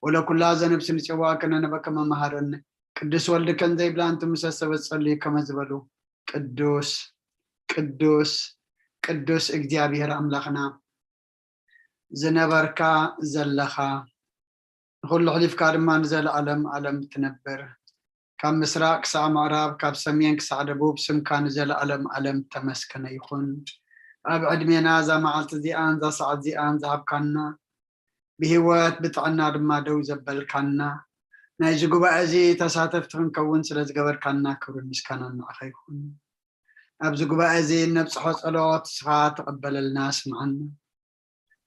ወለኩላ ዘነብስ ንጽዋ ከነነበከ መመሃረኒ ቅዱስ ወልድ ከን ዘይብላን ትምሰሰበት ጸልዩ ከመ ዝበሉ ቅዱስ ቅዱስ ቅዱስ እግዚኣብሔር ኣምላኽና ዝነበርካ ዘለኻ ንኹሉ ሕሊፍካ ድማ ንዘለኣለም ኣለም ትነብር ካብ ምስራቅ ክሳብ ምዕራብ ካብ ሰሜን ክሳዕ ደቡብ ስምካ ንዘለኣለም ኣለም ተመስከነ ይኹን ኣብ ዕድሜና እዛ መዓልቲ እዚኣን እዛ ሰዓት እዚኣን ዝሃብካና ብህይወት ብጥዕና ድማ ደው ዘበልካና ናይዚ ጉባኤ እዚ ተሳተፍቲ ክንከውን ስለ ዝገበርካና ክብርን ምስጋናን ንዓኻ ይኹን ኣብዚ ጉባኤ እዚ እነብፅሖ ፀሎት ንስኻ ተቐበለልና ስምዓና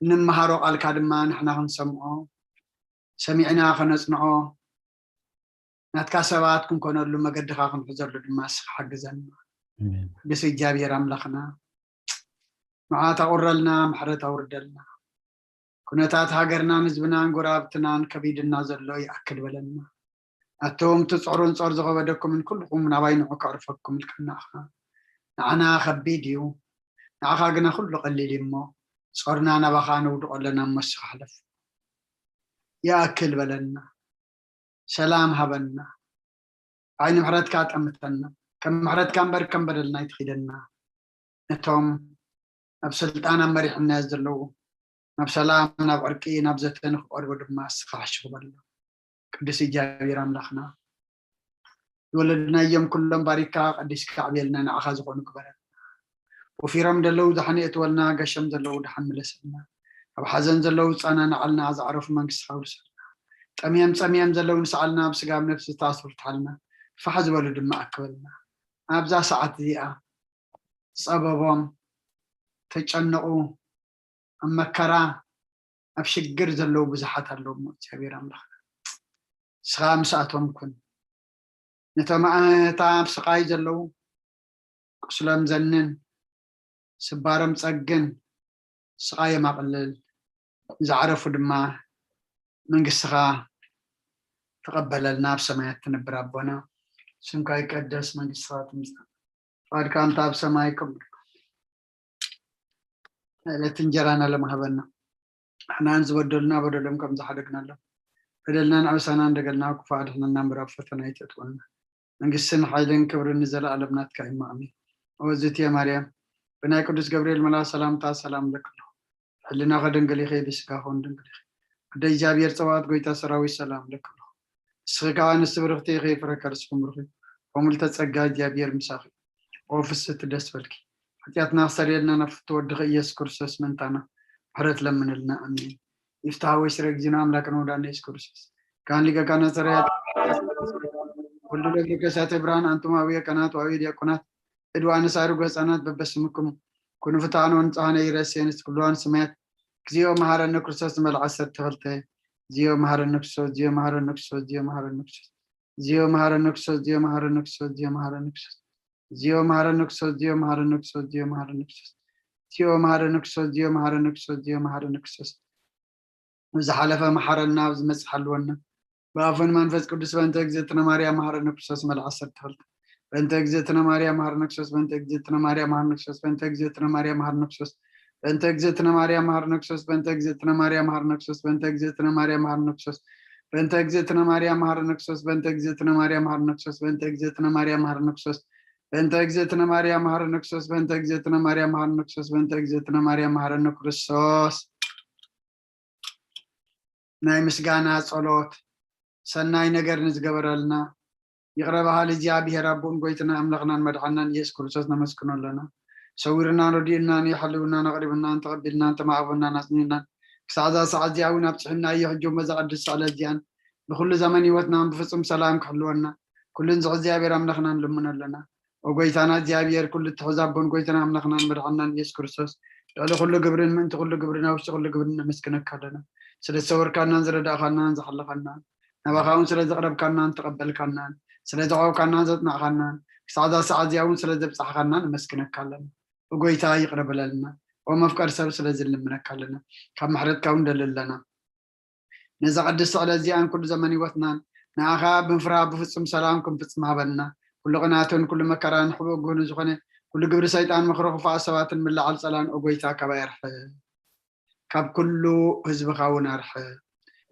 እንመሃሮ ቃልካ ድማ ንሕና ክንሰምዖ ሰሚዕና ከነፅንዖ ናትካ ሰባት ክንኮነሉ መገድኻ ክንሕዘሉ ድማ ንስኻ ሓግዘና ቅዱስ እግዚኣብሔር ኣምላኽና መዓት ኣቑረልና ምሕረት ኣውርደልና ኩነታት ሃገርናን ህዝብናን ጎረባብትናን ከቢድና ዘሎ ይኣክል በለና ኣቶም ትፅዕሩን ፆር ዝኸበደኩምን ኩልኹም ናባይ ንዑ ከዕርፈኩም ኢልካና ኢኻ ንዓና ከቢድ እዩ ንዓኻ ግና ኩሉ ቀሊል እዩ እሞ ፆርና ናባኻ ነውድቆ ኣለና እሞ ንስኻ ሕለፍ ይኣክል በለና ሰላም ሃበና ዓይኒ ምሕረትካ ጠምተና ከም ምሕረትካ እምበር ከም በደልና ኣይትኺደና ነቶም ኣብ ስልጣን ኣብ መሪሕነት ዘለዉ ናብ ሰላም ናብ ዕርቂ ናብ ዘተ ንክቀርቡ ድማ እስኻ ሕሽኽበሎም ቅዱስ እግዚኣብሔር ኣምላኽና ዝወለድናዮም ኩሎም ባሪካ ቀዲስካ ኣዕብየልና ንዓኻ ዝኾኑ ግበረልና ወፊሮም ዘለዉ ዛሕኒ እትወልና ገሾም ዘለዉ ደሓን ምለሰልና ኣብ ሓዘን ዘለዉ ፃና ንዓልና ዝዓረፉ መንግስትኻ ውርሰልና ጠምዮም ፀምዮም ዘለዉ ንስዓልና ኣብ ስጋ ኣብ ነብሲ ዝተኣስሩ ፍትሓልና ፋሕ ዝበሉ ድማ ኣክበልና ኣብዛ ሰዓት እዚኣ ዝፀበቦም ተጨነቑ ኣብ መከራ ኣብ ሽግር ዘለዉ ብዙሓት ኣለዉ እሞ እግዚኣብሔር ኣምላኽና ንስኻ ምስኣቶም ኩን ነቶም ኣመታ ኣብ ስቓይ ዘለዉ ቁስሎም ዘንን ስባሮም ጸግን ስቓዮም ኣቕልል ንዝዓረፉ ድማ መንግስትኻ ተቐበለልና ኣብ ሰማያት ትነብር ኣቦና ስምካ ይቀደስ መንግስትኻ ትምጻእ ፍቓድካ እንተ ኣብ ሰማይ ከም ዕለት እንጀራና ለመሃበና ንሕናን ዝበደሉና በደሎም ከም ዝሓደግናሎም በደልና ንዕብሳና እንደገልና ክፉ ኣድሕነና እምበር ኣብ ፈተና ኣይተእትወና መንግስትን ሓይልን ክብርን ንዘለኣለም ናትካ እዩ ኣሜን። ኦዝትየ ማርያም ብናይ ቅዱስ ገብርኤል መልኣክ ሰላምታ ሰላም እብለኪ ኣለኹ። ብሕልናኺ ድንግል ኢኺ፣ ብስጋኺ እውን ድንግል ኢኺ። ኣደ እግዚኣብሔር ጸባኦት ጎይታ ሰራዊት ሰላም እብለኪ ኣለኹ። ንስኺ ከኣ ኣንስቲ ብርኽቲ ኢኺ፣ ፍረ ከርስኺ እውን ብሩኽ እዩ። ኦ ምልዕተ ጸጋ እግዚኣብሔር ምሳኺ እዩ። ኦ ፍስሕቲ ደስ በልኪ። ሓጢኣትና ክሰርየልና ናብ ፍትው ወድኺ ኢየሱስ ክርስቶስ ምእንታና ምሕረት ለምንልና። ኣሜን። ይፍትሐ ወይ ስረ እግዚእነ አምላክነ ወወዳነ ኢየሱስ ክርስቶስ ካህን ሊቀ ካህናት ሠራዊት ወልድ ለእግዚእ ከሳቴ ብርሃን አንቱም አብየ ካህናት ወአብየ ዲያቆናት እድ ወአንስት አድጉ ሕፃናት በበስምክሙ ኩኑ ፍትሐነ ወንጽሐነ ኢረሴንስ ኩሉ አንስት ሰማያት እግዚኦ መሐረነ ክርስቶስ መልዓ ዐሰርተ ክልተ እግዚኦ መሐረነ ክርስቶስ እግዚኦ መሐረነ ክርስቶስ እግዚኦ መሐረነ ክርስቶስ እግዚኦ መሐረነ ክርስቶስ እግዚኦ መሐረነ ክርስቶስ እግዚኦ መሐረነ ክርስቶስ እግዚኦ መሐረነ ክርስቶስ እግዚኦ መሐረነ ክርስቶስ እግዚኦ መሐረነ ክርስቶስ እግዚኦ መሐረነ ክርስቶስ እግዚኦ መሐረነ ክርስቶስ እግዚኦ መሐረነ ክርስቶስ ንዝሓለፈ መሓረና ኣብ ዝመጽእ ሓልወና ብኣፉን መንፈስ ቅዱስ በእንተ እግዝእትነ ማርያም መሐረነ ክርስቶስ መልዓ ዐሰርተ ክልተ በእንተ እግዝእትነ ማርያም መሐረነ ክርስቶስ በእንተ እግዝእትነ ማርያም መሐረነ ክርስቶስ በእንተ እግዝእትነ ማርያም መሐረነ ክርስቶስ በእንተ እግዝእትነ ማርያም መሐረነ ክርስቶስ በእንተ እግዝእትነ ማርያም መሐረነ ክርስቶስ በእንተ እግዝእትነ ማርያም መሐረነ ክርስቶስ በእንተ እግዝእትነ ማርያም መሐረነ ክርስቶስ በእንተ እግዝእትነ ማርያም መሐረነ ክርስቶስ በእንተ እግዝእትነ ማርያም መሐረነ ክርስቶስ በእንተ እግዝእትነ ማርያም መሐረነ ክርስቶስ በእንተ እግዝእትነ ማርያም መሐረነ ክርስቶስ በእንተ እግዝእትነ ማርያም መሐረነ ክርስቶስ ናይ ምስጋና ጸሎት ሰናይ ነገር ንዝገበረልና ይቕረ በሃሊ እግዚኣብሔር ኣቦን ጎይትና ኣምላኽናን መድሓናን ኢየሱስ ክርስቶስ ነመስግኖ ኣለና። ሰዊርናን ረዲኡናን የሓልውናን ኣቕሪብናን ተቐቢልናን ተማእቕብናን ኣጽኒናን ክሳዕ እዛ ሰዓት እዚኣ እውን ኣብጽሑና እዩ። ሕጂ እውን በዛ ቅድስቲ ዕለት እዚኣን ብኩሉ ዘመን ህይወትናን ብፍጹም ሰላም ክሕልወና ኩሉን ዝኽእል እግዚኣብሔር ኣምላኽና ንልምኖ ኣለና። ኦ ጎይታና እግዚኣብሔር ኩሉ እትሕዝ ኣቦን ጎይታና ኣምላኽናን መድሓናን ኢየሱስ ክርስቶስ ልዕሊ ኩሉ ግብርን ምእንቲ ኩሉ ግብርን ኣብ ውሽጢ ኩሉ ግብርን ነመስግነካ ኣለና። ስለ ዝሰወርካናን ዝረዳእካናን ዝሓለኻናን ናባኻ እውን ስለ ዘቕረብካናን ተቐበልካናን ስለ ዘዕቆብካናን ዘጽናዕካናን ክሳዕ እዛ ሰዓት እዚኣ እውን ስለ ዘብጻሕካና ነመስግነካ ኣለና። ኦ ጎይታ ይቕረ በለልና። ኦ መፍቀር ሰብ ስለ ዝልምነካ ኣለና። ካብ ምሕረትካ እውን ደሊ ኣለና። ነዛ ቅድስቲ ዕለት እዚኣን ኩሉ ዘመን ህይወትናን ንኣኻ ብምፍራህ ብፍጹም ሰላም ክንፍጽም ሃበና። ኩሉ ቅንኣትን ኩሉ መከራን ሕቡእ ግህኑ ዝኾነ ኩሉ ግብሪ ሰይጣን ምኽሪ ክፉኣት ሰባትን ምልዓል ጸላን ኦ ጎይታ ካባይ ኣርሕቕ። ካብ ኩሉ ህዝብኻ እውን ኣርሕቕ።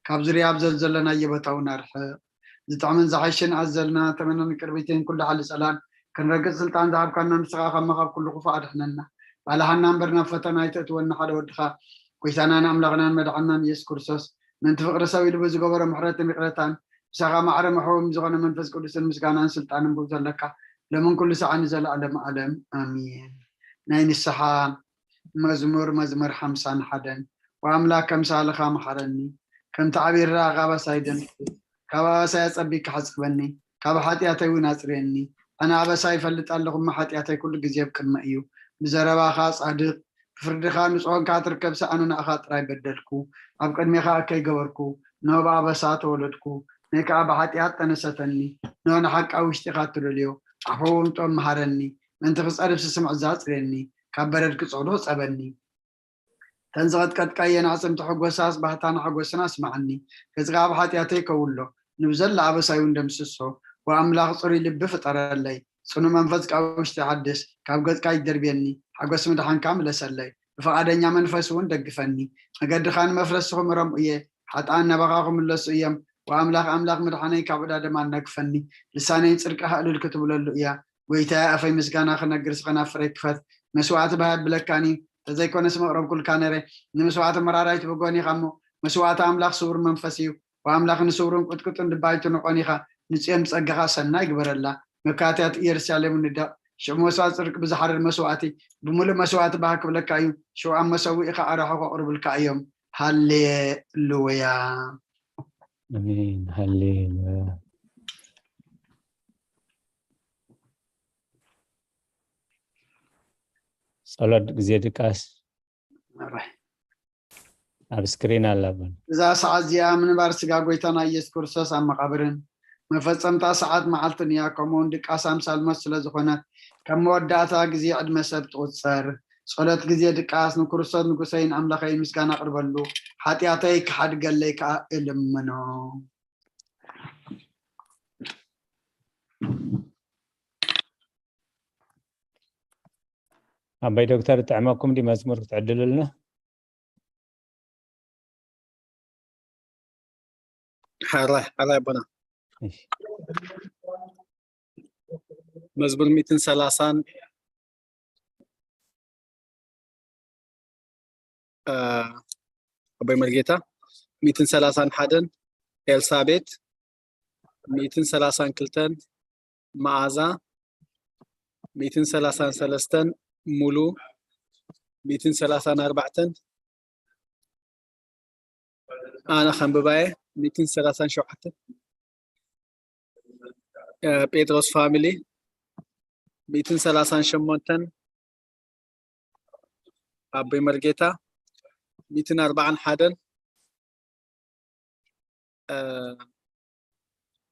ካብ ዙርያ ኣብ ዘዘለናዮ ቦታ እውን ኣርሕቕ። ዝጥዕምን ዝሓሽን ኣዘልና ተመነን ቅርቢትን ኩሉ ሓሊ ጸላን ክንረግጽ ስልጣን ዝሃብካና ንስኻ ካብ መኻብ ኩሉ ክፉእ ኣድሕነና። ባልሃና እምበር ናብ ፈተና ኣይተእትወና ሓደ ወድኻ ጎይታናን ኣምላኽናን መድሓናን ኢየሱስ ክርስቶስ ምእንቲ ፍቕሪ ሰብ ኢሉ ብዝገበሮ ምሕረትን ይቕረታን ምሳኻ ማዕረ መሕወም ዝኾነ መንፈስ ቅዱስን ምስጋናን ስልጣንን ብኡ ዘለካ ሎምን ኩሉ ሰዓት ንዘለኣለም ኣለም ኣሜን። ናይ ንስሓ መዝሙር መዝሙር ሓምሳን ሓደን። ወኣምላክ ከምሳልኻ መሓረኒ፣ ከምቲ ዓብይ ርኣ ካብ ኣባሳይ ደምስስ፣ ካብ ኣባሳይ ኣጸቢካ ሓጽበኒ፣ ካብ ሓጢኣተይ እውን ኣጽርየኒ። ኣነ ኣበሳ ይፈልጥ ኣለኹ፣ እሞ ሓጢኣተይ ኩሉ ግዜ ኣብ ቅድመ እዩ። ብዘረባኻ ጻድቕ፣ ብፍርድኻ ንጹህ ኾንካ ትርከብ፣ ሰኣነ ንኣኻ ጥራይ በደልኩ፣ ኣብ ቅድሜኻ እከይ ገበርኩ፣ ንሆ ብኣበሳ ተወለድኩ፣ ነይ ከኣ ብሓጢኣት ጠነሰተኒ፣ ንሆ ንሓቂ ኣብ ውሽጢኻ ትደልዮ፣ ዓፈዎም ጥበብ መሃረኒ፣ ምእንቲ ክጸርፍ ስስምዕ እዛ ኣጽርየኒ፣ ካብ በረድ ክጸሉ ጸበኒ። ተን ዝቐጥቀጥካየን ኣዕጽምቲ ሕጎሳስ ባህታን ሓጎስን ኣስምዓኒ። ገጽካ ኣብ ሓጢኣተይ ከውሎ፣ ንብዘላ ኣበሳይ እውን ደምስሶ። ወኣምላኽ ጽሩይ ልቢ ፍጠረለይ፣ ጽኑዕ መንፈስ ካብ ውሽጢ ሓድስ። ካብ ገጽካ ይደርብየኒ፣ ሓጎስ ምድሓንካ ምለሰለይ። ብፍቓደኛ መንፈስ እውን ደግፈኒ። መገድኻ ንመፍለስኹ ምረምኡ እየ፣ ሓጥኣን ናባኻ ክምለሱ እዮም። ወኣምላኽ ኣምላኽ ምድሓነይ ካብ ዕዳ ደም ኣናግፈኒ። ልሳነይ ጽድቅኻ እልል ክትብለሉ እያ። ጎይታየ ኣፈይ ምስጋና ክነግር ስኸናፍረይ ክፈት። መስዋዕቲ ባህ ኣብለካኒ፣ ተዘይኮነስ መቕረብኩልካ ነረ። ንመስዋዕቲ መራራይት ብጎኒ ኢኻ እሞ፣ መስዋዕቲ ኣምላኽ ስውር መንፈስ እዩ። ወኣምላኽ ንስውርን ቁጥቁጥን ልባይቱ ንቆን ኢኻ። ንጽዮን ብጸጋኻ ሰናይ ግበረላ። መካትያት ኢየሩሳሌም ንደቕ። ሽዑ መስዋዕቲ ጽድቂ ብዝሓርር መስዋዕቲ፣ ብምሉእ መስዋዕቲ ባህ ክብለካ እዩ። ሽዑ ኣብ መሰውኢኻ ኣራሑ ከቕርብልካ እዮም። ሃሌሉያ። ኣሜን። ሃሌሉያ። ጸሎት ግዜ ድቃስ መራሒ። ኣብ ስክሪን ኣላ በሉ። እዛ ሰዓት እዚኣ ምንባር ስጋ ጎይታና ኢየሱስ ክርስቶስ ኣብ መቓብርን መፈጸምታ ሰዓት መዓልትን እያ። ከምኡውን ድቃስ ኣምሳል ሞት ስለ ዝኾነት፣ ከም መወዳእታ ግዜ ዕድመ ሰብ ትቑጸር። ጸሎት ግዜ ድቃስ፣ ንክርስቶስ ንጉሰይን ኣምላኸይን ምስጋና ኣቕርበሉ፣ ሓጢኣተይ ክሓድገለይ ከኣ እልምኖ። ኣባይ ዶክተር፣ ጥዕመኩም ዲ መዝሙር ክትዕድሉልና? ሓራይ፣ ሓራይ ኣቦና። እሺ። መዝሙር ሚእትን ሰላሳን፣ እ፣ ኣቦይ መርጌታ፣ ሚእትን ሰላሳን ሓደን፣ ኤልሳቤት፣ ሚእትን ሰላሳን ክልተን፣ መዓዛ፣ ሚእትን ሰላሳን ሰለስተን፣ ሙሉ፣ ሚእትን ሰላሳን ኣርባዕተን፣ ኣነ ከንብባየ፣ ሚእትን ሰላሳን ሸውዓተን፣ እ፣ ጴጥሮስ ፋሚሊ፣ ሚእትን ሰላሳን ሸሞንተን፣ ኣቦይ መርጌታ፣ ሚእትን ኣርባዓን ሓደን፣ እ፣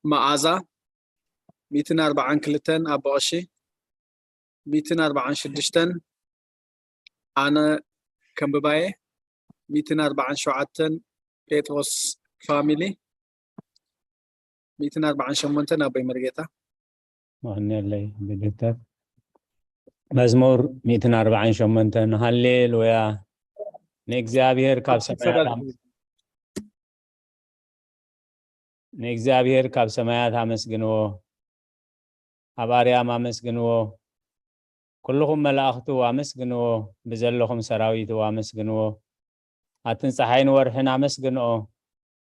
መዓዛ፣ ሚእትን ኣርባዓን ክልተን፣ ኣቦ ቀሺ፣ ሚእትን ኣርባዓን ሽዱሽተን፣ ኣነ ከንብባየ፣ ሚእትን ኣርባዓን ሸውዓተን፣ ጴጥሮስ ፋሚሊ፣ ሚእትን ኣርባዓን ሸሞንተን፣ ኣቦይ መርጌታ። መቐንየለይ ኣቦይ ዶክተር። መዝሙር ሚእትን ኣርባዓን ሸሞንተን። ሃሌሉያ። ንእግዚኣብሔር ካብ ሰማያት ኣም-፣ ንእግዚኣብሔር ካብ ሰማያት ኣመስግንዎ። ኣብ ኣርያም ኣመስግንዎ። ኩልኹም መላእኽቱ ኣመስግንዎ። ብዘለኹም ሰራዊቱ ኣመስግንዎ። ኣትን ጸሓይን ወርሕን ኣመስግንኦ።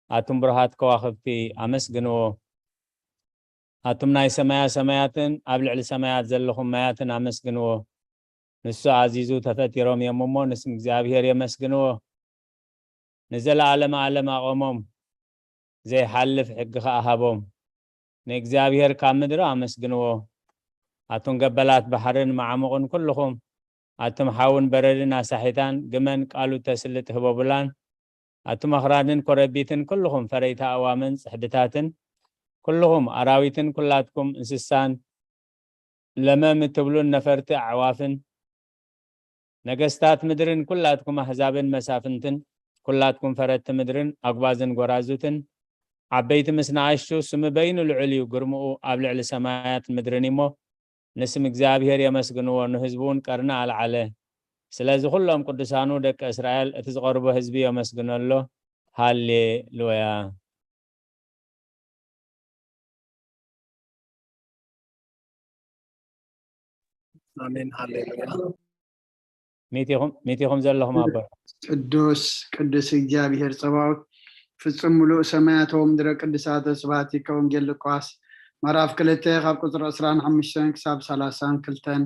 ኣቱም ብሩሃት ከዋኽብቲ ኣመስግንዎ። ኣቱም ናይ ሰማያ ሰማያትን ኣብ ልዕሊ ሰማያት ዘለኹም ማያትን ኣመስግንዎ። ንሱ ኣዚዙ ተፈጢሮም እዮም እሞ ንስም እግዚኣብሔር የመስግንዎ። ንዘለዓለመ ዓለም ኣቐሞም፣ ዘይሓልፍ ሕጊ ኸኣ ሃቦም። ንእግዚኣብሔር ካብ ምድሪ ኣመስግንዎ። ኣቱም ገበላት ባሕርን መዓሙቕን ኩልኹም፣ ኣቱም ሓውን በረድን ኣሳሒታን፣ ግመን ቃሉ ተስልጥ ህቦብላን፣ ኣቱም ኣኽራንን ኮረቢትን ኩልኹም ፈረይቲ ኣእዋምን ጽሕድታትን፣ ኩልኹም ኣራዊትን ኩላትኩም እንስሳን፣ ለመም እትብሉን ነፈርቲ ኣዕዋፍን፣ ነገስታት ምድርን ኩላትኩም ኣህዛብን መሳፍንትን፣ ኩላትኩም ፈረድቲ ምድርን ኣጉባዝን ጎራዙትን፣ ዓበይቲ ምስ ንኣሽቱ፣ ስሙ በይኑ ልዑል እዩ፣ ግርምኡ ኣብ ልዕሊ ሰማያት ምድርን እሞ፣ ንስም እግዚኣብሔር የመስግንዎ፣ ንህዝቡ እውን ቀርኒ ኣልዓለ። ስለዚ ኩሎም ቅዱሳኑ ደቂ እስራኤል፣ እቲ ዝቐርቦ ህዝቢ የመስግኖ ኣሎ። ሃሌሉያ። ኣሜን። ሃሌሉያ። ሚት ኢኹም ዘለኹም ኣቦ። ቅዱስ ቅዱስ እግዚኣብሔር ጸባኦት ፍጹም ምሉእ ሰማያት ወምድረ ቅዱሳተ ስብሐቲከ። ወንጌል ሉቃስ ምዕራፍ ክልተ ካብ ቁጽሪ ዕስራን ሓሙሽተን ክሳብ ሰላሳን ክልተን።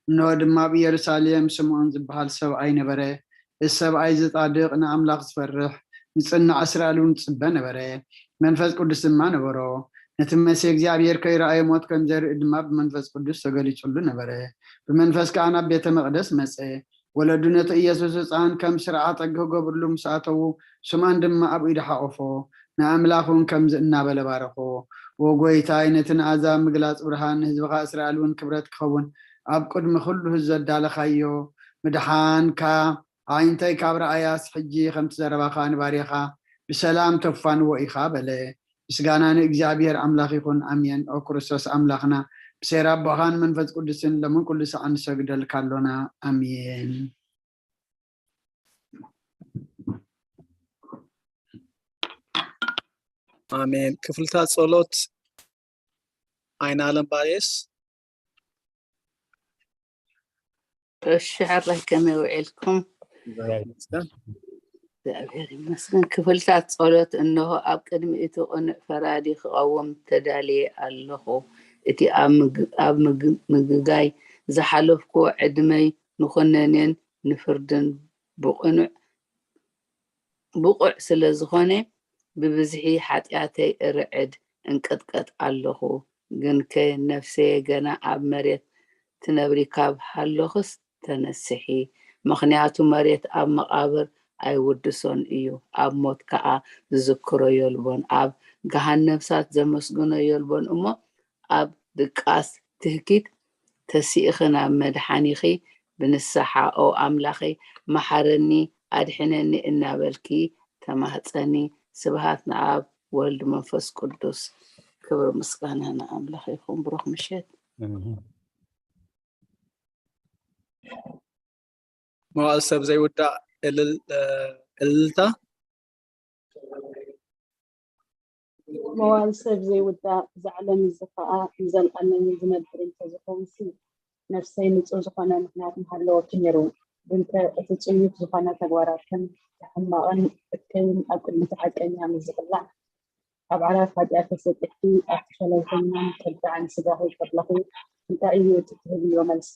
እንሆ ድማ ኣብ ኢየሩሳሌም ስምዖን ዝበሃል ሰብኣይ ነበረ። እዚ ሰብኣይ እዚ ጻድቕ ንኣምላኽ ዝፈርሕ ንጽናዕ እስራኤል እውን ዝጽበ ነበረ። መንፈስ ቅዱስ ድማ ነበሮ። ነቲ መሲሕ እግዚኣብሔር ከይረኣየ ሞት ከም ዘርኢ ድማ ብመንፈስ ቅዱስ ተገሊጹሉ ነበረ። ብመንፈስ ከኣ ናብ ቤተ መቕደስ መጸ። ወለዱ ነቲ ኢየሱስ ህፃን ከም ስርዓተ ክገብርሉ ምስ ኣተዉ፣ ስምዖን ድማ ኣብ ኢዱ ሓቖፎ፣ ንኣምላኽ እውን ከምዚ እናበለ ባረኾ፣ "ኦ ጐይታይ፣ ነቲ ንኣሕዛብ ምግላጽ ብርሃን፣ ንህዝብኻ እስራኤል እውን ክብረት ክኸውን ኣብ ቅድሚ ኹሉ ህዝቢ ዘዳለኻዮ ምድሓንካ ኣዒንተይ ካብ ረኣያስ፣ ሕጂ ከምቲ ዘረባኻ ንባርያኻ ብሰላም ተፋንዎ ኢኻ" በለ። ምስጋና ንእግዚኣብሔር ኣምላኽ ይኹን፣ ኣሜን። ኦ ክርስቶስ ኣምላኽና፣ ብሴራ ኣቦኻን መንፈስ ቅዱስን ሎምን ኩሉ ሰዓት ንሰግደልካ ኣሎና። ኣሜን። ኣሜን። ክፍልታት ጸሎት ኣይናለም ባሬስ። እሺ፣ ሕራይ ከመይ ውዒልኩም? ይመስገን። እግዚኣብሔር ይመስገን። ክፍልታት ጸሎት። እንሆ ኣብ ቅድሚ እቲ ቅኑዕ ፈራዲ ክቐውም ተዳልየ ኣለኹ። እቲ ኣብ ምግ- ኣብ ምግ- ምግጋይ ዝሓለፍኩዎ ዕድመይ ንኹነኔን ንፍርድን ብቕኑዕ ብቑዕ ስለ ዝኾነ፣ ብብዝሒ ሓጢኣተይ እርዕድ እንቅጥቀጥ ኣለኹ። ግንከ ነፍሰየ ገና ኣብ መሬት ትነብሪ ካብ ሃለኹስ ተነስሒ፣ ምኽንያቱ መሬት ኣብ መቓብር ኣይውድሶን እዩ፣ ኣብ ሞት ከኣ ዝዝክሮ የልቦን፣ ኣብ ገሃነም እሳት ዘመስግኖ የልቦን እሞ፣ ኣብ ድቃስ ትህኪት ተሲእኺ ናብ መድሓኒኺ ብንስሓ፣ ኦ ኣምላኸይ፣ መሓረኒ፣ ኣድሕነኒ እናበልኪ ተማህፀኒ። ስብሃት ንኣብ፣ ወልድ፣ መንፈስ ቅዱስ። ክብሪ ምስጋና ንኣምላኽ ይኹን። ብሩኽ ምሸት። እም። መዋእል ሰብ ዘይውዳእ እልል- እ፣ እልልታ። መዋእል ሰብ ዘይውዳእ፣ እዛ ዓለም እዚ ኸኣ ንዘልኣለምን ዝነብር እንተዝኸውንሲ፣ ነፍሰይ ንጹህ ዝኾነ ምኽንያት ምሃለወኪ ነይሩ። ግንከ እቲ ጽዩፍ ዝኾነ ተግባራትክን እቲ ሕማቕን እከይን ኣብ ቅድሚ እቲ ሓቀኛ ምስ ዝቕላዕ፣ ኣብ ዓራት ሓጢኣት ተሰጢሕኪ፣ ኣብቲ ሸለልተኛን ከዳዕን ስጋኺ ከለኺ፣ እንታይ እዩ እቲ ትህብዮ መልሲ?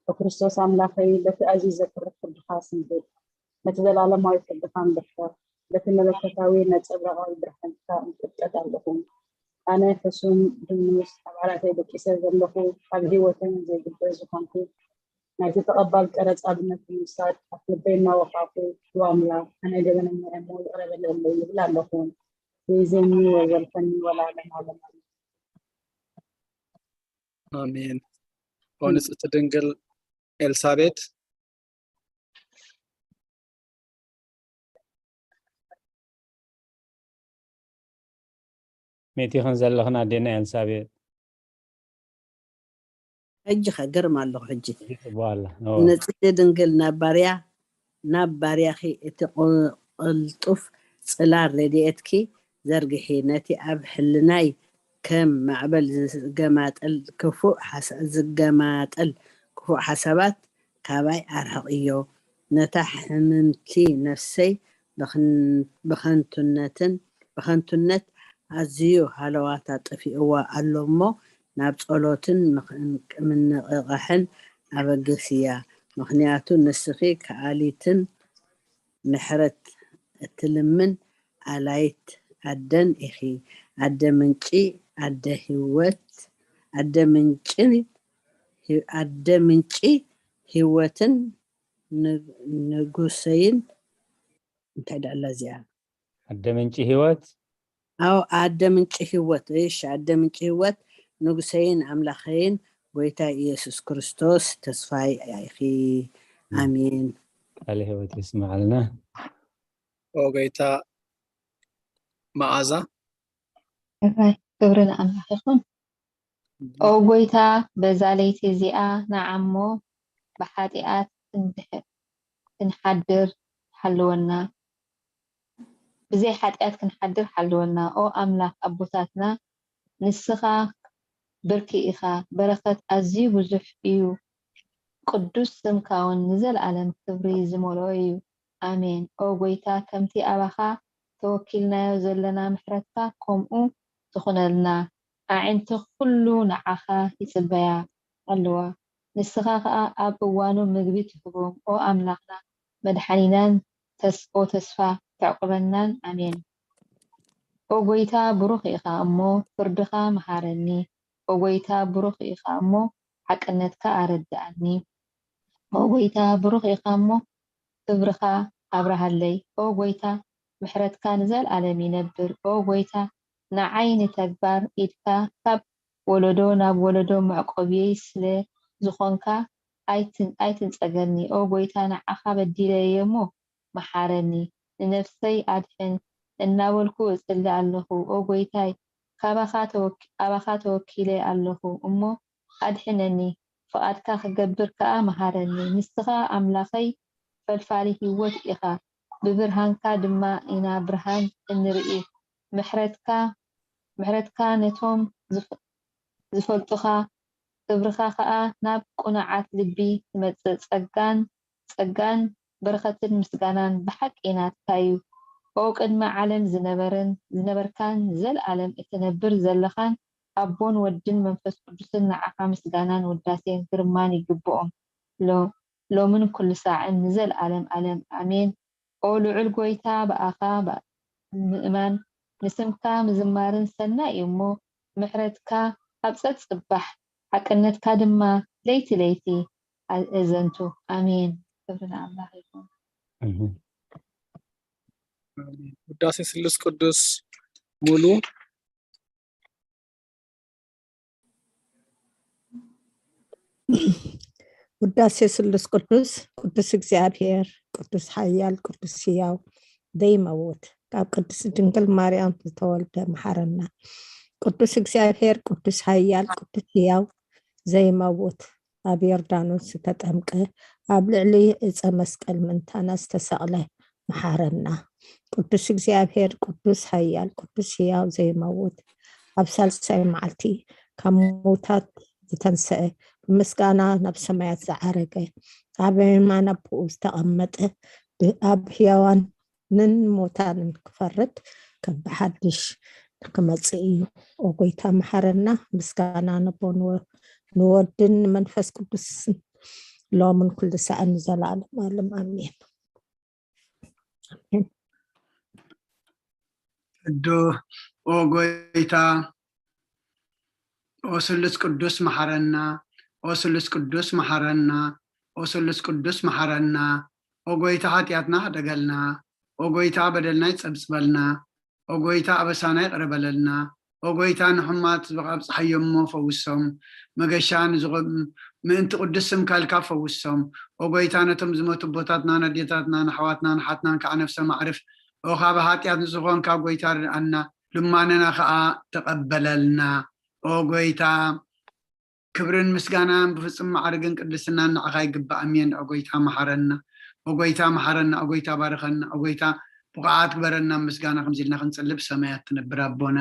ብክርስቶስ ኣምላኸይ፣ በቲ ኣዝዩ ዘፍርህ ፍርድኻ ስንብድ፣ ነቲ ዘላለማዊ ፍርድኻ ንብሕር፣ በቲ መለኮታዊ ነጸብራቓዊ ብርሃንካ እንቅጥቀጥ ኣለኹ። ኣነ ሕሱም፣ ድኑስ፣ ኣብ ዓራተይ ደቂሰ ዘለኹ፣ ኣብ ህይወተይ ዘይግበር ዝኾንኩ፣ ናይቲ ተቐባል ቀረጽ ኣብነት ብምውሳድ፣ ኣፍ ልበይ እናወቓዕኩ፣ "ዋ ኣምላኽ፣ ኣነ ገበነኛ እየ እሞ ይቕረ በለለይ" ይብል ኣለኹ። ዘይዘኒ ወዘልፈኒ ወላ ለማለማ። ኣሜን። ኦ ንጽሕቲ ድንግል ኤልሳቤጥ። መቲኽን ዘለኽን ኣዴና ኤልሳቤጥ። ሕጂ ከገርም ኣለኹ። ሕጂ ይጽብዋ ኣላ። ኦ፣ ንጽሕቲ ድንግል ናብ ባርያ ናብ ባርያኺ እቲ ቁ- ቅልጡፍ ጽላል ረድኤትኪ ዘርግሒ፣ ነቲ ኣብ ሕልናይ ከም ማዕበል ዝገማጠል ክፉእ ሓሳ- ዝገማጠል ክፉእ ሓሳባት ካባይ ኣርሕቕዮ። ነታ ሕምምቲ ነፍሰይ ብኽን- ብኸንቱነትን ብኸንቱነት ኣዝዩ ሃለዋታ ጠፊእዋ ኣሎ እሞ ናብ ጸሎትን ምኽ- ምንቕቓሕን ኣበግስያ። ምኽንያቱ ንስኺ ከኣሊትን ምሕረት እትልምን ኣላይት ኣደን ኢኺ። ኣደ ምንጪ፣ ኣደ ህይወት፣ ኣደ ምንጪ፣ ኣደ ምንጪ ህይወትን ን- ንጉሰይን እንታይ ደኣ ኣላ እዚኣ? ኣደ ምንጪ ህይወት። ኣዎ ኣደ ምንጪ ህይወት። እሺ ኣደ ምንጪ ህይወት ንጉሰይን ኣምላኸይን ጎይታ ኢየሱስ ክርስቶስ ተስፋይ ኢኺ። ኣሜን። ቃለ ህይወት ይስምዓልና። ኦ ጎይታ መዓዛ። እዋይ ክብሪ ንኣምላኽ ይኹን። ኦ ጎይታ በዛ ለይቲ እዚኣ ንዓሞ ብሓጢኣት ክንድሕ- ክንሓድር ሓልወና። ብዘይ ሓጢኣት ክንሓድር ሓልወና። ኦ ኣምላኽ ኣቦታትና፣ ንስኻ ብርኪ ኢኻ፣ በረኸት ኣዝዩ ብዙሕ እዩ፣ ቅዱስ ስምካ እውን ንዘለኣለም ክብሪ ዝመልኦ እዩ። ኣሜን። ኦ ጐይታ፣ ከምቲ ኣባኻ ተወኪልናዮ ዘለና ምሕረትካ ከምኡ ትኹነልና። ኣዒንቲ ኩሉ ንዓኻ ይጽበያ ኣለዋ። ንስኻ ኸኣ ኣብ እዋኑ ምግቢ ትህቦም። ኦ ኣምላኽና መድሓኒናን ተስ-፣ ኦ ተስፋ ተዕቁበናን። ኣሜን። ኦ ጐይታ ብሩኽ ኢኻ እሞ ፍርድኻ መሃረኒ። ኦ ጐይታ ብሩኽ ኢኻ እሞ ሓቅነትካ ኣረድኣኒ። ኦ ጐይታ ብሩኽ ኢኻ እሞ ክብርኻ ኣብርሃለይ። ኦ ጐይታ ምሕረትካ ንዘለኣለም ይነብር። ኦ ጐይታ ንዓይ ንተግባር ኢድካ ካብ ወለዶ ናብ ወለዶ መዕቆብየይ ስለ ዝኾንካ ኣይትን-፣ ኣይትንጸገኒ። ኦ ጐይታ ንዓኻ በዲለ እየ እሞ መሓረኒ። ንነፍሰይ ኣድሕን እናበልኩ እጽሊ ኣለኹ። ኦ ጐይታይ ካባኻ ተወኪ-፣ ኣባኻ ተወኪለ ኣለኹ እሞ ኣድሕነኒ፣ ፍቓድካ ክገብር ከኣ መሃረኒ። ንስኻ ኣምላኸይ ፈልፋሊ ህይወት ኢኻ፣ ብብርሃንካ ድማ ኢና ብርሃን እንርኢ። ምሕረትካ፣ ምሕረትካ ነቶም ዝፍ-፣ ዝፈልጡኻ፣ ክብርኻ ከኣ ናብ ቅኑዓት ልቢ ትመጽእ። ጸጋን፣ ጸጋን በረኸትን ምስጋናን ብሓቂ ናትካ እዩ። ኦ ቅድሚ ዓለም ዝነበርን ዝነበርካን፣ ንዘለኣለም እትነብር ዘለኻን፣ ኣቦን ወድን መንፈስ ቅዱስን ንዓኻ ምስጋናን ውዳሴን ግርማን ይግብኦም። ሎ-፣ ሎምን ኩሉ ሳዕን ንዘለኣለም ኣለም ኣሜን። ኦ ልዑል ጐይታ፣ ብኣኻ ብ-፣ ምእማን ንስምካ ምዝማርን ሰናይ እዩ እሞ፣ ምሕረትካ ኣብ ጸጽባሕ፣ ሓቅነትካ ድማ ለይቲ ለይቲ ኣዘንቱ። ኣሜን። ክብሪ ንኣምላኽ ይኹን። ውዳሴ ስሉስ ቅዱስ ሙሉ። ውዳሴ ስሉስ ቅዱስ። ቅዱስ እግዚኣብሔር፣ ቅዱስ ሓያል፣ ቅዱስ ሕያው ዘይመውት፣ ካብ ቅድስት ድንግል ማርያም ዝተወልደ መሓረና። ቅዱስ እግዚኣብሔር፣ ቅዱስ ሓያል፣ ቅዱስ ሕያው ዘይመውት፣ ኣብ ዮርዳኖስ ዝተጠምቀ፣ ኣብ ልዕሊ ዕፀ መስቀል ምእንታና ዝተሰቕለ መሓረና። ቅዱስ እግዚኣብሔር፣ ቅዱስ ሓያል፣ ቅዱስ ሕያው ዘይመውት፣ ኣብ ሳልሳይ መዓልቲ ካብ ምውታት ዝተንስአ፣ ብምስጋና ናብ ሰማያት ዝዓረገ፣ ኣብ የማን ኣቦኡ ዝተቐመጠ፣ ብ-፣ ኣብ ሕያዋንን ሙታንን ክፈርድ ከም ብሓድሽ ክመጽእ እዩ። ኦ ጐይታ መሓረና። ምስጋና ንቦ ንወ-፣ ንወድን ንመንፈስ ቅዱስን ሎምን ኩሉ ሰዓት ንዘለዓለም ዓለም ኣሜን። ኣሜን። እዶ ኦ ጐይታ፣ ኦ ስሉስ ቅዱስ መሓረና፣ ኦ ስሉስ ቅዱስ መሓረና፣ ኦ ስሉስ ቅዱስ መሓረና። ኦ ጐይታ፣ ሓጢኣትና ሕደገልና። ኦ ጐይታ፣ በደልና ይጸብጽበልና። ኦ ጐይታ፣ ኣበሳና ይቕረ በለልና። ኦ ጐይታ፣ ንሕሙማት ህዝብኻ ኣብጽሓዮም እሞ ፈውሶም። መገሻ ንዝኾኑ ምእንቲ ቅዱስ ስምካ ኢልካ ፈውሶም። ኦ ጐይታ፣ ነቶም ዝሞቱ ኣቦታትናን ኣዴታትናን ኣሕዋትናን ኣሓትናን ከዓ ነፍሶም ኣዕርፍ። ኦ ካብ ሓጢኣት ንዝኾንካ ጐይታ ርድኣና፣ ልማነና ከዓ ተቐበለልና። ኦ ጐይታ፣ ክብርን ምስጋናን ብፍጹም ማዕርግን ቅድስናን ንዓኻ ይግባእ። ኣሜን። ኦ ጐይታ መሓረና፣ ኦ ጐይታ መሓረና፣ ኦ ጐይታ ባርኸና፣ ኦ ጐይታ ብቑዓት ግበረና። ምስጋና ከምዚ ኢልና ክንጽሊ ብሰማያት ትነብር ኣቦና፣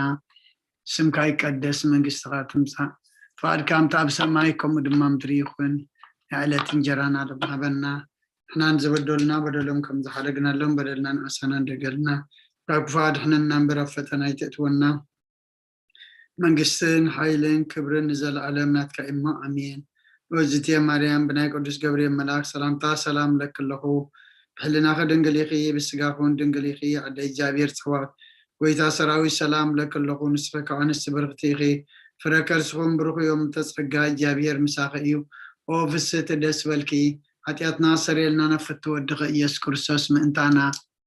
ስምካ ይቀደስ፣ መንግስትኻ ትምጻእ፣ ፍቓድካ ከምቲ ኣብ ሰማይ ከምኡ ድማ ምድሪ ይኹን። ናይ ዕለት እንጀራና ሎሚ ሃበና፣ ንሕና ንዝበደሉና በደሎም ከም ዝሓደግናሎም በደልና ንኣሳና እንደገልና፣ ካብ ክፉእ ኣድሕነና እምበር ኣብ ፈተና ኣይተእትወና። መንግስትን ሓይልን ክብርን ንዘለኣለም ናትካ እሞ ኣሜን። እወዝትየ ማርያም ብናይ ቅዱስ ገብርኤል መልኣክ ሰላምታ ሰላም እለኪ ኣለኹ። ብሕልናኺ ድንግል ኢኺ፣ ብስጋኺ እውን ድንግል ኢኺ። ኣደ እግዚኣብሔር ጸባኦት፣ ጎይታ ሰራዊት ሰላም እለኪ ኣለኹ። ንስኺ ካብ ኣንስቲ ብርኽቲ ኢኺ፣ ፍረ ከርስኺ እውን ብሩኽ እዩ። እመ ጸጋ እግዚኣብሔር ምሳኺ እዩ። ኦ ፍስህቲ ደስ በልኪ፣ ሓጢኣትና ኣስተሰርየልና ናብ ፍትው ወድኺ ኢየሱስ ክርስቶስ ምእንታና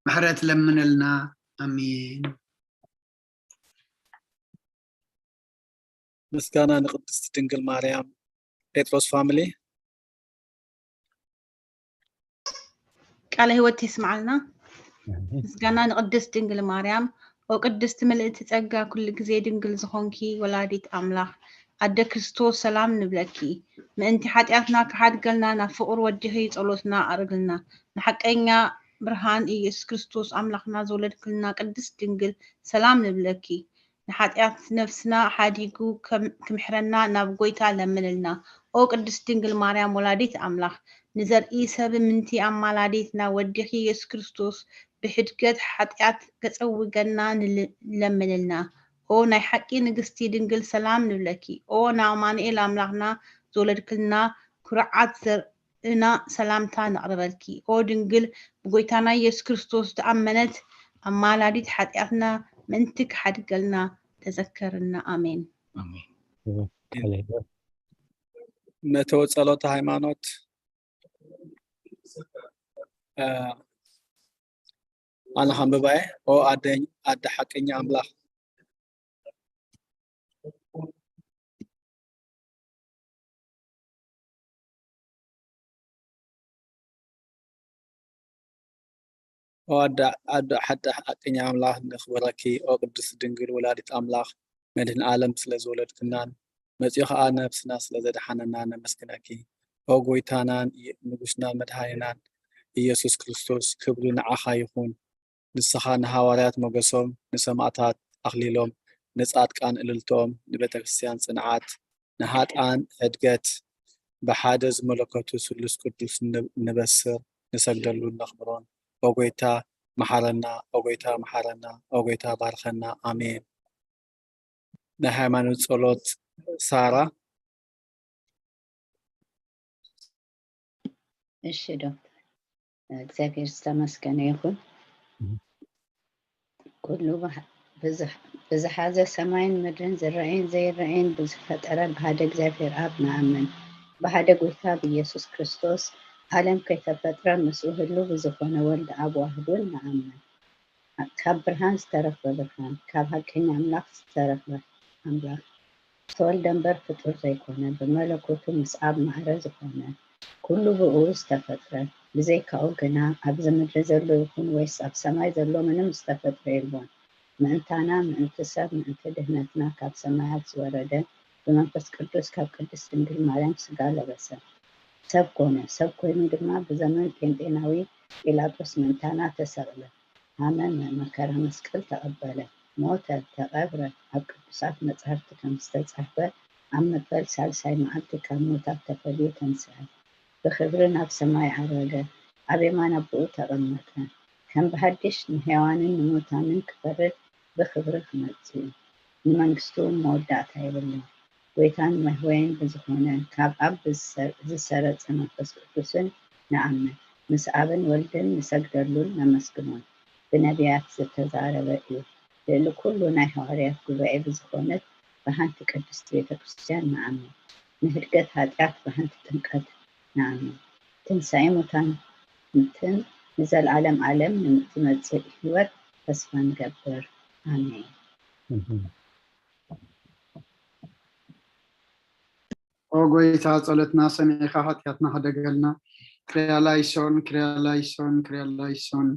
ምሕረት ለምንልና። ኣሜን። ምስጋና ንቅድስቲ ድንግል ማርያም። ጴጥሮስ ፋሚሊ። ቃለ ህይወት የስምዓልና። ምስጋና ንቅድስት ድንግል ማርያም። ኦ ቅድስቲ ምልእቲ ጸጋ፣ ኩሉ ግዜ ድንግል ዝኾንኪ ወላዲት ኣምላኽ፣ ኣደ ክርስቶስ ሰላም ንብለኪ። ምእንቲ ሓጢኣትና ክሓድገልና ናብ ፍቑር ወድኺ ጸሎትና ኣቕርብልና። ንሓቀኛ ብርሃን ኢየሱስ ክርስቶስ ኣምላኽና ዝወለድክልና ቅድስት ድንግል ሰላም ንብለኪ። ንሓጢኣት ነፍስና ሓዲጉ ከም-፣ ክምሕረና ናብ ጎይታ ለምንልና። ኦ ቅድስት ድንግል ማርያም ወላዲት ኣምላኽ፣ ንዘርኢ ሰብ ምንቲ ኣማላዲትና ወዲኺ ኢየሱስ ክርስቶስ ብሕድገት ሓጢኣት ከጸውገና ንል-፣ ለምንልና። ኦ ናይ ሓቂ ንግስቲ ድንግል ሰላም ንብለኪ። ኦ ንኣማኑኤል ኣምላኽና ዝወለድክልና ኩርዓት ዘርእና ሰላምታ ነቕርበልኪ። ኦ ድንግል ብጎይታና ኢየሱስ ክርስቶስ ዝኣመነት ኣማላዲት ሓጢኣትና ምእንቲ ክሓድገልና ተዘከርና። ኣሜን። ኣሜን። ቃለ ሕይወት። መእተዊ ጸሎተ ሃይማኖት፣ እ፣ ኣነ ከንብባ እየ። ኦ ኣደ፣ ኣደ ሓቀኛ ኣምላኽ፣ ኦ ኣደ፣ ኣደ ሓቂ ሓቀኛ ኣምላኽ ነኽብረኪ። ኦ ቅድስት ድንግል ወላዲት ኣምላኽ፣ መድህን ዓለም ስለ ዝወለድክናን መጺኡ ኸኣ ነብስና ስለ ዘድሓነና ነመስግነኪ። ኦ ጎይታናን ንጉስናን መድሃኒናን ኢየሱስ ክርስቶስ፣ ክብሪ ንዓኻ ይኹን። ንስኻ ንሃዋርያት ሞገሶም፣ ንሰማእታት ኣኽሊሎም፣ ንጻድቃን እልልትኦም፣ ንቤተ ክርስቲያን ጽንዓት፣ ንሃጣን ሕድገት፣ ብሓደ ዝመለከቱ ስሉስ ቅዱስ ን-፣ ንበስር፣ ንሰግደሉን ነኽብሮን። ኦ ጎይታ መሓረና፣ ኦ ጎይታ መሓረና፣ ኦ ጎይታ ባርኸና። ኣሜን። ናይ ሃይማኖት ጸሎት ሳራ። እሺ ዶክተር፣ እግዚኣብሔር ዝተመስገነ ይኹን። ኩሉ ብሓ-፣ ብዝሕ-፣ ብዝሓዘ ሰማይን ምድርን ዝረኣይን ዘይረኣይን ብዝፈጠረ ብሓደ እግዚኣብሔር ኣብ ንኣምን። ብሓደ ጎይታ ብኢየሱስ ክርስቶስ ዓለም ከይተፈጥረ ምስኡ ህሉ ብዝኾነ ወልድ ኣብ ዋህዱን ንኣምን። ካብ ብርሃን ዝተረኽበ ብርሃን፣ ካብ ሓቀኛ ኣምላኽ ዝተረኽበ ኣምላኽ፣ ዝተወልደ እምበር ፍጡር ዘይኮነ፣ ብመለኮቱ ምስ ኣብ ማዕረ ዝኾነ፣ ኩሉ ብእኡ ዝተፈጥረ፣ ብዘይካኡ ግና ኣብዚ ምድሪ ዘሎ ይኹን ወይስ ኣብ ሰማይ ዘሎ ምንም ዝተፈጥረ የልቦን። ምእንታና፣ ምእንቲ ሰብ፣ ምእንቲ ድህነትና ካብ ሰማያት ዝወረደ፣ ብመንፈስ ቅዱስ ካብ ቅድስት ድንግል ማርያም ስጋ ለበሰ። ሰብ ኮነ። ሰብ ኮይኑ ድማ ብዘመን ጴንጤናዊ ጲላጦስ ምእንታና ተሰቕለ። ሃመመ፣ መከራ መስቀል ተቐበለ፣ ሞተ፣ ተቐብረ፣ ኣብ ቅዱሳት መጻሕፍቲ ከም ዝተጻሕፈ ኣብ መበል ሳልሳይ መዓልቲ ካብ ሙታት ተፈልዩ ተንስአ፣ ብኽብሪ ናብ ሰማይ ዓረገ፣ ኣብ የማን ኣቦኡ ተቐመጠ፣ ከም ብሃድሽ ንሕያዋንን ንሙታንን ክፈርድ ብኽብሪ ክመጽእ እዩ፣ ንመንግስቱ እውን መወዳእታ የብሉን። ጎይታን መህወይን ብዝኾነ ካብ ኣብ ዝሰ-፣ ዝሰረጸ መንፈስ ቅዱስን ንኣምን። ምስ ኣብን ወልድን ንሰግደሉን ነመስግኖን። ብነቢያት ዝተዛረበ እዩ። ልዕሊ ኩሉ ናይ ሃዋርያት ጉባኤ ብዝኾነት ብሓንቲ ቅድስቲ ቤተ ክርስቲያን ንኣምን። ንህድገት ኃጢኣት ብሓንቲ ጥምቀት ንኣምን። ትንሳኤ ሙታን እንትን ንዘለዓለም ዓለም ዝመጽእ ህይወት ተስፋ ንገብር። ኣሜን። እህ። ኦ ጎይታ፣ ጸሎትና ሰሚዕካ ሓጢኣትና ሕደገልና። ክርያ ላይሶን፣ ክርያ ላይሶን፣ ክርያ ላይሶን።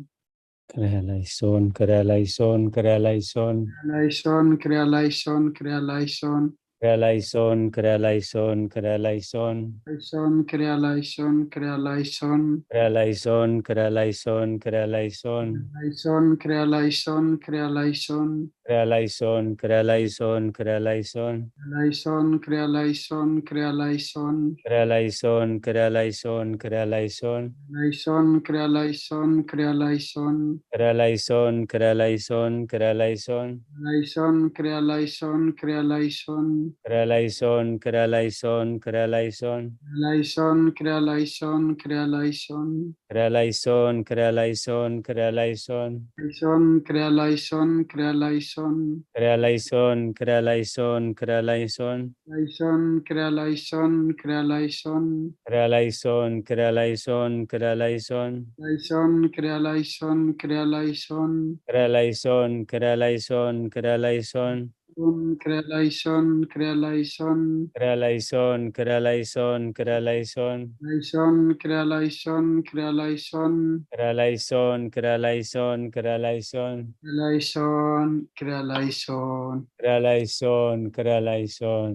ክርያ ላይሶን፣ ክርያ ላይሶን፣ ክርያ ላይሶን። ላይሶን፣ ክርያ ላይሶን፣ ክርያ ላይሶን። ክርያ ላይሶን፣ ክርያ ላይሶን፣ ክርያ ላይሶን። ላይሶን፣ ክርያ ላይሶን፣ ክርያ ላይሶን። ክርያ ላይሶን፣ ክርያ ላይሶን፣ ክርያ ላይሶን። ላይሶን፣ ክርያ ላይሶን፣ ክርያ ላይሶን። ክርያ ላይሶን፣ ክርያ ላይሶን፣ ክርያ ላይሶን። ላይሶን፣ ክርያ ላይሶን፣ ክርያ ላይሶን። ክርያ ላይሶን፣ ክርያ ላይሶን፣ ክርያ ላይሶን። ላይሶን፣ ክርያ ላይሶን፣ ክርያ ላይሶን። ክርያ ላይሶን፣ ክርያ ላይሶን፣ ክርያ ላይሶን። ላይሶን፣ ክርያ ላይሶን፣ ክርያ ላይሶን። ክርያ ላይሶን፣ ክርያ ላይሶን፣ ክርያ ላይሶን። ላይሶን፣ ክርያ ላይሶን፣ ክርያ ላይሶን። ክርያ ላይሶን፣ ክርያ ላይሶን፣ ክርያ ላይሶን። ላይሶን፣ ክርያ ላይሶን፣ ክርያ ላይሶን። ክርያ ላይሶን፣ ክርያ ላይሶን፣ ክርያ ላይሶን። ላይሶን፣ ክርያ ላይሶን፣ ክርያ ላይሶን። ክርያ ላይሶን፣ ክርያ ላይሶን፣ ክርያ ላይሶን። ላይሶን፣ ክርያ ላይሶን፣ ክርያ ላይሶን። ክርያ ላይሶን፣ ክርያ ላይሶን፣ ክርያ ላይሶን። ላይሶን፣ ክርያ ላይሶን፣ ክርያ ላይሶን። ክርያ ላይሶን፣ ክርያ ላይሶን፣ ክርያ ላይሶን። ላይሶን፣ ክርያ ላይሶን፣ ክርያ ላይሶን። ክርያ ላይሶን፣ ክርያ ላይሶን፣ ክርያ ላይሶን። ላይሶን፣ ክርያ ላይሶን። ክርያ ላይሶን፣ ክርያ ላይሶን።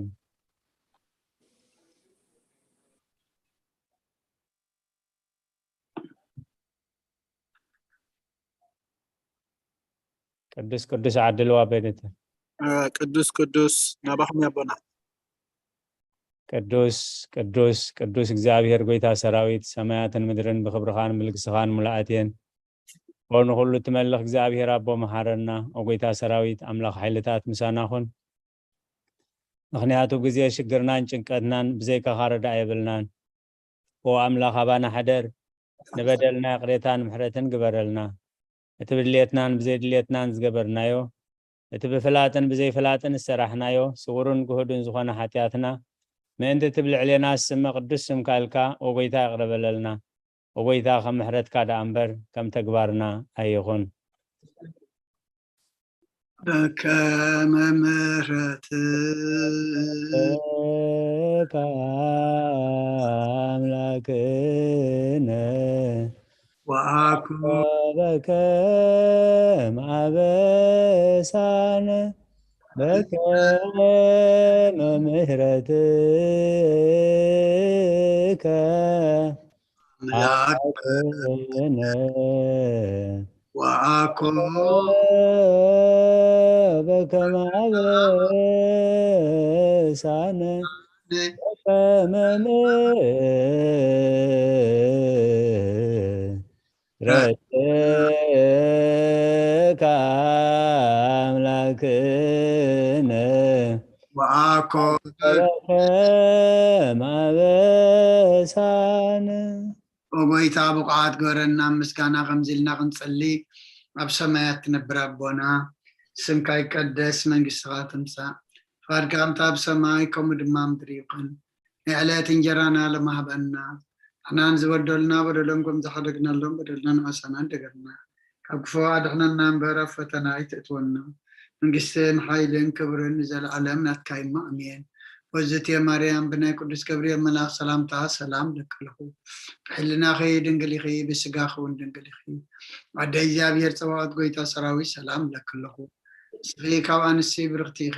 ቅዱስ ቅዱስ ዓድልዋ በደተ ቅዱስ ቅዱስ ናባኹም ያቦና። ቅዱስ ቅዱስ ቅዱስ እግዚኣብሔር ጎይታ ሰራዊት፣ ሰማያትን ምድርን ብክብርኻን ብልግስኻን ሙሉኣት እየን። ኦ ንኹሉ ትመልኽ እግዚኣብሔር ኣቦ፣ መሓረና። ኦ ጎይታ ሰራዊት፣ ኣምላኽ ሓይልታት፣ ምሳና ኩን። ምኽንያቱ ግዜ ሽግርናን ጭንቀትናን ብዘይካኻ ረዳእ የብልናን። ኦ ኣምላኽ፣ ኣባና ሕደር፣ ንበደልና ይቕሬታን ምሕረትን ግበረልና። እቲ ብድልየትናን ብዘይድልየትናን ዝገበርናዮ፣ እቲ ብፍላጥን ብዘይፍላጥን ዝሰራሕናዮ፣ ስውርን ግሁድን ዝኾነ ሓጢኣትና፣ ምእንቲ እቲ ብልዕሌና ዝስመ ቅዱስ ስምካ ኢልካ፣ ኦ ጎይታ፣ ይቕረ በለልና። ኦ ጎይታ፣ ከም ምሕረትካ ደኣ እምበር ከም ተግባርና ኣይኹን። በከመ ምሕረትከ ኣምላክነ ወአኩ በከመ አበሳነ በከመ ምሕረትከ አምላክ አኩነ ወአኩ በከመ አበሳነ በከመ ምሕረትከ አምላክነ ወአኮ በከመ አበሳነ። ኦ ጎይታ ብቑዓት ግበረና ምስጋና ከምዚ ኢልና ክንጽሊ። ኣብ ሰማያት ትነብር ኣቦና፣ ስምካ ይቀደስ፣ መንግስትኻ ትምጻእ፣ ፍቓድካ ከምታ ኣብ ሰማይ ከምኡ ድማ ምድሪ ይኹን። ናይ ዕለት እንጀራና ሎሚ ሃበና፣ ንሕናን ዝበደሉና በደሎም ከም ዝሓደግናሎም በደልና ንዓሳና እንደገና፣ ካብ ክፉ ኣድሕነና እምበር ኣብ ፈተና ኣይትእትወና። መንግስትን ሓይልን ክብርን ንዘለኣለም ናትካ እዩ፣ ኣሜን። ወዝቴ ማርያም ብናይ ቅዱስ ገብርኤል መልኣኽ ሰላምታ ሰላም ለክልኹ። ብሕልናኺ ድንግል ኢኺ፣ ብስጋኺ እውን ድንግል ኢኺ። ኣደ እግዚኣብሔር ጸባኦት ጎይታ ሰራዊት ሰላም ለክልኹ። ንስኺ ካብ ኣንስቲ ብርኽቲ ኢኺ፣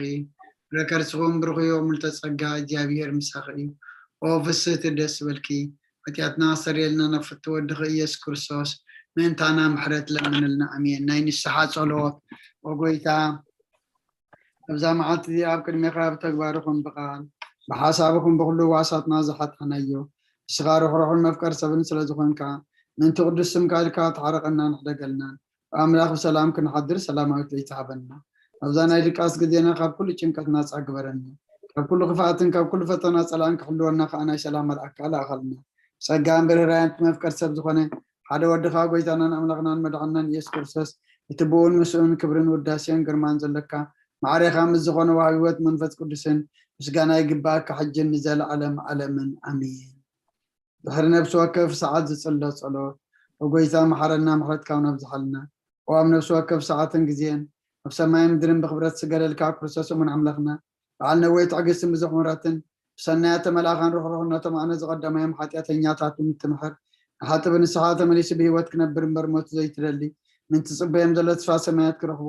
ፍረ ከርስኹም ብሩኽ እዩ። ምልተ ጸጋ እግዚኣብሔር ምሳኺ እዩ። ኦ ፍስህቲ ደስ በልኪ፣ ሓጢኣትና ኣስተርየልና ናብ ፍትወ ወድኺ ኢየሱስ ክርስቶስ ምእንታና ምሕረት ለምንልና። ኣሜን። ናይ ንስሓ ጸሎት። ኦ ጎይታ፣ ኣብዛ መዓልቲ እዚኣ ኣብ ቅድሜኻ ብተግባርኹም ብቓል ብሓሳብኹም ብኹሉ ዋሳትና ዝሓጣናዮ፣ ንስኻ ርሕሩሕን መፍቀር ሰብን ስለ ዝኾንካ፣ ምእንቲ ቅዱስ ስምካ ኢልካ ተሓረቐና ንሕደገልና። ብኣምላኽ ብሰላም ክንሓድር ሰላማዊት ለይቲ ሃበና። ኣብዛ ናይ ድቃስ ግዜና ካብ ኩሉ ጭንቀት ናጻ ግበረና። ካብ ኩሉ ክፍኣትን ካብ ኩሉ ፈተና ጸላእን ክሕልወና ከኣ ናይ ሰላም መልኣካ ለኣኸልና። ጸጋን ብርህራያን እቲ መፍቀር ሰብ ዝኾነ ሓደ ወድኻ ጎይታናን ኣምላኽናን መድሓንናን ኢየሱስ ክርስቶስ፣ እቲ ብኡን ምስኡን ክብርን ውዳሴን ግርማን ዘለካ፣ ማዕሬኻ ምስ ዝኾነ ወሃቢ ህይወት መንፈስ ቅዱስን ምስጋና ይግባኣካ፣ ሕጅን ንዘለዓለም ዓለምን። ኣሜን። ድሕሪ ነፍሲ ወከፍ ሰዓት ዝጽሎ ጸሎት፣ ኦ ጎይታ፣ መሓረና፣ ምሕረትካ እውን ኣብዝሓልና። ኦ ኣብ ነፍሲ ወከፍ ሰዓትን ግዜን፣ ኣብ ሰማይን ምድርን ብኽብረት ዝገለልካ ክርስቶስ እሙን ኣምላኽና፣ በዓል ነወይ ትዕግስትን ብዙሕ ምሕረትን፣ ብሰናያት ተመልኣኻን ርሕሩሕነቶም ኣነ ዝቐዳማዮም ሓጢኣተኛታት ብምትምሕር፣ ንሓጢ ብንስሓ ተመሊሱ ብህይወት ክነብር እምበር ሞት ዘይትደሊ፣ ምን ትጽበዮም ዘሎ ተስፋ ሰማያት ክረኽቡ፣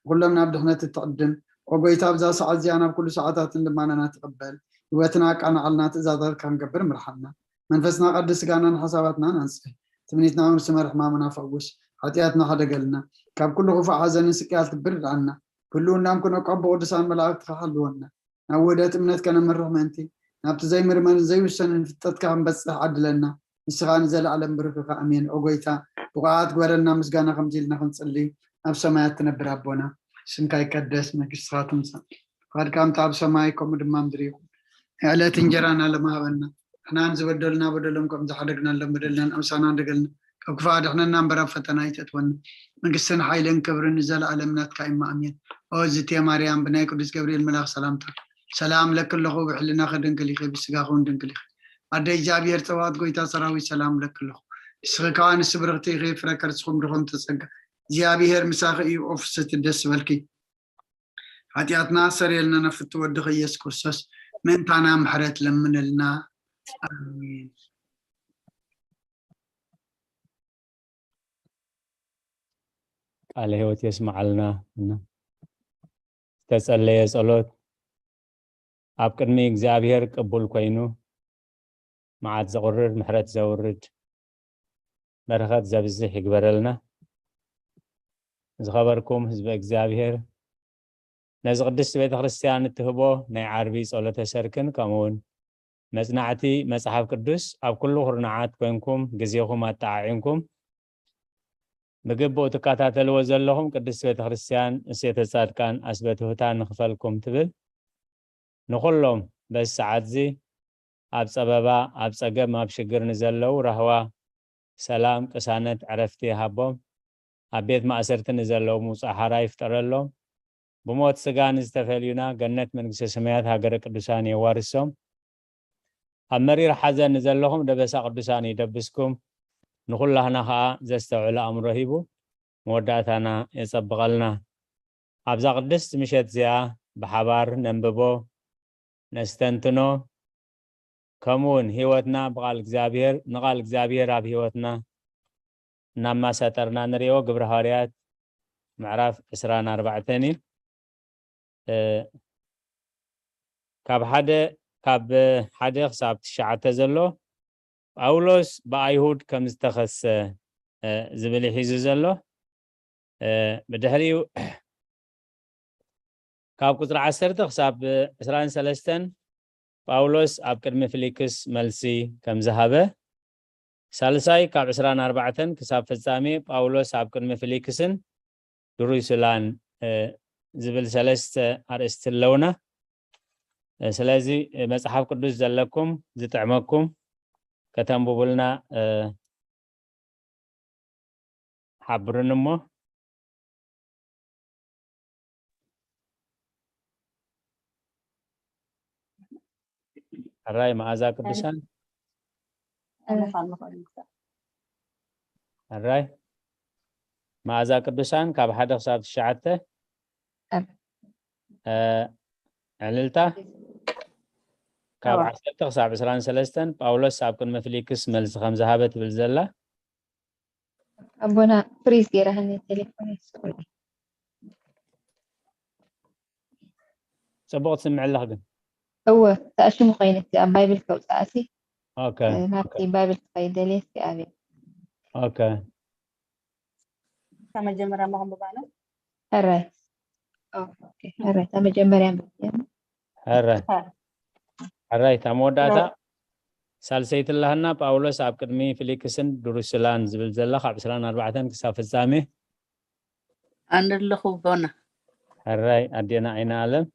ንኹሎም ናብ ድሕነት እትዕድም፣ ኦ ጎይታ፣ ኣብዛ ሰዓት እዚኣ ናብ ኩሉ ሰዓታትን ልማናና ትቕበል፣ ህይወትና ኣቃናዓልና፣ ትእዛዛትካ ክንገብር ምርሓልና። መንፈስና ቀድስ፣ ስጋናን ሓሳባትናን ኣንጽህ። ትምኒትና እውን ስመር፣ ሕማምና ፈውስ፣ ሓጢኣትና ሓደገልና፣ ካብ ኩሉ ክፉእ ሓዘንን ስቅያት ክብር ድኣና። ብህልውናም ክነቋ ብቅዱሳን መላእክትኻ ሓልወና። ናብ ውህደት እምነት ከነምርሕ ምእንቲ፣ ናብቲ ዘይምርመርን ዘይውሰንን ፍልጠትካ ክንበጽሕ ዓድለና። ንስኻ ንዘለኣለም ብሩክ ኢኻ። ኣሜን። ኦ ጎይታ፣ ብቑዓት ግበረና ምስጋና ከምዚ ኢልና ክንጽሊ፣ ኣብ ሰማያት ትነብር ኣቦና፣ ስምካ ይቀደስ፣ መንግስትኻ ትምጻእ፣ ፍቓድካ ከምቲ ኣብ ሰማይ ከምኡ ድማ ምድሪ ይኹን። ዕለት እንጀራና ሎሚ ሃበና። ንሕናን ዝበደሉና በደሎም ከም ዝሓደግናሎም በደልና ንኣምሳና እንደገልና፣ ካብ ክፉእ ኣድሕነና እምበር ኣብ ፈተና ኣይተእትወና። መንግስትን ሓይልን ክብርን ንዘለኣለም ናትካ እዩ። ኣሜን። ኦ ዝቴ ማርያም፣ ብናይ ቅዱስ ገብርኤል መልኣኽ ሰላምታ ሰላም ለኪ ኣለኹ፣ ብሕልናኺ ድንግል ኢኺ፣ ብስጋኺ እውን ድንግል ኢኺ። ኣደ እግዚኣብሔር ጸባኦት፣ ጎይታ ሰራዊት፣ ሰላም ለኪ ኣለኹ። ንስኺ ከኣ ኣንስቲ ብርኽቲ ኢኺ፣ ፍረ ከርስኹም ድኹም ተጸጋ፣ እግዚኣብሔር ምሳኺ እዩ። ኦ ፍስሕቲ ደስ በልኪ፣ ሓጢኣትና ኣስተሰርየልና፣ ናብ ፍትው ወድኺ ኢየሱስ ክርስቶስ ምእንታና ምሕረት ለምንልና። ኣሜን። ቃለ ሕይወት የስምዓልና። እና ዝተጸለየ ጸሎት ኣብ ቅድሚ እግዚኣብሔር ቅቡል ኮይኑ፣ መዓት ዘቑርር፣ ምሕረት ዘውርድ፣ በረኸት ዘብዝሕ ይግበረልና። ዝኸበርኩም ህዝቢ እግዚኣብሔር፣ ነዚ ቅድስቲ ቤተ ክርስቲያን እትህቦ ናይ ዓርቢ ጸሎተ ሰርክን ከምኡ እውን መጽናዕቲ መጽሓፍ ቅዱስ ኣብ ኩሉ ኩርናዓት ኮንኩም ግዜኹም ኣጠዓዒምኩም ብግቡእ ትከታተልዎ ዘለኹም ቅድስቲ ቤተ ክርስቲያን እሴተ ጻድቃን ኣስበትሁታ ንኽፈልኩም ትብል። ንኹሎም በዚ ሰዓት እዚ ኣብ ጸበባ፣ ኣብ ጸገም፣ ኣብ ሽግር ንዘለዉ ራህዋ፣ ሰላም፣ ቅሳነት፣ ዕረፍቲ ይሃቦም። ኣብ ቤት ማእሰርቲ ንዘለዉ ምውጻእ ሓራ ይፍጠረሎም። ብሞት ስጋ ንዝተፈልዩና ገነት መንግስተ ሰማያት ሃገረ ቅዱሳን የዋርሶም። ኣብ መሪር ሓዘን ንዘለኹም ደበሳ ቅዱሳን ይደብስኩም። ንኹላህና ኸኣ ዘስተውዕል ኣእምሮ ሂቡ መወዳእታና የጸብቐልና። ኣብዛ ቅድስቲ ምሸት እዚኣ ብሓባር ነንብቦ፣ ነስተንትኖ፣ ከምኡ እውን ህይወትና ብቓል እግዚኣብሔር፣ ንቓል እግዚኣብሔር ኣብ ህይወትና እናማሳጠርና ንሪኦ። ግብረ ሃዋርያት ምዕራፍ ዕስራን ኣርባዕተን እዩ። እ፣ ካብ ሓደ፣ ካብ ሓደ ክሳብ ትሽዓተ ዘሎ ጳውሎስ ብኣይሁድ ከም ዝተኸሰ፣ እ፣ ዝብል እዩ ሒዙ ዘሎ። እ፣ ብድሕሪኡ ካብ ቁጽሪ ዓሰርተ ክሳብ ዕስራን ሰለስተን ጳውሎስ ኣብ ቅድሚ ፊሊክስ መልሲ ከም ዝሃበ፣ ሳልሳይ ካብ ዕስራን ኣርባዕተን ክሳብ ፍጻሜ ጳውሎስ ኣብ ቅድሚ ፊሊክስን ድሩስላን፣ እ፣ ዝብል ሰለስተ ኣርእስቲ ኣለውና። እ፣ ስለዚ፣ እ፣ መጽሓፍ ቅዱስ ዘለኩም ዝጥዕመኩም ከተንብቡልና፣ እ፣ ሓብሩኒ እሞ። ሕራይ መኣዛ ቅዱሳን። ሕራይ መኣዛ ቅዱሳን ካብ ሓደ ክሳብ ትሽዓተ። እ፣ ዕልልታ ካብ ዓሰርተ ክሳብ ዕስራን ሰለስተን ጳውሎስ ኣብ ቅድሚ ፊሊክስ መልሲ ከም ዝሃበ ትብል ዘላ። ኣቦና ፍሪዝ ገይራህኒ ቴሌፎን ይስቁል። ጽቡቕ ትስምዕ ኣለኽ ግን። እወ፣ ተኣሽሙ ኮይነ እቲ ኣብ ባይብል ከውጽኣሲ፣ ኦኬ፣ እ፣ ናብቲ ኦኬ። ባይብል ክኸይድ ደልየ እስኪ ኣብየ። ኦኬ። ካብ መጀመርያ እሞ ከንብባ ነው። ሕራይ። ኦ፣ ኦኬ። ሕራይ፣ ካብ መጀመርያ ኣንብብያ። ሕራይ። ሕራይ፣ እታ መወዳእታ ሳልሰይቲ ኣላህና ጳውሎስ ኣብ ቅድሚ ፊሊክስን ድሩስላን ዝብል ዘላ ካብ ዕስራን ኣርባዕተን ክሳብ ፍጻሜ። ኣነ ኣለኹ ኣቦና። ሕራይ ኣዴና ዓይነ ኣለም።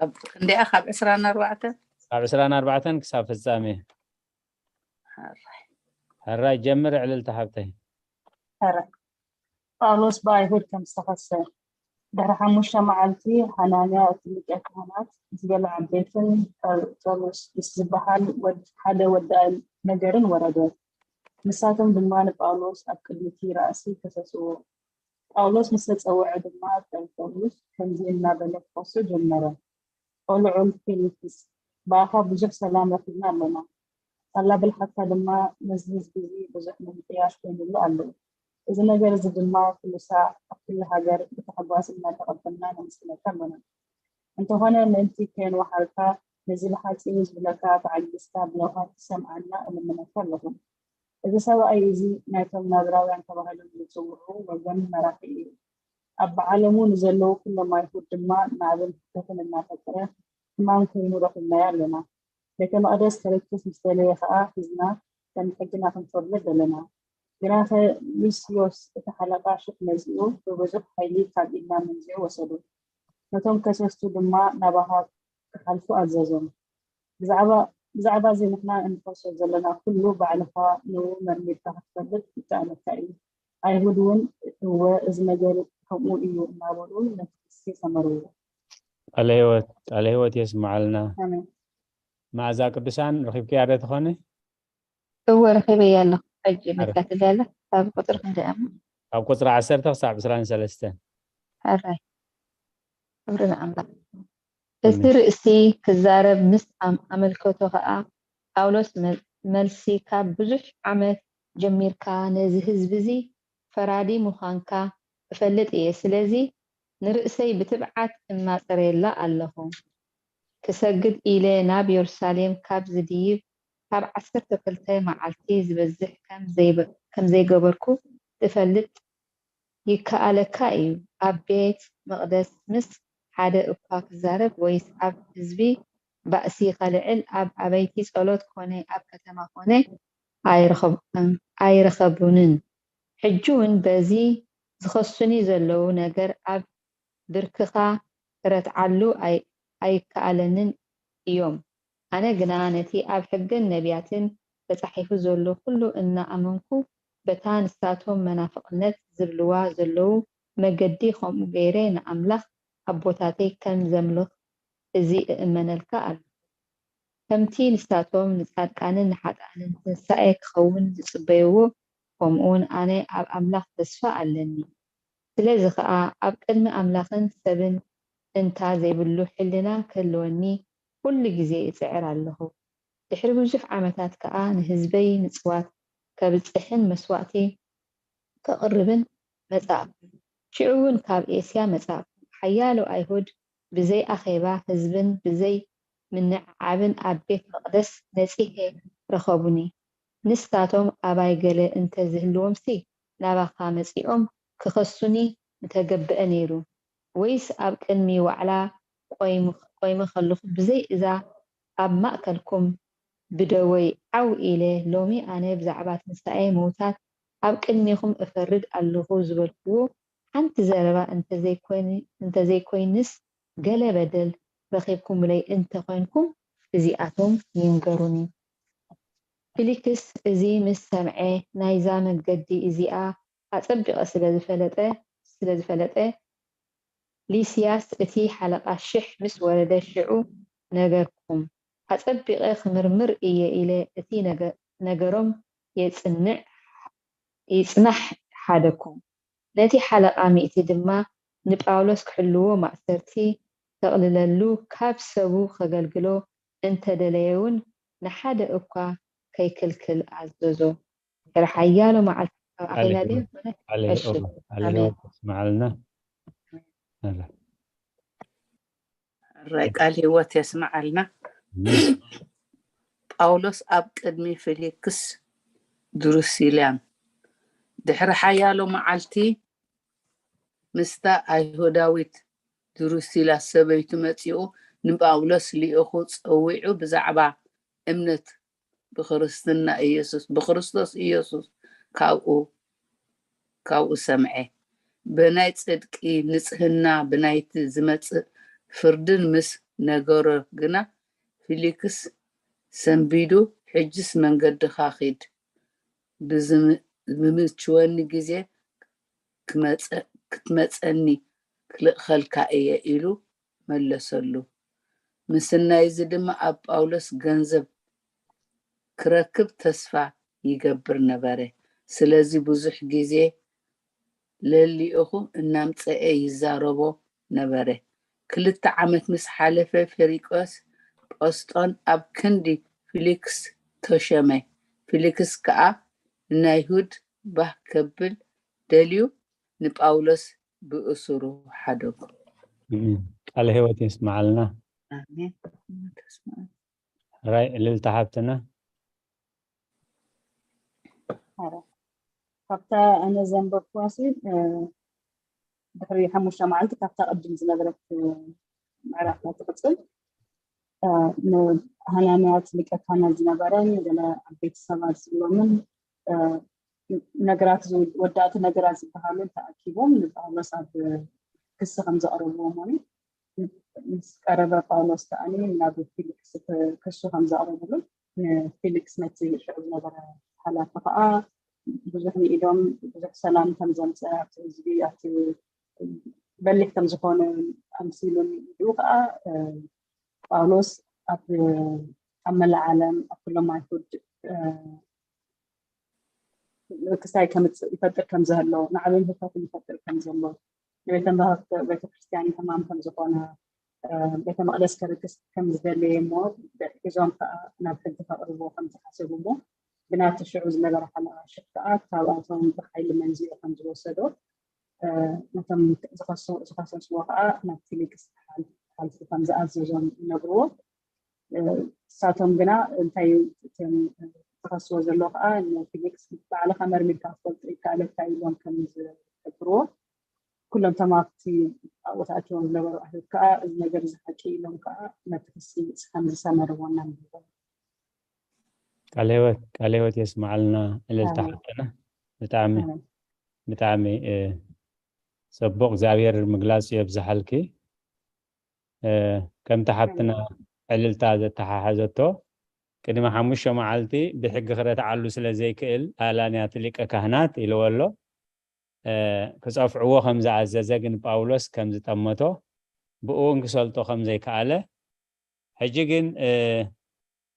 ካብ ክንደያ? ካብ ዕስራን ኣርባዕተን? ካብ ዕስራን ኣርባዕተን ክሳብ ፍጻሜ። ሕራይ። ሕራይ ጀምር ዕልልቲ ሓብተይ። ሕራይ። ጳውሎስ ብኣይሁድ ከም ዝተኸሰ። ድሕሪ ሓሙሽተ መዓልቲ ሓናንያ እቲ ሊቀ ካህናት ምስ ገለ ዓበይትን ጠርጠሉስ ምስ ዝበሃል ወድ-፣ ሓደ ወዲ ነገርን ወረደ። ንሳቶም ድማ ንጳውሎስ ኣብ ቅድሚ እቲ ራእሲ ከሰስዎ። ጳውሎስ ምስ ተጸውዐ ድማ ጠርጠሉስ ከምዚ እናበለ ክኸሶ ጀመረ። ኦ ልዑል ፊሊክስ፣ ብኣኻ ብዙሕ ሰላም ረኺብና ኣለና። ሳላ ብልሓትካ ድማ ነዚ ህዝቢ እዚ ብዙሕ ምምሕያሽ ኮይኑሉ ኣሎ። እዚ ነገር እዚ ድማ ኩሉ ሳዕ ኣብ ኩሉ ሃገር ብታሕጓስ እናተቐበልና ነመስግነካ ኣለና። እንተኾነ ምእንቲ ከየንወሓልካ ነዚ ብሓጺሩ ዝብለካ ተዓጊስካ ብለውሃት ትሰምዓና እልምነካ ኣለኹ። እዚ ሰብኣይ እዚ ናይቶም ናዝራውያን ተባሂሎም ዝጽውዑ ወገን መራሒ እዩ። ኣብ ዓለሙ ንዘለዉ ኩሎም ኣይሁድ ድማ ናዕብን ህግደፍን እናፈጠረ ሕማም ኮይኑ ረኺብናዮ ኣለና። ቤተ መቕደስ ከረክስ ምስ ደለየ ኸኣ ሒዝና ከም ሕግና ክንፈርዶ ደለና። ግናኸ ሉስዮስ እቲ ሓለቓ ሽሕ መጺኡ ብብዙሕ ሓይሊ ካብ ኢድና መንዚዑ ወሰዶ። ነቶም ከሰስቱ ድማ ናባኻ ክሓልፉ ኣዘዞም። ብዛዕባ፣ ብዛዕባ እዚ ንሕና እንኸሶ ዘለና ኩሉ ባዕልኻ ንኡ መርሚርካ ክትፈልጥ ይከኣለካ እዩ። ኣይሁድ እውን እወ፣ እዚ ነገር ከምኡ እዩ እናበሉ ነቲ ክሲ ሰመርዎ። ቃለ ህይወት፣ ቃለ ህይወት የስምዓልና። ኣሜን። መኣዛ ቅዱሳን ረኺብክያ ዶ ትኾኒ? እወ፣ ረኺበያ ኣለኹ። ሕጂ ኣረ። መጻት እያ ኣላ። ካብ ቁጽሪ ክንደይ እያ? ካብ ቁጽሪ ዓሰርተ ክሳብ ዕስራን ሰለስተን። ሕራይ። ክብሪ ንኣምላኽ። እቲ ኣሜን። ርእሲ ክዛረብ ምስ ኣም-፣ ኣመልከቶ ኸኣ፣ ጳውሎስ መ-፣ መልሲ፣ ካብ ብዙሕ ዓመት ጀሚርካ ነዚ ህዝቢ እዚ ፈራዲ ምዃንካ እፈልጥ እየ። ስለዚ ንርእሰይ ብትብዓት እማጸረየላ ኣለኹ። ክሰግድ ኢለ ናብ የሩሳሌም ካብ ዝድይብ፣ ካብ ዓሰርተ ክልተ መዓልቲ ዝበዝሕ ከም ዘይበ-፣ ከም ዘይገበርኩ ትፈልጥ ይከኣለካ እዩ። ኣብ ቤት መቕደስ ምስ ሓደ እኳ ክዛረብ ወይስ ኣብ ህዝቢ ባእሲ ከልዕል፣ ኣብ ኣበይቲ ጸሎት ኮነ ኣብ ከተማ ኮነ ኣይረኸብ-፣ ኣይረኸቡንን። ሕጂ እውን በዚ ዝኸሱኒ ዘለዉ ነገር ኣብ ብርክኻ ክረትዓሉ ኣይ-፣ ኣይከኣለንን እዮም። ኣነ ግና ነቲ ኣብ ሕግን ነቢያትን ተጻሒፉ ዘሎ ኩሉ እናኣመንኩ፣ በታ ንሳቶም መናፍቕነት ዝብልዋ ዘለዉ መገዲ ከምኡ ገይረ ንኣምላኽ ኣቦታተይ ከም ዘምልኽ እዚ እእመነልካ ኣለኹ። ከምቲ ንሳቶም ንጻድቃንን ንሓጥኣንን ትንሳኤ ክኸውን ዝጽበይዎ፣ ከምኡውን ኣነ ኣብ ኣምላኽ ተስፋ ኣለኒ። ስለዚ ኸኣ ኣብ ቅድሚ ኣምላኽን ሰብን እንታ ዘይብሉ ሕልና ክህልወኒ ኩሉ ግዜ እጽዕር ኣለኹ። ድሕሪ ብዙሕ ዓመታት ከኣ ንህዝበይ ምጽዋት ከብጽሕን መስዋእቲ ከቕርብን መጻእኩ። ሽዑ እውን ካብ ኤስያ መጻእኩ። ሓያሎ ኣይሁድ ብዘይ ኣኼባ ህዝብን ብዘይ ምንዕዓብን ኣብ ቤት መቕደስ ነጺሄ ረኸቡኒ። ንሳቶም ኣባይ ገለ እንተ ዝህልዎምሲ ናባኻ መጺኦም ክኸሱኒ ምተገብአ ነይሩ። ወይስ ኣብ ቅድሚ ዋዕላ ቆይሙ-፣ ቆይመ ከለኹ ብዘይ እዛ ኣብ ማእከልኩም ብደወይ ዓው ኢለ፣ ሎሚ ኣነ ብዛዕባ ትንሳኤ ምዉታት ኣብ ቅድሜኹም እፈርድ ኣለኹ ዝበልክዎ ሓንቲ ዘረባ እንተዘይኮይን-፣ እንተዘይኮይንስ ገለ በደል ረኺብኩምለይ እንተኾይንኩም እዚኣቶም ይንገሩኒ። ፊሊክስ እዚ ምስ ሰምዐ ናይዛ መገዲ እዚኣ ኣጸቢቐ ስለ ዝፈለጠ፣ ስለ ዝፈለጠ ሊስያስ እቲ ሓለቓ ሽሕ ምስ ወረደ ሽዑ ነገርኩም። ኣጸቢቐ ክምርምር እየ ኢለ እቲ ነገ-፣ ነገሮም የጽንዕ፣ ይጽናሕ ሓደኩም። ነቲ ሓለቓ ሚእቲ ድማ ንጳውሎስ ክሕልዎ ማእሰርቲ ከቕልለሉ ካብ ሰቡ ከገልግሎ እንተደለየ እውን ንሓደ እኳ ከይክልክል ኣዘዞ። ድሕሪ ሓያሎ መዓልቲ ካብ ኣኺላ ድዩ? ቃለ እሺ። ቃለ ኣሜን። ህይወት የስምዓልና። ኣላ። ሕራይ ቃል ህይወት የስምዓልና። ጳውሎስ ኣብ ቅድሚ ፊሊክስ ድሩሲልያን ድሕሪ ሓያሎ መዓልቲ ምስታ ኣይሁዳዊት ድሩሲላ ሰበይቱ መጺኡ ንጳውሎስ ልኢኹ ጸዊዑ ብዛዕባ እምነት ብክርስትና ኢየሱስ፣ ብክርስቶስ ኢየሱስ ካብኡ፣ ካብኡ ሰምዐ። ብናይ ጽድቂ ንጽህና ብናይቲ ዝመጽእ ፍርድን ምስ ነገሮ ግና ፊሊክስ ሰንቢዱ፣ "ሕጅስ መንገድኻ ኺድ፣ ብዝም-፣ ብምችወኒ ግዜ ክመጸ-፣ ክትመጸኒ ክልእኸልካ እየ" ኢሉ መለሰሉ። ምስናይዚ ድማ ኣብ ጳውሎስ ገንዘብ ክረክብ ተስፋ ይገብር ነበረ። ስለዚ ብዙሕ ግዜ ለልኡኹ እናምጸኤ ይዛረቦ ነበረ። ክልተ ዓመት ምስ ሓለፈ ፊሊቆስ ጶስጦን ኣብ ክንዲ ፊሊክስ ተሾመ። ፊሊክስ ከኣ ንናይሁድ ባህ ከብል ደልዩ ንጳውሎስ ብእሱሩ ሓደጎ። ቃለ ህይወት የስምዓልና። ኣሜን። ራይ እልልታ ሓብትና። ካብታ ኣነ ዘንበብኩዋ ሲ ድሕሪ ሓሙሽተ መዓልቲ ካብታ ቅድም ዝነበረት ምዕራፍ ትቕፅል። ንሃናንያ እቲ ሊቀ ካህናት ዝነበረን ገለ ዓበይቲ ሰባት ዝብሎምን ነገራት፣ ወዳእቲ ነገራት ዝበሃሉ ተኣኪቦም ንጳውሎስ ኣብ ክሲ ከም ዘቕረብዎ ማለት ምስ ቀረበ ጳውሎስ ከኣ ናብ ፊሊክስ ክሱ ከም ዘቕረብሉ ንፊሊክስ ነቲ ሽዑ ዝነበረ ሓላፊ ከዓ ብዙሕ ንኢዶም ብዙሕ ሰላም ከም ዘምፀ ኣብቲ ህዝቢ ኣብቲ በሊሕ ከም ዝኾነ ኣምሲሉ ንኢዱ ከዓ ጳውሎስ ኣብ ኣብ መላእ ዓለም ኣብ ኩሎም ኣይሁድ ክሳይ ከምፅእ ይፈጥር ከም ዘህሎ ንዓብን ህፈትን ይፈጥር ከም ዘሎ ንቤተ መዛግብቲ ቤተክርስትያን ሕማም ከም ዝኾነ ቤተ መቅደስ ከርክስ ከም ዝደለየ እሞ ሒዞም ከዓ ናብ ሕጊ ከቅርብዎ ከም ዝሓሰቡ እሞ ብናቲ ሽዑ ዝነበረ ሓለቓ ሽፍ ከዓ ካብኣቶም ብሓይሊ መንዚዑ ከም ዝወሰዶ ነቶም ዝኸሰስዎ ከዓ ናብ ፊሊክስ ሓልፉ ከም ዝኣዘዞም ይነግርዎ። ንሳቶም ግና እንታይ ዝኸስዎ ዘሎ ከዓ ንፊሊክስ ባዕልኻ መርሚርካ ክትፈልጦ ይከኣለካ ኢሎም ከም ዝገብርዎ። ኩሎም ተማኽቲ ኣብኡ ተኣኪቦም ዝነበሩ ኣሕዋት ከዓ እዚ ነገር እዚ ሓቂ ኢሎም ከዓ ነቲ ክሲ ከም ዝሰመርዎ እናንብቦ። ቃለ ህይወት ቃለ ህይወት የስምዓልና። እልልታ ሓፍትና። ብጣዕሚ ብጣዕሚ ጽቡቕ፣ እግዚኣብሔር ምግላጽ የብዝሓልኪ። ከምቲ ሓፍትና ዕልልታ ዘተሓሓዘቶ፣ ቅድሚ ሓሙሽተ መዓልቲ ብሕጊ ክረትዓሉ ስለ ዘይክእል ኣላንያ እቲ ሊቀ ካህናት ኢልዎ ኣሎ። ክጸፍዕዎ ከም ዝኣዘዘ ግን ጳውሎስ ከም ዝጠመቶ፣ ብእውን ክሰልጦ ከም ዘይከኣለ፣ ሕጂ ግን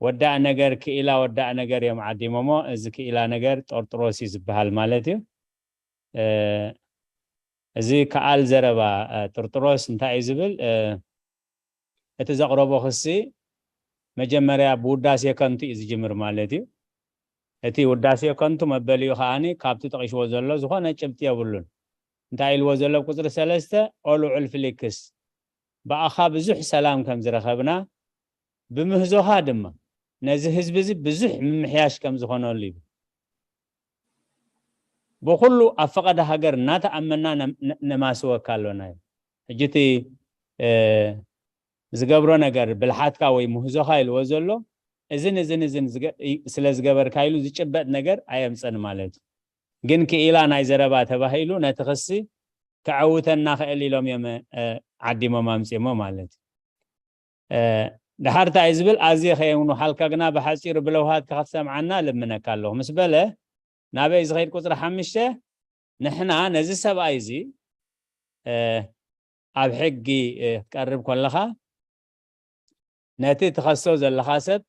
ወዳእ ነገር ክኢላ ወዳእ ነገር እዮም ዓዲሞሞ። እዚ ክኢላ ነገር ጦርጥሮስ እዩ ዝበሃል ማለት እዩ። እዚ ከኣል ዘረባ ጥርጥሮስ እንታይ እዩ ዝብል? እቲ ዘቕረቦ ክሲ መጀመርያ ብውዳሴ ከንቱ እዩ ዝጅምር ማለት እዩ። እቲ ውዳሴ ከንቱ መበሊኡ ከዓኒ ካብቲ ጠቒሽዎ ዘሎ ዝኾነ ጭብጢ የብሉን። እንታይ ኢልዎ ዘሎ ኣብ ቁፅሪ ሰለስተ? ኦልዑል ፍሊክስ፣ ብኣኻ ብዙሕ ሰላም ከም ዝረኸብና፣ ብምህዞኻ ድማ ነዚ ህዝቢ እዚ ብዙሕ ምምሕያሽ ከም ዝኾነሉ ይብል። ብኹሉ ኣብ ፈቐደ ሃገር እናተኣመና ነማስወካ ኣሎና እዩ። ሕጂ እቲ ዝገብሮ ነገር ብልሓትካ ወይ ምህዞኻ ኢልዎ ዘሎ፣ እዝን እዝን እዝን ስለ ዝገበርካ ኢሉ ዝጭበጥ ነገር ኣየምፀን ማለት እዩ። ግን ክኢላ ናይ ዘረባ ተባሂሉ ነቲ ክሲ ከዐውተና ክእል ኢሎም እዮም ዓዲሞም ኣምፂሞ ማለት እዩ። ድሓር እንታይ ዝብል ኣዝየ ከየንውሓልካ ግና ብሓፂሩ ብለውሃትካ ክትሰምዓና ልምነካ ኣለኹ ምስ በለ፣ ናበይ ዝኸይድ ቁፅሪ ሓሙሽተ? ንሕና ነዚ ሰብኣይ እዚ ኣብ ሕጊ ክትቀርብ ከለኻ ነቲ ትኸሶ ዘለኻ ሰብ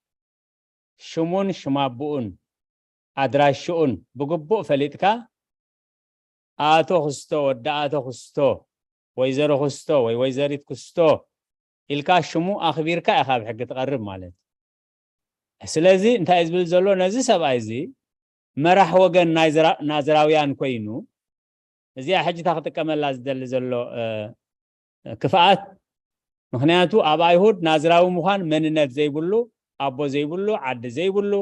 ሽሙን ሽማብኡን ኣድራሽኡን ብግቡእ ፈሊጥካ፣ ኣቶ ክስቶ፣ ወዲ ኣቶ ክስቶ፣ ወይዘሮ ክስቶ ወይ ወይዘሪት ክስቶ ኢልካ ሽሙ ኣኽቢርካ ኢኻ ኣብ ሕጊ ትቐርብ ማለት እዩ። ስለዚ እንታይ እዩ ዝብል ዘሎ? ነዚ ሰብኣይ እዚ መራሕ ወገን ናዝራውያን ኮይኑ፣ እዚኣ ሕጂ እታ ክጥቀመላ ዝደሊ ዘሎ ክፍኣት፣ ምኽንያቱ ኣብ ኣይሁድ ናዝራዊ ምዃን መንነት ዘይብሉ፣ ኣቦ ዘይብሉ፣ ዓዲ ዘይብሉ፣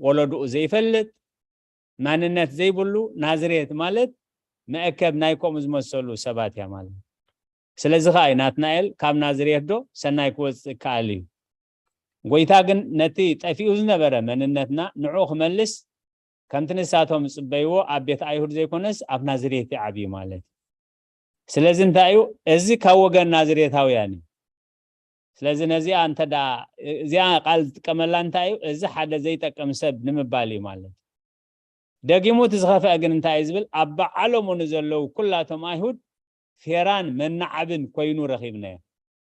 ወለድኡ ዘይፈልጥ፣ ማንነት ዘይብሉ፣ ናዝሬት ማለት መእከብ ናይ ከምኡ ዝመሰሉ ሰባት እያ ማለት። ስለዚ ኸዓ እዩ ናትናኤል ካብ ናዝሬት ዶ ሰናይ ክወፅእ ይከኣል እዩ? ጎይታ ግን ነቲ ጠፊኡ ዝነበረ መንነትና ንዕኡ ክመልስ፣ ከምቲ ንሳቶም ዝፅበይዎ ኣብ ቤት ኣይሁድ ዘይኮነስ ኣብ ናዝሬት እዩ ዓብዩ ማለት እዩ። ስለዚ እንታይ እዩ? እዚ ካብ ወገን ናዝሬታውያን እዩ። ስለዚ ነዚኣ እንተ ደኣ እዚኣ ቃል ዝጥቀመላ እንታይ እዩ? እዚ ሓደ ዘይጠቅም ሰብ ንምባል እዩ ማለት እዩ። ደጊሙ እቲ ዝኸፍአ ግን እንታይ እዩ ዝብል? ኣብ በዓሎሙ ንዘለዉ ኩላቶም ኣይሁድ ፌራን መናዓብን ኮይኑ ረኺብናዮ።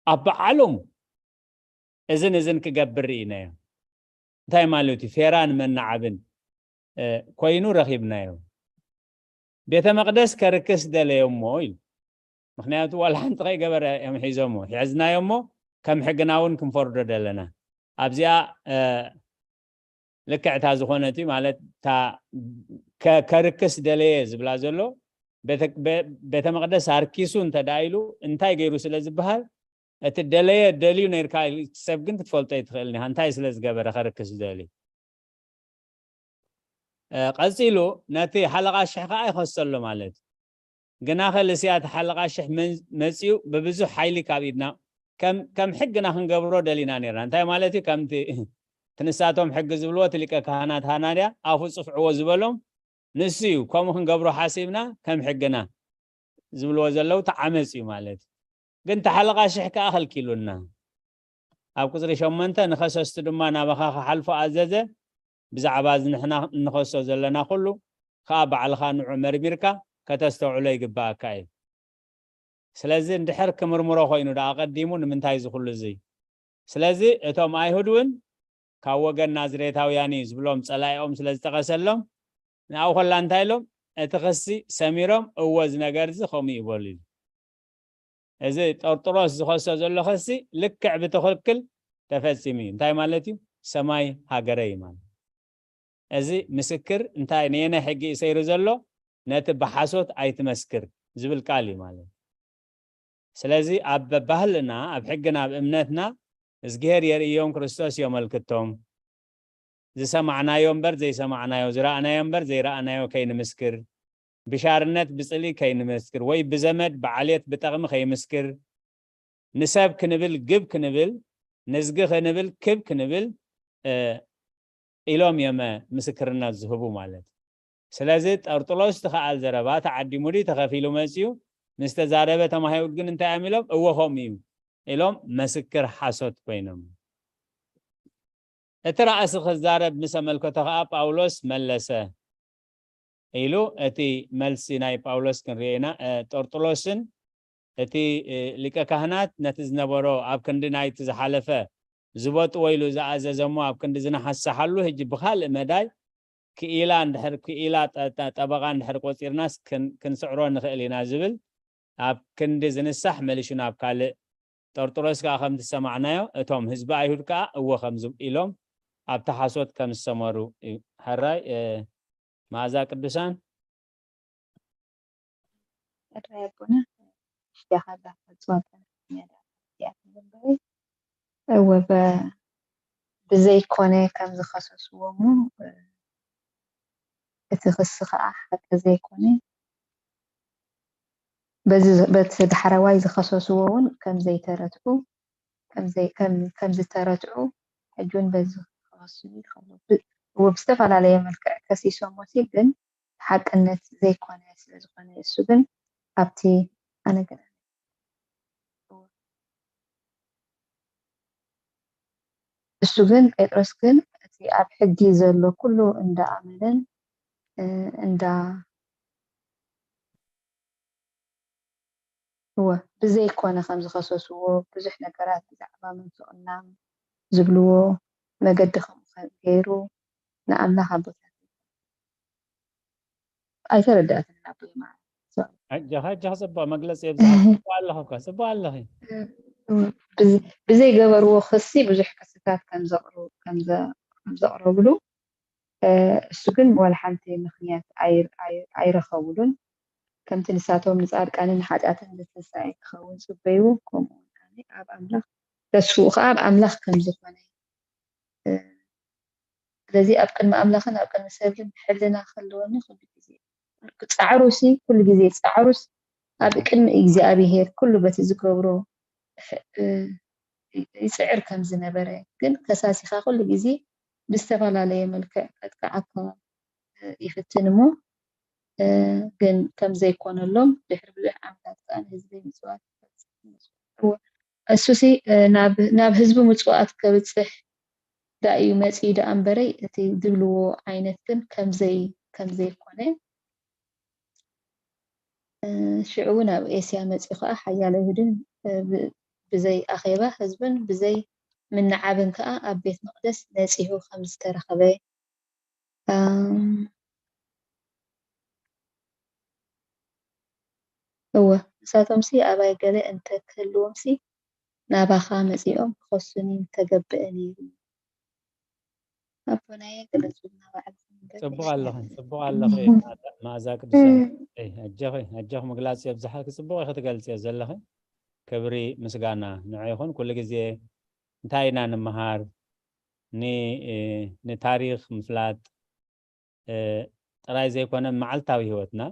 ኣብ በዓሎሙ እዝን እዝን ክገብር ርኢናዮ። እንታይ ማለት እዩ? ፌራን መናዓብን ኮይኑ ረኺብናዮ። ቤተ መቕደስ ከርክስ ደለዮ እሞ ኢሉ። ምኽንያቱ ዋላ ሓንቲ ከይገበረ እዮም ሒዞሞ። ሒዝናዮ እሞ ከም ሕግና እውን ክንፈርዶ ደለና። ኣብዚኣ ልክዕታ ዝኾነት ማለት ከርክስ ደለየ ዝብላ ዘሎ ቤተ መቕደስ ኣርኪሱ እንተ ደኣ ኢሉ እንታይ ገይሩ ስለ ዝበሃል፣ እቲ ደለየ ደልዩ ነይርካ ሰብ ግን ክትፈልጦ ኣይትኽእልን ኢኻ። እንታይ ስለ ዝገበረ ከርክስ ደልዩ? ቀፂሉ ነቲ ሓለቓ ሽሕ ከዓ ይኸሰሉ ማለት እዩ። ግናኸ ልስያ እቲ ሓለቓ ሽሕ መፂኡ ብብዙሕ ሓይሊ ካብ ኢድና ከም ሕግና ክንገብሮ ደሊና ነርና። እንታይ ማለት እዩ? ከምቲ ትንሳቶም ሕጊ ዝብልዎ እቲ ሊቀ ካህናት ሃናንያ ኣፉ ፅፍዕዎ ዝበሎም ንሱ እዩ። ከምኡ ክንገብሮ ሓሲብና ከም ሕግና ዝብልዎ ዘለዉ ተዓመፅ እዩ ማለት እዩ። ግን ተሓለቓ ሽሕ ከዓ ከልኪሉና። ኣብ ቁፅሪ ሸሞንተ ንኸሰስቲ ድማ ናባኻ ክሓልፉ ኣዘዘ። ብዛዕባ እዚ ንሕና እንኸሶ ዘለና ኩሉ ከዓ ባዕልኻ ንዑ መርሚርካ ከተስተውዕሎ ይግባኣካ እዩ። ስለዚ እንድሕር ክምርምሮ ኮይኑ ደኣ ኣቐዲሙ ንምንታይ እዚ ኩሉ እዚ? ስለዚ እቶም ኣይሁድ እውን ካብ ወገን ናዝሬታውያን እዩ ዝብሎም ጸላኢኦም ስለ ዝጠቐሰሎም ንኣው ኮላ እንታይ ኢሎም እቲ ክሲ ሰሚሮም እወ እዚ ነገር እዚ ከምኡ ይበሉ እዩ። እዚ ጠርጥሮስ ዝኸሶ ዘሎ ክሲ ልክዕ ብትኽክል ተፈጺሙ እዩ። እንታይ ማለት እዩ? ሰማይ ሃገረ እዩ ማለት። እዚ ምስክር እንታይ ነየናይ ሕጊ እዩ ሰይሩ ዘሎ? ነቲ ብሓሶት ኣይትመስክር ዝብል ቃል እዩ ማለት። ስለዚ ኣብ ባህልና ኣብ ሕግና ኣብ እምነትና እዝግሄር የርእዮም ክርስቶስ የመልክቶም። ዝሰማዕናዮ እምበር ዘይሰማዕናዮ ዝረኣናዮ እምበር ዘይረኣናዮ ከይንምስክር። ብሻርነት ብጽልኢ ከይንመስክር ወይ ብዘመድ ብዓልየት ብጠቕሚ ከይምስክር ንሰብ ክንብል ግብ ክንብል ንዝጊ ክንብል ክብ ክንብል ኢሎም እዮም ምስክርነት ዝህቡ ማለት። ስለዚ ጠርጥሎስ ትኸኣል ዘረባ ተዓዲሙ ድዩ ተኸፊሉ መፅዩ ምስ ተዛረበ ተማሂሩ ግን እንታይ እዮም ኢሎም እወ ከምኡ እዩ ኢሎም መስክር ሓሶት ኮይኖም። እቲ ራእሲ ክዛረብ ምስ ኣመልከቶ ከዓ ጳውሎስ መለሰ ኢሉ እቲ መልሲ ናይ ጳውሎስ ክንሪኦ ኢና። ጠርጥሎስን እቲ ሊቀ ካህናት ነቲ ዝነበሮ ኣብ ክንዲ ናይቲ ዝሓለፈ ዝበጥዎ ኢሉ ዝኣዘዘሞ ኣብ ክንዲ ዝነሓሰሓሉ ህጂ ብካልእ መዳይ ክኢላ እንድሕር ክኢላ ጠበቃ እንድሕር ቆፂርናስ ክንስዕሮ ንኽእል ኢና ዝብል ኣብ ክንዲ ዝንሳሕ መሊሹ ናብ ካልእ። ጠርጥሮስ ከዓ ከም ዝሰማዕናዮ እቶም ህዝቢ ኣይሁድ ከዓ እወ ከም ኢሎም ኣብቲ ሓሶት ከም ዝሰመሩ እዩ። ሕራይ መኣዛ ቅዱሳን ሕራይ ኣቦና ሽዳኻ ዛፈፅዋ ጠንያ ዳእያ ትንበይ እወ ብዘይኮነ ከም ዝኸሰስዎ እሞ እቲ ክሲ ከዓ ሓቂ ዘይኮነ በቲ ዳሕረዋይ ዝኸሰስዎ እውን ከም ዘይተረትዑ ከም ዝተረትዑ ሕጂ እውን በዚ ክኸሱ ይኽእሉ። ብዝተፈላለየ መልክዕ ከሲሶሞ ሲ ግን ሓቅነት ዘይኮነ ስለዝኾነ እሱ ግን ኣብቲ ኣነገር እሱ ግን ጴጥሮስ ግን እቲ ኣብ ሕጊ ዘሎ ኩሉ እንዳ ኣመነን እንዳ እወ ብዘይኮነ ከም ዝኸሰስዎ ብዙሕ ነገራት ብዛዕባ ምንፍቕና ዝብልዎ መገዲ ከምኡ ገይሩ ንኣምላኽ ኣቦታት ኣይተረዳእትን ናብ ማለት ኣጃኻ ኣጃኻ ጽቡቕ መግለጺ የብዝሓ ጽቡቕ ኣለኺ እኳ ጽቡቕ ኣለኺ ብዘይገበርዎ ክሲ ብዙሕ ክስታት ከም ዘቕረብሉ እሱ ግን ዋላ ሓንቲ ምኽንያት ኣይረኸብሉን። ከምቲ ንሳቶም ንጻድቃንን ንሓጢኣትን ዘተስኣይ ክኸውን ጽበይዎ፣ ከምኡ እውን ኣነ ኣብ ኣምላኽ ተስፍኡ ከኣ ኣብ ኣምላኽ ከም ዝኾነ። ስለዚ ኣብ ቅድሚ ኣምላኽን ኣብ ቅድሚ ሰብን ሕልና ክህልወኒ ኩሉ ግዜ ጻዕሩሲ ኩሉ ግዜ ጻዕሩስ ኣብ ቅድሚ እግዚኣብሄር ኩሉ በቲ ዝገብሮ ይጽዕር ከም ዝነበረ ግን ከሳሲኻ ኩሉ ግዜ ብዝተፈላለየ መልክዕ ከጥቅዓካ ይፍትን እሞ ግን ከም ዘይኮነሎም ድሕሪ ብዙሕ ዓመታት ከኣ ንህዝበይ ምጽዋት ይፈጽም። እሱሲ ናብ ህዝቢ ምጽዋት ከብጽሕ ደኣ እዩ መጺኡ ደኣ እምበረይ እቲ ዝብልዎ ዓይነት ግን ከም ዘይኮነ ሽዑ እውን ኣብ ኤስያ መጺኡ ከኣ ሓያሎ ይሁድን ብዘይ ኣኼባ ህዝብን ብዘይ ምንዓብን ከኣ ኣብ ቤት መቕደስ ነጺሁ ከም ዝተረኸበ እወ ንሳቶምሲ ኣባይ ገለ እንተ ክህልዎምሲ ናባኻ መጺኦም ክኸሱኒ ምተገብአ ነይሩ ኣቦናየ ግለጹልና ባዕልኹም እምበር ጽቡቕ ኣለኺ ጽቡቕ ኣለኺ መኣዛ ቅዱሳን ኣጀኺ ኣጀኺ ምግላጽ የብዝሓልኪ ጽቡቕ ኢኺ ትገልጽዮ ዘለኺ ክብሪ ምስጋና ንዑ ይኹን ኩሉ ግዜ እንታይ ኢና ንምሃር ንታሪኽ ምፍላጥ ጥራይ ዘይኮነ መዓልታዊ ህይወትና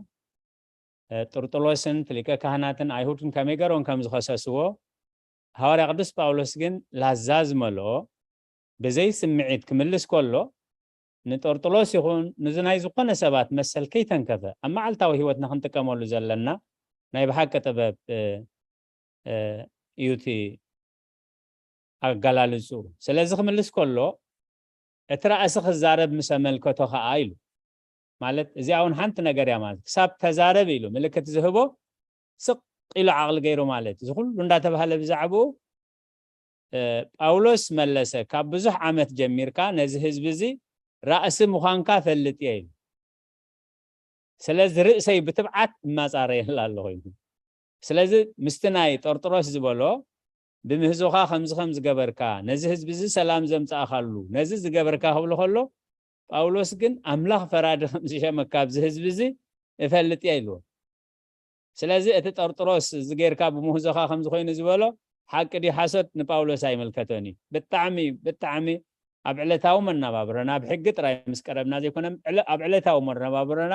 ጥርጥሎስን ፍሊቀ ካህናትን ኣይሁድን ከመይ ገሮም ከም ዝኸሰስዎ ሃዋርያ ቅዱስ ጳውሎስ ግን ላዛ ዝመልኦ ብዘይ ስምዒት ክምልስ ከሎ ንጠርጥሎስ ይኹን ንዚ ናይ ዝኾነ ሰባት መሰል ከይተንከፈ ኣብ መዓልታዊ ህይወትና ክንጥቀመሉ ዘለና ናይ ብሓቂ ጥበብ እዩ እቲ ኣገላልፅኡ። ስለዚ ክምልስ ከሎ እቲ ራእሲ ክዛረብ ምስ ኣመልከቶ ከዓ ኢሉ ማለት እዚኣ እውን ሓንቲ ነገር እያ ማለት ክሳብ ተዛረብ ኢሉ ምልክት ዝህቦ ስቕ ኢሉ ዓቕሊ ገይሩ ማለት እዚ ኩሉ እንዳተባሃለ ብዛዕባኡ ጳውሎስ መለሰ ካብ ብዙሕ ዓመት ጀሚርካ ነዚ ህዝቢ እዚ ራእሲ ምዃንካ ፈልጥ እየ ኢሉ ስለዚ ርእሰይ ብትብዓት እማፃረየላ ኣለኹ ኢሉ ስለዚ ምስቲ ናይ ጠርጥሮስ ዝበሎ ብምህዞኻ ከምዚ ከም ዝገበርካ ነዚ ህዝቢ እዚ ሰላም ዘምፃእካሉ ነዚ ዝገበርካ ክብሎ ከሎ ጳውሎስ ግን ኣምላኽ ፈራዲ ከም ዝሸመካ ኣብዚ ህዝቢ እዚ እፈልጥ እየ ኢልዎ ስለዚ እቲ ጠርጥሮስ እዚ ጌርካ ብምህዞኻ ከም ዝኾይኑ ዝበሎ ሓቂ ድዩ ሓሶት ንጳውሎስ ኣይምልከቶን እዩ ብጣዕሚ ብጣዕሚ ኣብ ዕለታዊ መነባብሮና ኣብ ሕጊ ጥራይ ምስ ቀረብና ዘይኮነ ኣብ ዕለታዊ መነባብሮና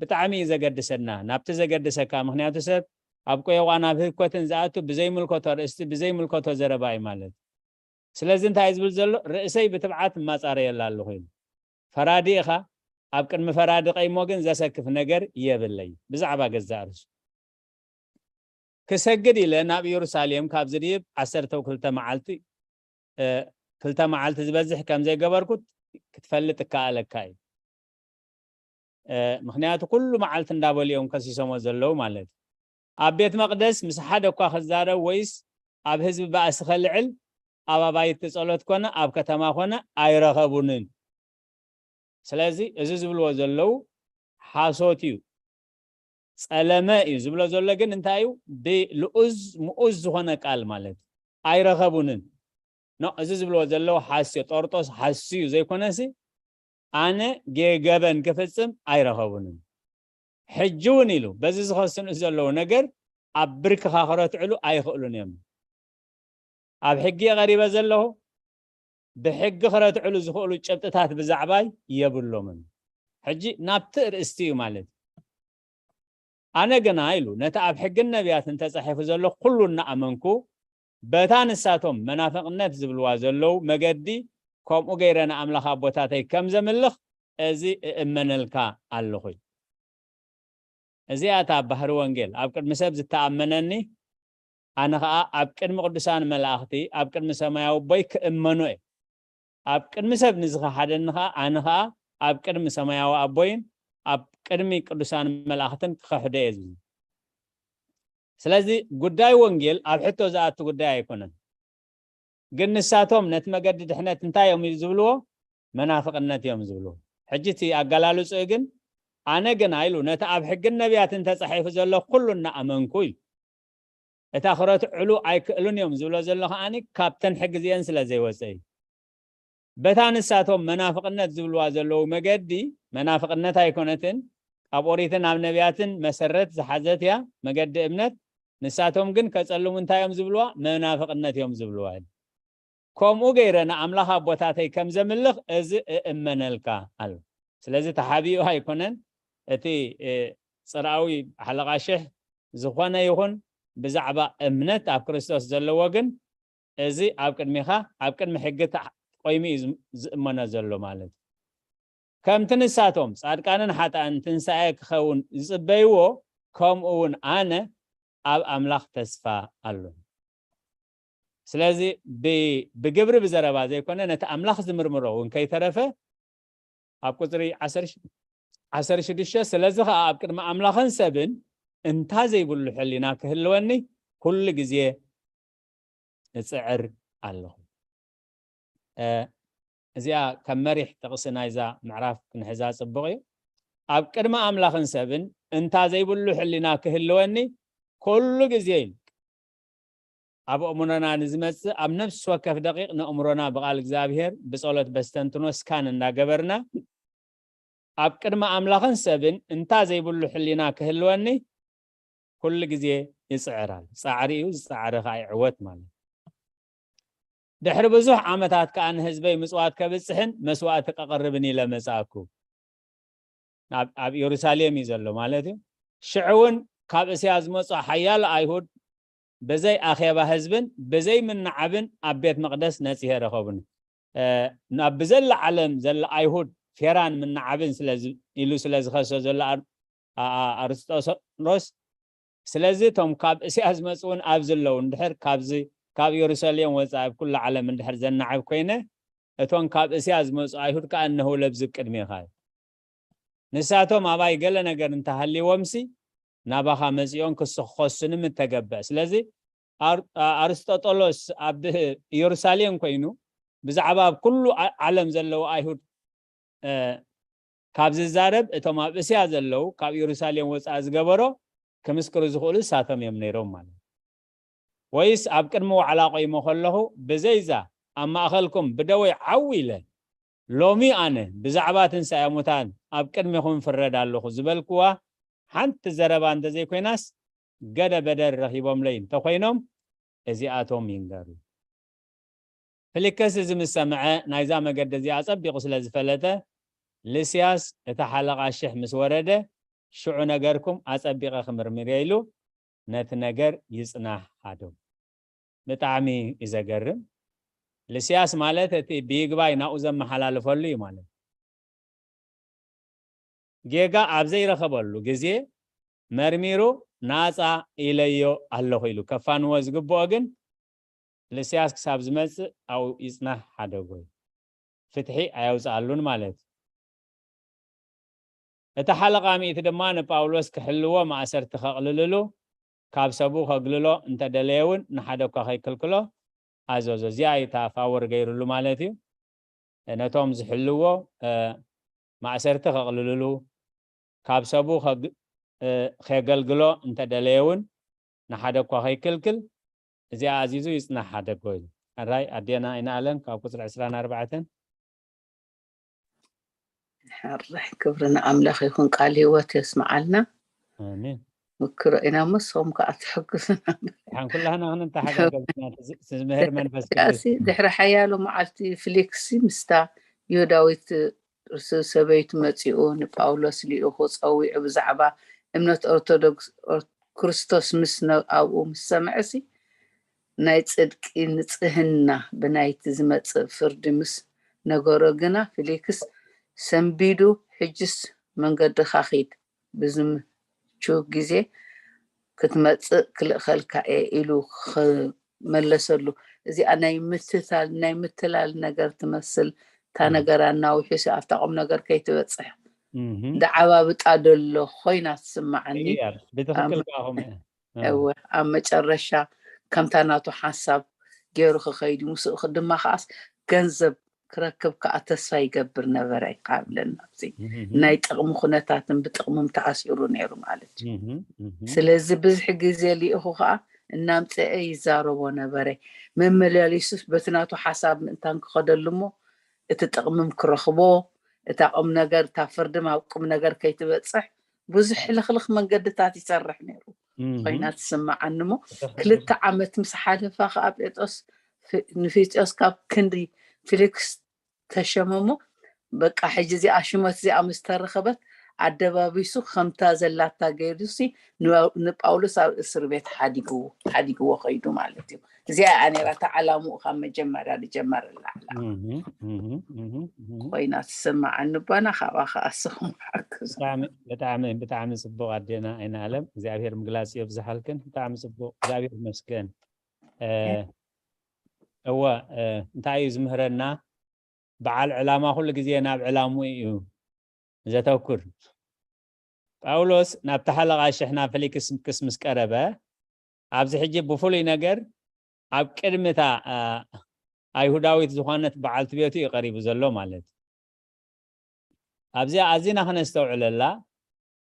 ብጣዕሚ እዩ ዘገድሰና፣ ናብቲ ዘገድሰካ። ምኽንያቱ ሰብ ኣብ ቆየቋን ኣብ ህኮትን ዝኣቱ ብዘይምልከቶ ኣርእስቲ፣ ብዘይምልከቶ ዘረባ እዩ ማለት። ስለዚ እንታይ እዩ ዝብል ዘሎ? ርእሰይ ብትብዓት እማጻረየላ ኣለኹ ኢሉ። ፈራዲ ኢኻ፣ ኣብ ቅድሚ ፈራዲ ቀይሞ ግን ዘሰክፍ ነገር የብለይ። ብዛዕባ ገዛእ ርእሱ ክሰግድ ኢለ ናብ ኢየሩሳሌም ካብ ዝድይብ ዓሰርተ ክልተ መዓልቲ፣ እ፣ ክልተ መዓልቲ ዝበዝሕ ከም ዘይገበርኩ ክትፈልጥ እከኣለካ እዩ። እ፣ ምኽንያቱ ኩሉ መዓልቲ እንዳበሉ እዮም ከሲሶሞ ዘለዉ ማለት እዩ። ኣብ ቤት መቕደስ ምስ ሓደ እኳ ክዛረብ ወይስ ኣብ ህዝቢ ባእሲ ከልዕል ኣብ ኣባይቲ ጸሎት ኮነ ኣብ ከተማ ኮነ ኣይረኸቡንን። ስለዚ እዚ ዝብልዎ ዘለዉ ሓሶት እዩ፣ ጸለመ እዩ ዝብሎ ዘሎ። ግን እንታይ እዩ? ብልኡዝ ምኡዝ ዝኾነ ቃል ማለት እዩ። ኣይረኸቡንን። ኖ፣ እዚ ዝብልዎ ዘለዉ ሓስዮ፣ ጦርጦስ ሓስዩ ዘይኮነሲ፣ ኣነ ጌገበን ክፍጽም ኣይረኸቡንን። ሕጂ እውን ኢሉ በዚ ዝኸስኑ ዘለዉ ነገር ኣብ ብርክኻ ክረትዕሉ ኣይኽእሉን እዮም። ኣብ ሕጊ እየ ቀሪበ ዘለኹ፣ ብሕጊ ክረትዕሉ ዝኽእሉ ጭብጥታት ብዛዕባይ የብሎምን። ሕጂ ናብቲ ርእስቲ እዩ ማለት እዩ። ኣነ ግና ኢሉ ነቲ ኣብ ሕግን ነቢያትን ተጻሒፉ ዘሎ ኩሉ እናኣመንኩ፣ በታ ንሳቶም መናፍቕነት ዝብልዋ ዘለዉ መገዲ ከምኡ ገይረ ንኣምላኽ ኣቦታተይ ከም ዘምልኽ እዚ እእመነልካ ኣለኹ። እዚኣ እታ ባህሪ ወንጌል፣ ኣብ ቅድሚ ሰብ ዝተኣመነኒ፣ ኣነ ኸኣ ኣብ ቅድሚ ቅዱሳን መላእኽቲ፣ ኣብ ቅድሚ ሰማያዊ ኣቦይ ክእመኖ እየ። ኣብ ቅድሚ ሰብ ንዝኸሓደኒ ኸኣ፣ ኣነ ኸኣ ኣብ ቅድሚ ሰማያዊ ኣቦይን ኣብ ቅድሚ ቅዱሳን መላእኽትን ክኸሕዶ እየ ዝብል። ስለዚ ጉዳይ ወንጌል ኣብ ሕቶ ዝኣቱ ጉዳይ ኣይኮነን። ግን ንሳቶም ነቲ መገዲ ድሕነት እንታይ እዮም ዝብልዎ? መናፍቕነት እዮም ዝብልዎ። ሕጂ እቲ ኣገላልጽኡ ግን፣ ኣነ ግና ኢሉ ነቲ ኣብ ሕግን ነቢያትን ተጻሒፉ ዘሎ ኩሉ እናኣመንኩ ኢሉ። እታ ክረትዕሉ ኣይክእሉን እዮም ዝብሎ ዘሎ ከኣኒ ካብተን ሕጊ እዚአን ስለ ዘይወጸ እዩ። በታ ንሳቶም መናፍቕነት ዝብልዋ ዘለዉ መገዲ መናፍቕነት ኣይኮነትን፣ ኣብ ኦሪትን ኣብ ነቢያትን መሰረት ዝሓዘት እያ መገዲ እምነት። ንሳቶም ግን ከጸልሙ እንታይ እዮም ዝብልዋ? መናፍቕነት እዮም ዝብልዋ ኢሉ። ከምኡ ገይረ ንኣምላኽ ኣቦታተይ ከም ዘምልኽ እዚ እእመነልካ ኣሎ። ስለዚ ተሓቢኡ ኣይኮነን እቲ፣ እ፣ ጽርኣዊ ሓለቓ ሽሕ ዝኾነ ይኹን ብዛዕባ እምነት ኣብ ክርስቶስ ዘለዎ ግን እዚ ኣብ ቅድሚኻ ኣብ ቅድሚ ሕጊ ተዓ-፣ ቆይሙ እዩ ዝም-፣ ዝእመኖ ዘሎ ማለት እዩ። ከምቲ ንሳቶም ጻድቃንን ሓጥኣን ትንሳኤ ክኸውን ዝጽበይዎ ከምኡ እውን ኣነ ኣብ ኣምላኽ ተስፋ ኣሎኒ። ስለዚ ብ-፣ ብግብሪ ብዘረባ ዘይኮነ ነቲ ኣምላኽ ዝምርምሮ እውን ከይተረፈ ኣብ ቁጽሪ ዓሰርተ ሽዱሽተ፣ ስለዚ ኸኣ ኣብ ቅድሚ ኣምላኽን ሰብን እንታ ዘይብሉ ሕሊና ክህልወኒ ኩሉ ግዜ እጽዕር ኣለኹ። እ፣ እዚኣ ከም መሪሕ ጥቕሲ ናይዛ ምዕራፍ ክንሕዛ ጽቡቕ እዩ። ኣብ ቅድሚ ኣምላኽን ሰብን እንታ ዘይብሉ ሕሊና ክህልወኒ ኩሉ ግዜ ኢሉ። ኣብ ኣእምሮና ንዝመጽእ ኣብ ነፍሲ ወከፍ ደቂቕ ነእምሮና ብቓል እግዚኣብሔር ብጸሎት በስተንትኖ ስካን እንዳገበርና ኣብ ቅድሚ ኣምላኽን ሰብን እንታ ዘይብሉ ሕሊና ክህልወኒ ኩሉ ግዜ ይጽዕር ኣሎ። ጻዕሪ እዩ፣ ዝጸዓረ ከኣ ይዕወት ማለት እዩ። ድሕሪ ብዙሕ ዓመታት ከኣ ንህዝበይ ምጽዋት ከብጽሕን መስዋእቲ ከቕርብን ኢለ መጻእኩ። ኣብ፣ ኣብ ኢየሩሳሌም እዩ ዘሎ ማለት እዩ። ሽዑ እውን ካብ እስያ ዝመጹ ሓያሎ ኣይሁድ ብዘይ ኣኼባ ህዝብን ብዘይ ምንዓብን ኣብ ቤት መቕደስ ነጺሄ ረኸቡኒ። እ፣ ናብ ብዘላ ዓለም ዘላ ኣይሁድ ፌራን ምንዓብን ስለ ዝ-፣ ኢሉ ስለ ዝኸሶ ዘሎ ኣር-፣ ኣ-፣ ኣ-፣ ኣርስጦሮስ፣ ስለዚ እቶም ካብ እስያ ዝመጹ እውን ኣብዚ ኣለዉ። እንድሕር ካብዚ፣ ካብ ኢየሩሳሌም ወጻኢ ኣብ ኩሉ ዓለም እንድሕር ዘናዕብ ኮይነ፣ እቶም ካብ እስያ ዝመጹ ኣይሁድ ከኣ እነሆ ለብዚ ቅድሜኻ እዩ። ንሳቶም ኣባይ ገለ ነገር እንተሃልይዎምሲ ናባኻ መጺኦም ክስኸሱኒ ምተገበእ። ስለዚ ኣር-፣ ኣ-፣ ኣርስጦጦሎስ ኣብ ኢየሩሳሌም ኮይኑ ብዛዕባ ኣብ ኩሉ ዓ-፣ ዓለም ዘለዉ ኣይሁድ፣ እ፣ ካብ ዝዛረብ እቶም ኣብ እስያ ዘለዉ ካብ ኢየሩሳሌም ወጻኢ ዝገበሮ ክምስክሩ ዝኽእሉ ንሳቶም እዮም ነይሮም ማለት እዩ። ወይስ ኣብ ቅድሚ ዋዕላ ቆይመ ከለኹ ብዘይዛ ኣብ ማእኸልኩም ብደወይ ዓው ኢለ ሎሚ ኣነ ብዛዕባ ትንሳኤ ሙታን ኣብ ቅድሚኹም እፍረድ ኣለኹ ዝበልክዋ ሓንቲ ዘረባ እንተዘይኮይናስ ገደ በደል ረኺቦምለይ እንተኾይኖም እዚኣቶም ይንገሩ። ፊሊከስ እዚ ምስ ሰምዐ ናይዛ መገዲ እዚኣ ኣጸቢቑ ስለ ዝፈለጠ ልስያስ እቲ ሓለቓ ሽሕ ምስ ወረደ ሽዑ ነገርኩም ኣጸቢቐ ክምርምር እየ ኢሉ ነቲ ነገር ይጽናሕ ሃደጎ። ብጣዕሚ እዩ ዘገርም። ልስያስ ማለት እቲ ብይግባይ ናብኡ ዘመሓላልፈሉ እዩ ማለት። ጌጋ ኣብ ዘይረኸበሉ ግዜ መርሚሩ ናጻ ኢለዮ ኣለኹ ኢሉ ከፋንዎ ዝግብኦ ግን ልስያስ ክሳብ ዝመጽእ ኣብኡ ይጽናሕ ሓደጎ እዩ። ፍትሒ ኣየውጽኣሉን ማለት እዩ። እቲ ሓለቓ ሚእቲ ድማ ንጳውሎስ ክሕልዎ ማእሰርቲ ከቕልልሉ ካብ ሰቡ ከግልሎ እንተደለየ እውን ንሓደ እኳ ከይክልክሎ ኣዘዞ። እዚኣ እታ ፋወር ገይሩሉ ማለት እዩ። ነቶም ዝሕልዎ ማእሰርቲ ከቕልልሉ ካብ ሰቡ ከገልግሎ እንተደለየ እውን ንሓደ እኳ ከይክልክል እዚኣ ኣዚዙ ይጽናሕ ሓደጎ ኢሉ። ሕራይ ኣዴና ኣይንኣለም ካብ ቁጽሪ ዕስራን ኣርባዕተን። ሕራይ ክብሪ ንኣምላኽ ይኹን፣ ቃል ህይወት የስምዓልና። ኣሜን። ምክሮ ኢና እሞ ንስኹም ከዓ ትሕግዙና። ሓን ኩላህና ክንተሓጋገዝና ዝምህር መንፈስ ቅዱስ። ድሕሪ ሓያሎ መዓልቲ ፍሊክሲ ምስታ ይሁዳዊት ርእሲ ሰበይቱ መጺኡ ንጳውሎስ ልኢኹ ጸዊዑ ብዛዕባ እምነት ኦርቶዶክስ ክርስቶስ ምስ ኣብኡ ምስ ሰምዐሲ ናይ ጽድቂ ንጽህና ብናይቲ ዝመጽእ ፍርዲ ምስ ነገሮ ግና ፊሊክስ ሰንቢዱ ሕጅስ መንገድኻ ኺድ ብዝምቹ ግዜ ክትመጽእ ክልእኸልካ እየ ኢሉ መለሰሉ። እዚኣ ናይ ምትታል ናይ ምትላል ነገር ትመስል። እታ ነገር ኣናዊሑ ኣብታ ቁም ነገር ከይትበጽሕ ደዓባብጣ ደሎ ኮይና ትስምዓኒ። ብትኽክል ከኣ ከምኡ እያ። እወ ኣብ መጨረሻ ከምታ ናቱ ሓሳብ ገይሩ ክኸይድ እዩ። ምስኡ ድማ ከዓስ ገንዘብ ክረክብ ከዓ ተስፋ ይገብር ነበረ ይብለና። ኣብዚ ናይ ጥቕሚ ኩነታትን ብጥቕምም ተኣሲሩ ነይሩ ማለት እዩ። ስለዚ ብዙሕ ግዜ ልኢኹ ከዓ እናምፀአ ይዛረቦ ነበረ። መመላለሱስ በቲ ናቱ ሓሳብ ምእንታን ክኸደሉ እሞ እቲ ጥቕምም ክረኽቦ እታ ቁም ነገር እታ ፍርድም ኣብ ቁም ነገር ከይትበፅሕ ብዙሕ ሕልኽልኽ መንገድታት ይሰርሕ ነይሩ ኮይና ትስምዓኒ። እሞ ክልተ ዓመት ምስ ሓለፋ ከዓ ጴጥሮስ ንፊልጥዮስ ካብ ክንዲ ፊሊክስ ተሸመሞ። በቃ ሕጂ እዚኣ ሽመት እዚኣ ምስ ተረኸበት ኣደባቢሱ ከምታ ዘላታ ገይሩሲ ንጳውሎስ ኣብ እስር ቤት ሓዲግዎ ከይዱ ማለት እዩ። እዚኣ እያ ነይራ እታ ዓላምኡ ካብ መጀመርያ ዝጀመረላ ዓላማ። ኮይና ትስምዓኒ ባና ካብኣ ከዓ ንስኹም ሓግዙ። ብጣዕሚ ብጣዕሚ ብጣዕሚ ጽቡቕ ኣዴና ኣይንኣለም፣ እግዚኣብሔር ምግላጽ የብዝሓልክን። ብጣዕሚ ጽቡቕ፣ እግዚኣብሔር ይመስገን። እወ እንታይ እዩ ዝምህረና? በዓል ዕላማ ኩሉ ግዜ ናብ ዕላምኡ እዩ ዘተኩር። ጳውሎስ ናብቲ ሓለቓ ሽሕ ናብ ፊሊክስ ምስ ቀረበ ኣብዚ ሕጂ ብፍሉይ ነገር ኣብ ቅድሚ እታ ኣይሁዳዊት ዝኾነት በዓልቲ ቤቱ እዩ ቀሪቡ ዘሎ ማለት እዩ። ኣብዚኣ ኣዚና ክነስተውዕለላ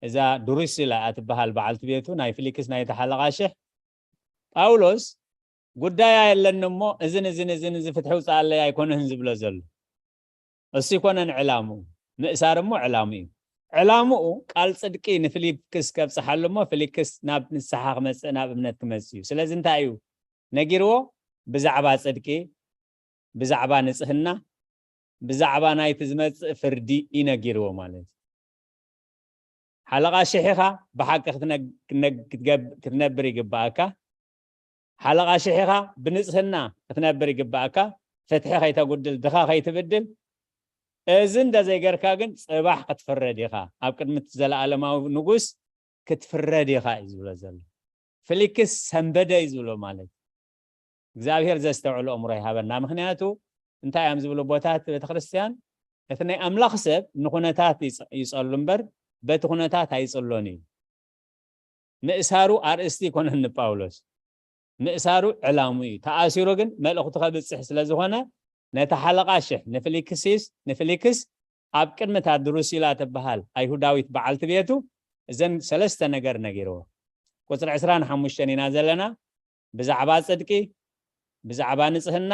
እዛ ድሩሲላ እያ ትበሃል በዓልቲ ቤቱ ናይ ፊሊክስ ናይቲ ሓለቓ ሽሕ። ጳውሎስ ጉዳያ የለን እሞ እዝን እዝን እዝን እዚ ፍትሒ ውፅኣለይ ኣይኮነን ዝብሎ ዘሎ። እሱ ይኮነን ዕላምኡ፣ ምእሳር እሞ ዕላምኡ እዩ። ዕላምኡ ቃል ጽድቂ ንፊሊክስ ከብጽሓሉ እሞ ፊሊክስ ናብ ንስሓ ክመጽእ ናብ እምነት ክመጽእ እዩ። ስለዚ እንታይ እዩ ነጊርዎ? ብዛዕባ ጽድቂ፣ ብዛዕባ ንጽህና፣ ብዛዕባ ናይቲ ዝመጽእ ፍርዲ እዩ ነጊርዎ ማለት እዩ። ሓለቓ ሽሕ ኢኻ፣ ብሓቂ ክትነብር ይግብኣካ። ሓለቓ ሽሕ ኢኻ፣ ብንጽህና ክትነብር ይግብኣካ። ፍትሒ ከይተጉድል፣ ድኻ ከይትብድል። እዚ እንተ ዘይገርካ ግን ጽባሕ ክትፍረድ ኢኻ ኣብ ቅድሚ እቲ ዘለኣለማዊ ንጉስ ክትፍረድ ኢኻ እዩ ዝብሎ ዘሎ። ፊሊክስ ሰንበደ እዩ ዝብሎ ማለት እዩ። እግዚኣብሔር ዘስተውዕሎ ኣእምሮ ይሃበና። ምክንያቱ እንታይ እዮም ዝብሉ ኣቦታት ቤተክርስትያን? እቲ ናይ ኣምላኽ ሰብ ንኩነታት ይጸሉ እምበር በቲ ኩነታት ኣይጽሎን እዩ። ምእሳሩ ኣርእስቲ ይኮነን ንጳውሎስ፣ ምእሳሩ ዕላሙ እዩ። ተኣሲሩ ግን መልእኽቱ ከብጽሕ ስለ ዝኾነ ነቲ ሓለቓ ሽሕ ንፊሊክሲስ ንፊሊክስ ኣብ ቅድሚ እታ ድሩሲላ ትበሃል ኣይሁዳዊት በዓልቲ ቤቱ እዘን ሰለስተ ነገር ነጊርዎ። ቁፅሪ ዕስራን ሓሙሽተን ኢና ዘለና። ብዛዕባ ፅድቂ፣ ብዛዕባ ንፅህና፣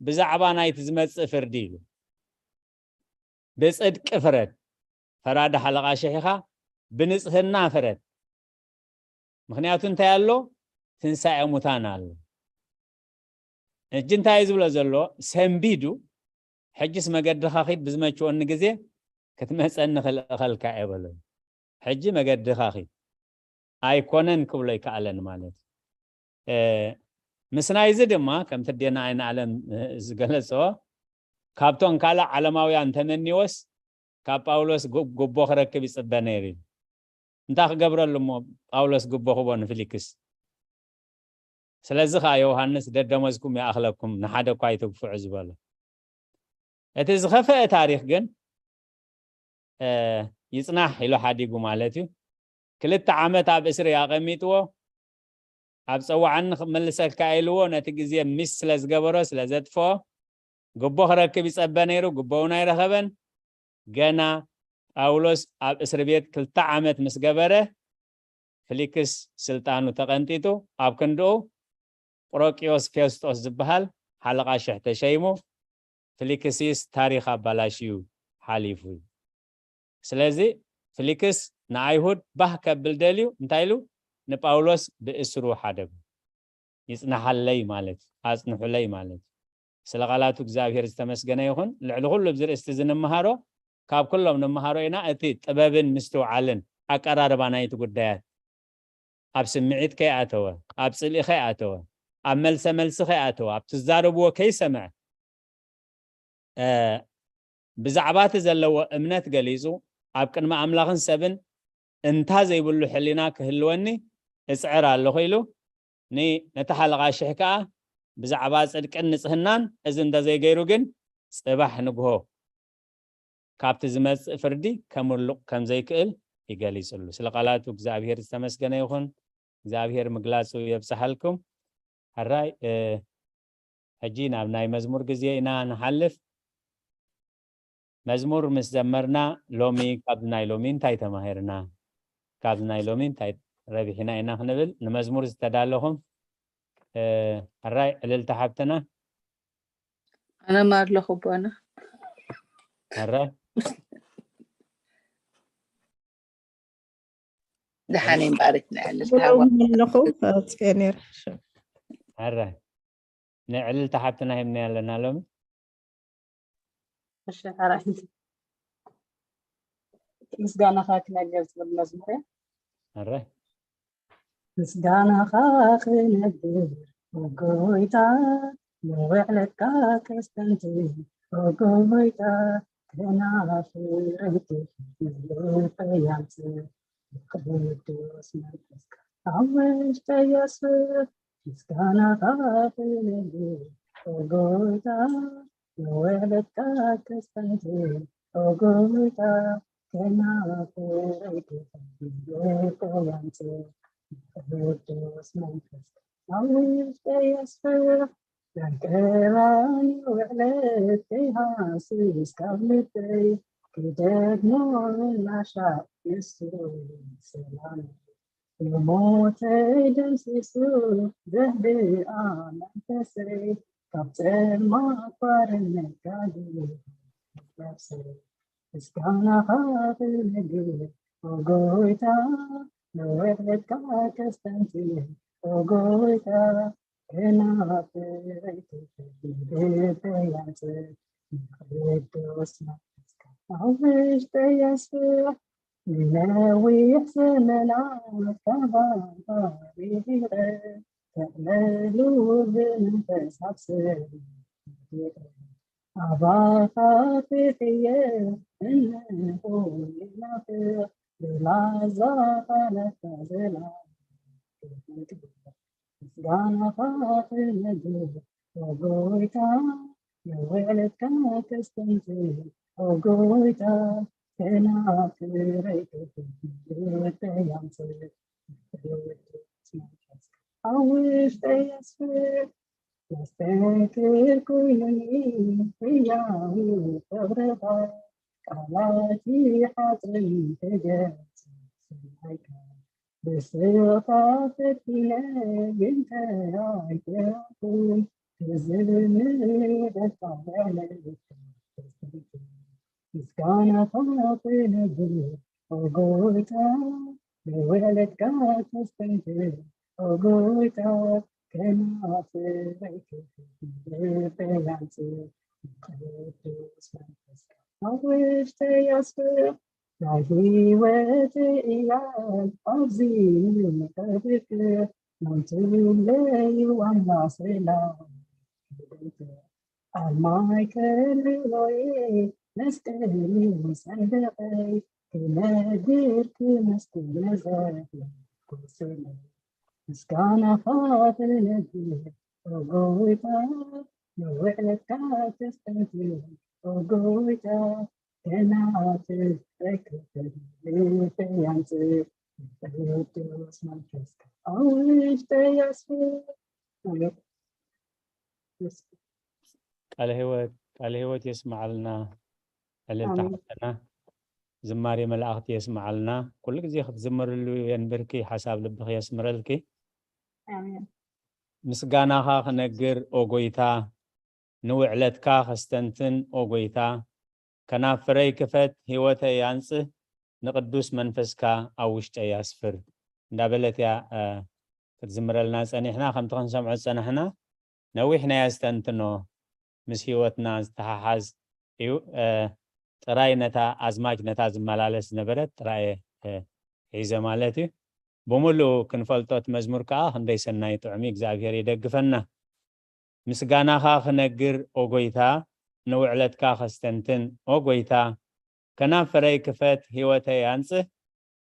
ብዛዕባ ናይቲ ዝመፅእ ፍርዲ ኢሉ። ብፅድቂ ፍረድ፣ ፈራዲ ሓለቓ ሽሕ ኢኻ፣ ብንፅህና ፍረድ። ምክንያቱ እንታይ ኣሎ? ትንሳኤ ሙታን ኣሎ። ሕጂ እንታይ እዩ ዝብሎ ዘሎ? ሰንቢዱ፣ ሕጅስ መገድኻ ኺድ፣ ብዝመችወኒ ግዜ ክትመፀኒ ክልእኸልካ እየ በሎ። ሕጂ መገድኻ ኺድ ኣይኮነን ክብሎ ይከኣለን ማለት እዩ። ምስ ናይዚ ድማ ከምቲ ኣዴና ኣይንኣለም ዝገለፅኦ ካብቶም ካልእ ዓለማውያን ተመኒዎስ ካብ ጳውሎስ ጉቦ ክረክብ ይፅበ ነይሩ እዩ። እንታይ ክገብረሉ እሞ ጳውሎስ ጉቦ ክቦ ንፊሊክስ? ስለዚ ከዓ ዮሃንስ ደደመዝኩም ይኣኽለኩም ንሓደ እኳ ኣይትግፍዑ ዝበሎ። እቲ ዝኸፈአ ታሪክ ግን ይፅናሕ ኢሉ ሓዲጉ ማለት እዩ። ክልተ ዓመት ኣብ እስሪ ኣቐሚጥዎ ኣብ ፀዋዕኒ ክመልሰካ ኢልዎ ነቲ ግዜ ሚስ ስለ ዝገበሮ ስለ ዘጥፍኦ ጉቦ ክረክብ ይፀበ ነይሩ። ጉቦ እውን ኣይረኸበን። ገና ጳውሎስ ኣብ እስሪ ቤት ክልተ ዓመት ምስ ገበረ ፍሊክስ ስልጣኑ ተቐንጢጡ ኣብ ክንድኡ ጵሮቅዮስ ፌስጦስ ዝበሃል ሓለቓ ሽሕ ተሸይሙ። ፍሊክስስ ታሪክ ኣባላሽዩ ሓሊፉ እዩ። ስለዚ ፍሊክስ ንኣይሁድ ባህ ከብል ደልዩ እንታይ ኢሉ ንጳውሎስ ብእስሩ ሓደጉ። ይጽናሓለይ ማለት እዩ፣ ኣጽንሑለይ ማለት እዩ። ስለ ቃላቱ እግዚኣብሔር ዝተመስገነ ይኹን። ልዕሊ ኩሉ ኣብዚ ርእስቲ እዚ ንምሃሮ ካብ ኩሎም ንምሃሮ ኢና እቲ ጥበብን ምስትውዓልን ኣቀራርባ ናይቲ ጉዳያት ኣብ ስምዒት ከይኣተወ፣ ኣብ ጽልኢ ከይኣተወ፣ ኣብ መልሰ መልሲ ከይኣተወ፣ ኣብ ትዛረብዎ ከይሰምዐ ብዛዕባ እቲ ዘለዎ እምነት ገሊጹ ኣብ ቅድሚ ኣምላኽን ሰብን እንታ ዘይብሉ ሕሊና ክህልወኒ እጽዕር ኣለኹ ኢሉ ነቲ ሓለቓ ሽሕ ከኣ ብዛዕባ ጽድቅን ንጽህናን እዚ እንተዘይገይሩ ግን ጽባሕ ንግሆ ካብቲ ዝመጽእ ፍርዲ ከምርሉቕ ከም ዘይክእል ይገሊጽሉ። ስለ ቃላቱ እግዚኣብሔር ዝተመስገነ ይኹን። እግዚኣብሔር ምግላጹ የብጽሓልኩም። ሕራይ ሕጂ ናብ ናይ መዝሙር ግዜ ኢና ንሓልፍ። መዝሙር ምስ ዘመርና ሎሚ ካብዚ ናይ ሎሚ እንታይ ተማሂርና? ካብዚ ናይ ሎሚ እንታይ ረቢሕና ኢና ክንብል ንመዝሙር ዝተዳለኹም ሕራይ ዕልልታ ሓብትና ኣነ ማር ኣለኹ ኣቦና። ሕራይ ደሓን እምበኣር ይትንዕል ተሃዋ ብሎም ኣለኹ ኣውፅኤ ነይረ። ሕራይ ንዕልልታ ሓብትና ሂብና ኣለና ሎሚ። እሺ ሕራይ ምስጋናኻ ክነግር ዝብል መዝሙር እየ። ሕራይ ምስጋናኻ ክነግር ጎይታ ንውዕለትካ ከስተንትን ጎይታ ከናፍረይት ፈያምት ቅዱስ መንፈስካ ኣብ ውሽጠይ የስፍር ምስጋናኻ ክነግር ጎይታ ንውዕለትካ ከስተንትን ጎይታ ከናፍረይት ፈያምት ቅዱስ መንፈስካ ኣብ ውሽጠይ የስፍር ናይ ቀራንዮ ውዕለት ከይሃስስ ካብ ልበይ ክደግሞ እናሻዕ የሱስ ሰላም ንሞተይ ደምሲሱ ዘህድኣ መንፈሰይ ካብ ጸልማት ባርነት ጋግየ ነፍሰይ ምስጋናኻ ክነግር ኦ ጎይታ ንውዕለትካ ከስተንትን ኦ ጎይታ ከናፍረይት ልበይ ኣንጽር ቅዱስ መንፈስካ ኣብ ውሽጠይ የስፍሕ ንነዊሕ ዘመናት ካባኻ ርሒቐ ተዕለሉ ብመንፈስ ኣብ ስእሊ ወዲቐ ኣባኻ ፍትየ እንሆ ይናፍቕ ብላዛ ቃላትካ ዘላ ምስጋናኻ ክነግር ኦ ጎይታ ንውዕለትካ ከስተንትን ኦ ጎይታ ከናፍረይት ልበይ ኣንጽር ቅዱስ መንፈስካ ኣብ ውሽጠይ የስፍር መስተንክር ኮይኑኒ ህያው ፍቕርኻ ቃላት ይሓጽረኒ ክገልጽ ሰማይካ ብስቕታ ፈቲነ ግን ተኣይተኹ ክዝምረካ ምስጋናኻ ክነግር ኦ ጎይታ ንውዕለትካ ከስተንትን ኦ ጎይታ ከናፍረይት ልበይ ኣንጽር ቅዱስ መንፈስካ ኣብ ውሽጠይ ኣስፍር ናይ ህይወት እያት ኣብዚ ንኸብክ ናንትለዩ ኣምላኽ ሰላም ኣብ ማእከል ኑሮየ መስቀል ሰንደቐይ ክነግር ክመስክር ነዘ ኩስነ ምስጋናኻ ክነግር ኦ ጎይታ ንውዕለትካ ተስተንክር ኦ ጎይታ ቃለ ህይወት ቃለ ህይወት የስምዓልና። ዕልልታ ሓፍትና ዝማሬ መላእኽቲ የስምዓልና። ኩሉ ግዜ ክትዝምርሉ የንብርኪ፣ ሓሳብ ልብኺ የስምረልኪ። ምስጋናኻ ክነግር ኦ ጎይታ፣ ንውዕለትካ ከስተንትን ኦ ጎይታ፣ ከናፍረይ ክፈት ህይወተይ ኣንጽህ፣ ንቅዱስ መንፈስካ ኣብ ውሽጠይ ኣስፍር እንዳበለት እያ ክትዝምረልና ጸኒሕና። ከምቲ ክንሰምዖ ዝጸናሕና ነዊሕ ናይ ኣስተንትኖ ምስ ህይወትና ዝተሓሓዝ እዩ። ጥራይ ነታ ኣዝማች ነታ ዝመላለስ ዝነበረት ጥራይ ሒዘ ማለት እዩ። ብምሉኡ ክንፈልጦ እቲ መዝሙር ከዓ ክንደይ ሰናይ ጥዑም እዩ። እግዚኣብሔር ይደግፈና። ምስጋናኻ ክነግር ኦ ጎይታ፣ ንውዕለትካ ከስተንትን ኦ ጎይታ፣ ከናፍረይ ክፈት ህይወተይ ኣንጽህ፣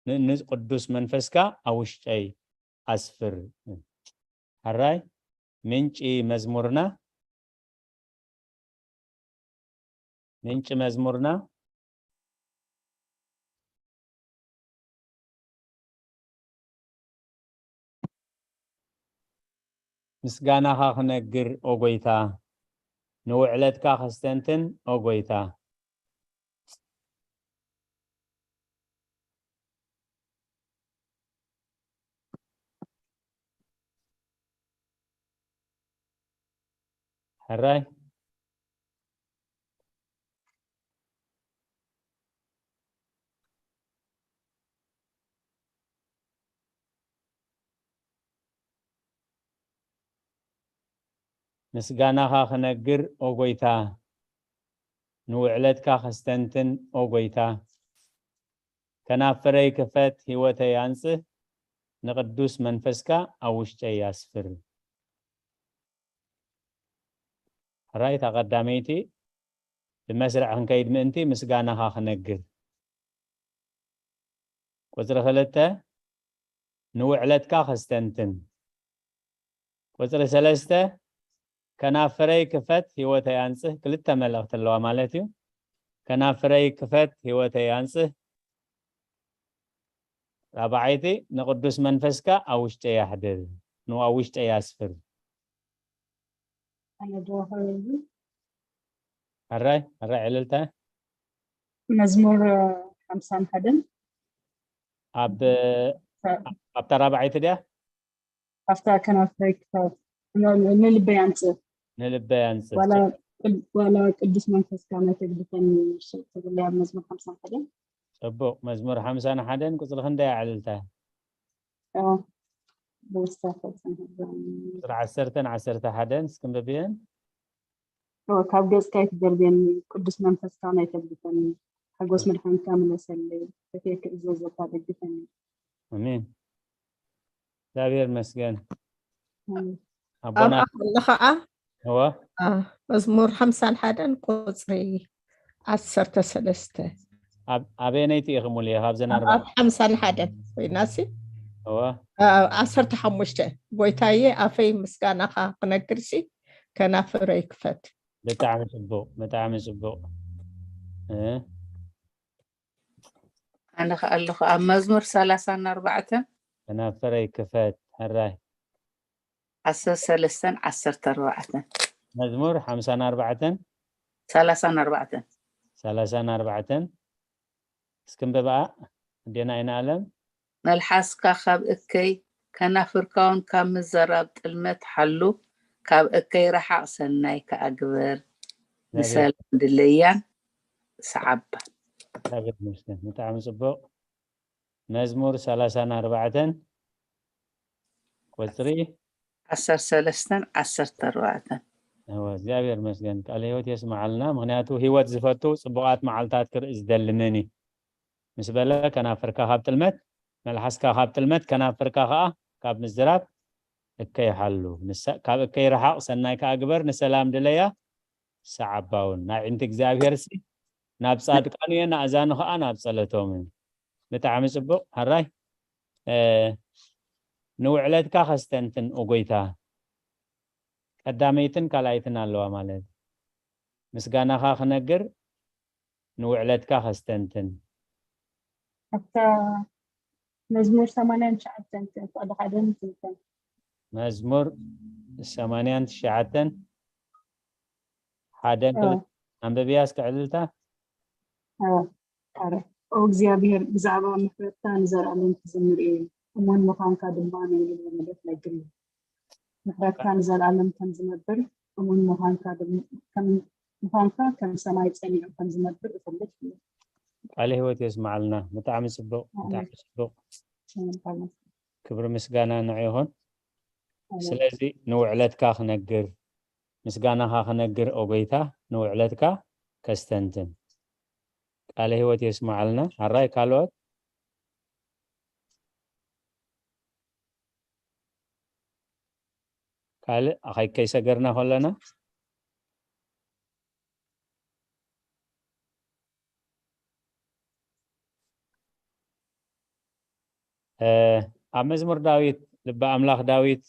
ንንጽ ቅዱስ መንፈስካ ኣብ ውሽጠይ ኣስፍር። ሕራይ ምንጪ መዝሙርና ምንጪ መዝሙርና ምስጋናኻ ክነግር ኦ ጎይታ፣ ንውዕለትካ ከስተንትን ኦ ጎይታ። ሕራይ ምስጋናኻ ክነግር ኦ ጎይታ፣ ንውዕለትካ ከስተንትን ኦ ጎይታ፣ ከናፍረይ ክፈት ህይወተይ ኣንጽህ፣ ንቅዱስ መንፈስካ ኣብ ውሽጠይ ኣስፍር። ሕራይ እታ ቀዳመይቲ ብመስርዕ ክንከይድ ምእንቲ ምስጋናኻ ክነግር። ቁጽሪ ክልተ ንውዕለትካ ከስተንትን። ቁጽሪ ሰለስተ ከናፍረይ ክፈት ህይወተይ ኣንጽህ። ክልተ መልእኽቲ ኣለዋ ማለት እዩ። ከናፍረይ ክፈት ህይወተይ ኣንጽህ። ራብዓይቲ ንቅዱስ መንፈስካ ኣብ ውሽጠይ ኣሕድር፣ ንኣብ ውሽጠይ ኣስፍር። ሕራይ ሕራይ ዕልልታ መዝሙር ሓምሳን ሓደን ኣብ ኣብታ ራብዓይቲ ድያ? ኣብታ ከናፍረይ ክፈት ንልበይ ኣንጽህ ንልበይ ኣንጽህ ዋላ ቅዱስ መንፈስካ ናይ ተግድፈኒ ትብል ኣብ መዝሙር ሓምሳን ሓደን። ጽቡቕ። መዝሙር ሓምሳን ሓደን ቁጽሪ ክንደይ ዕልልታ? ቁጽሪ ዓሰርተን ዓሰርተ ሓደን እስክንብብየን። ካብ ገጽካ ኣይትደርብየኒ፣ ቅዱስ መንፈስካ ናይ ተግድፈኒ፣ ሓጎስ መድሓንካ ምለሰለይ፣ ፈትየ ክእዘዘካ ደግፈኒ። ኣሜን። እግዚኣብሔር መስገን። ኣቦና ኣብኣ ከሎ ከዓ እወ አ፣ መዝሙር ሓምሳን ሓደን ቁጽሪ ዓሰርተ ሰለስተ ኣበየነይቲ ኢኺ ሙሉየ ካብዘን ኣርባ ኣብ ሓምሳን ሓደን ኮይናሲ እወ አ፣ ዓሰርተ ሓሙሽተ ጎይታዬ ኣፈይ ምስጋናኻ ክነግርሲ ከናፍረይ ክፈት። ብጣዕሚ ጽቡቕ ብጣዕሚ ጽቡቕ እ ኣነ ከኣ ኣለኹ ኣብ መዝሙር ሰላሳን ኣርባዕተን ከናፍረይ ክፈት ሕራይ ዓሰርተ ሰለስተን ዓሰርተ ኣርባዕተን መዝሙር ሓምሳን ኣርባዕተን ሰላሳን ኣርባዕተን ሰላሳን ኣርባዕተን እስክንብብኣ ኣዴና ኣይንኣለም መልሓስካ ካብ እከይ ከናፍርካ እውን ካብ ምዘራብ ጥልመት ሓሉ ካብ እከይ ረሓቕ ሰናይ ከኣ ግበር ንሰላም ድለያን ሰዓባ እግዚኣብሔር ይመስገን ብጣዕሚ ጽቡቕ መዝሙር ሰላሳን ኣርባዕተን ቁጽሪ ዓሰርተ ሰለስተን ዓሰርተ ኣርባዕተን እወ እግዚኣብሔር ይመስገን ቃለ ህይወት የስምዓልና ምክንያቱ ህይወት ዝፈቱ ጽቡቓት መዓልታት ክርኢ ዝደሊ መን እዩ ምስ በለ ከናፍርካ ካብ ጥልመት፣ መልሓስካ ካብ ጥልመት፣ ከናፍርካ ከኣ ካብ ምዝራብ እከይ ሓሉ። ንሰ-፣ ካብ እከይ ረሓቕ፣ ሰናይ ከኣ ግበር፣ ንሰላም ድለያ፣ ሰዓባውን። ናይ ዕንቲ እግዚኣብሔር ሲ ናብ ጻድቃኑ እየ፣ ናእዛኑ ከኣ ናብ ጸለቶም እዩ። ብጣዕሚ ጽቡቕ። ሕራይ፣ እ፣ ንውዕለትካ ከስተንትን፣ ኦ ጎይታ። ቀዳመይትን ካልኣይትን ኣለዋ ማለት። ምስጋናኻ ክነግር፣ ንውዕለትካ ከስተንትን። ኣብታ መዝሙር ሰማንያን ትሽዓተን ፍቕዲ ሓደን ትንተን። መዝሙር ሰማንያን ትሽዓተን ሓደን እ። ክልተ። ኣንብብያ እስከ ዕልልታ። እ፣ ኣረ። ኦ እግዚኣብሔር፣ ብዛዕባ ምሕረትካ ንዘለኣለም ክዝምር እየ፣ እሙን ምዃንካ ድማ ንውሉድ ወለዶ ክነግር እየ። ምሕረትካ ንዘለኣለም ከም ዝነብር፣ እሙን ምዃንካ ድም-፣ ከም፣ ምዃንካ ከም ሰማይ ጸኒዑ ከም ዝነብር እፈልጥ እየ። ቃለ ህይወት የስምዓልና። ብጣዕሚ ጽቡቕ፣ ኣሜን። ብጣዕሚ ጽቡቕ። ኣሜን። ክብሪ ምስጋና ንዑ ይኹን። ኣሜን። ስለዚ ንውዕለትካ ክነግር፣ ምስጋናኻ ክነግር፣ ኦ ጎይታ፣ ንውዕለትካ ከስተንትን። ቃለ ህይወት የስምዓልና። ሕራይ ካልኦት? ካልእ ኣኸይ ከይሰገርና ከለና፣ እ፣ ኣብ መዝሙር ዳዊት፣ ልበ ኣምላኽ ዳዊት፣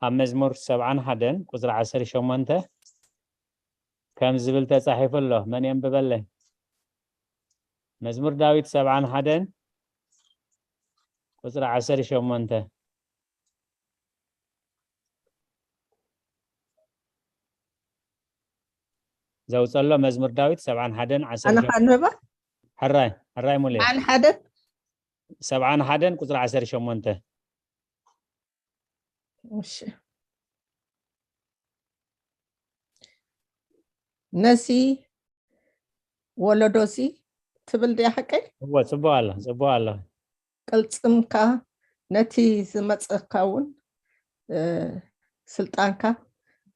ኣብ መዝሙር ሰብዓን ሓደን ቁጽሪ ዓሰርተ ሸሞንተ ከም ዝብል ተጻሒፉ ኣሎ። መን የንብበለይ? መዝሙር ዳዊት ሰብዓን ሓደን ቁጽሪ ዓሰርተ ሸሞንተ። ዘውጸሎ መዝሙር ዳዊት ሰብዓን ሓደን ዓሰርተ ኣነ ሸሞንተ። ካንበባ? ሕራይ፣ ሕራይ ሙሌ። ሰብዓን ሓደን? ሰብዓን ሓደን ቁጽሪ ዓሰርተ ሸሞንተ። እሺ። ነዚ ወለዶዚ ትብል ድያ ሓቀይ? እወ፣ ጽቡቕ ኣሎ፣ ጽቡቕ ኣሎ። ቅልጽምካ ነቲ ዝመጽእካ እውን፣ እ፣ ስልጣንካ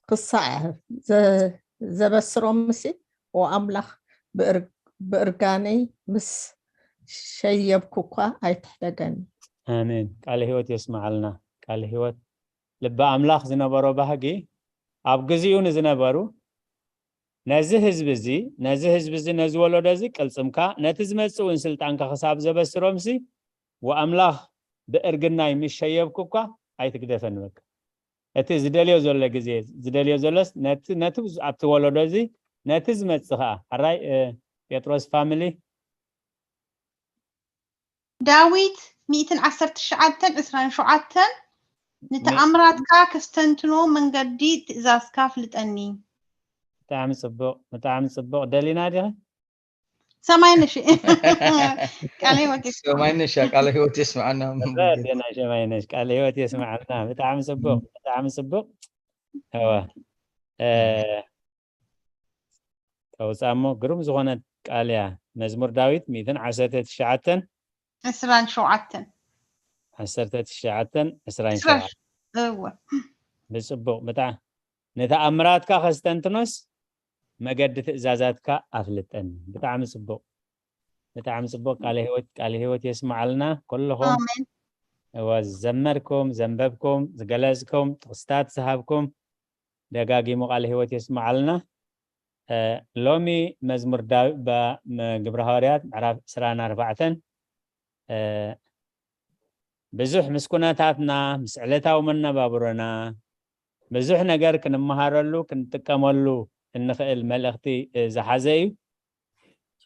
ክሳዕ ዘ-፣ ዘበስሮምሲ፣ ኦ ኣምላኽ፣ ብእር-፣ ብእርጋነይ ምስ ሸየብኩኳ ኣይትሕደገኒ። ኣሜን። ቃለ ህይወት የስምዓልና። ቃለ ህይወት። ልበ ኣምላኽ ዝነበሮ ባህጊ፣ ኣብ ግዜኡ ንዝነበሩ፣ ነዚ ህዝቢ እዚ፣ ነዚ ህዝቢ እዚ፣ ነዚ ወለዶ እዚ ቅልጽምካ፣ ነቲ ዝመጽእ እውን ስልጣንካ ክሳብ ዘበስሮምሲ፣ ወኣምላኽ ብእርግናይ ምስ ሸየብኩ እኳ ኣይትግደፈኒ። በቃ፣ እቲ ዝደልዮ ዘሎ ግዜ፣ ዝደልዮ ዘሎስ ነቲ፣ ነቲ ኣብቲ ወለዶ እዚ፣ ነቲ ዝመጽእ ኸኣ፣ ሕራይ፣ እ፣ ጴጥሮስ ፋሚሊ፣ ዳዊት ሚእትን ዓሰርተ ትሽዓተን ዕስራን ሸውዓተን፣ ሚ- ንተኣምራትካ ከስተንትኖ መንገዲ ትእዛዝካ ፍልጠኒ። ብጣዕሚ ጽቡቕ፣ ብጣዕሚ ጽቡቕ። ደሊና ዲኺ? ሰማይ ነሽ። ቃለ ህይወት የስምዓና። ሰማይ ነሽ፣ ቃለ ህይወት የስምዓና። ደሊና ሰማይ ነሽ፣ ቃለ ህይወት የስምዓና። ብጣዕሚ ጽቡቕ፣ ብጣዕሚ ጽቡቕ። እወ። እ፣ ተውጻእ እሞ ግሩም ዝኾነት ቃል እያ። መዝሙር ዳዊት ሚእትን ዓሰርተ ትሽዓተን ዕስራን ሸውዓተን። ዓሰርተ ትሽዓተን ዕስራን ሸውዓተን። እወ። ብጽቡቕ፣ ብጣ-፣ ንተኣምራትካ ከስተንትኖስ መገዲ ትእዛዛትካ ኣፍልጠኒ። ብጣዕሚ ጽቡቕ፣ ብጣዕሚ ጽቡቕ። ቃለ ህይወት፣ ቃለ ህይወት የስምዓልና። ኩልኹም ኣሜን። እወ፣ ዘመርኩም፣ ዘንበብኩም፣ ዝገለጽኩም፣ ጥቕስታት ዝሃብኩም፣ ደጋጊሙ ቃለ ህይወት የስምዓልና። እ፣ ሎሚ መዝሙር ዳዊ-፣ ባ-፣ መ-፣ ግብረ ሃዋርያት ምዕራፍ ዕስራን ኣርባዕተን፣ እ፣ ብዙሕ ምስ ኩነታትና፣ ምስ ዕለታዊ መነባብሮና፣ ብዙሕ ነገር ክንመሃረሉ፣ ክንጥቀመሉ እንኽእል መልእኽቲ፣ እ፣ ዝሓዘ እዩ።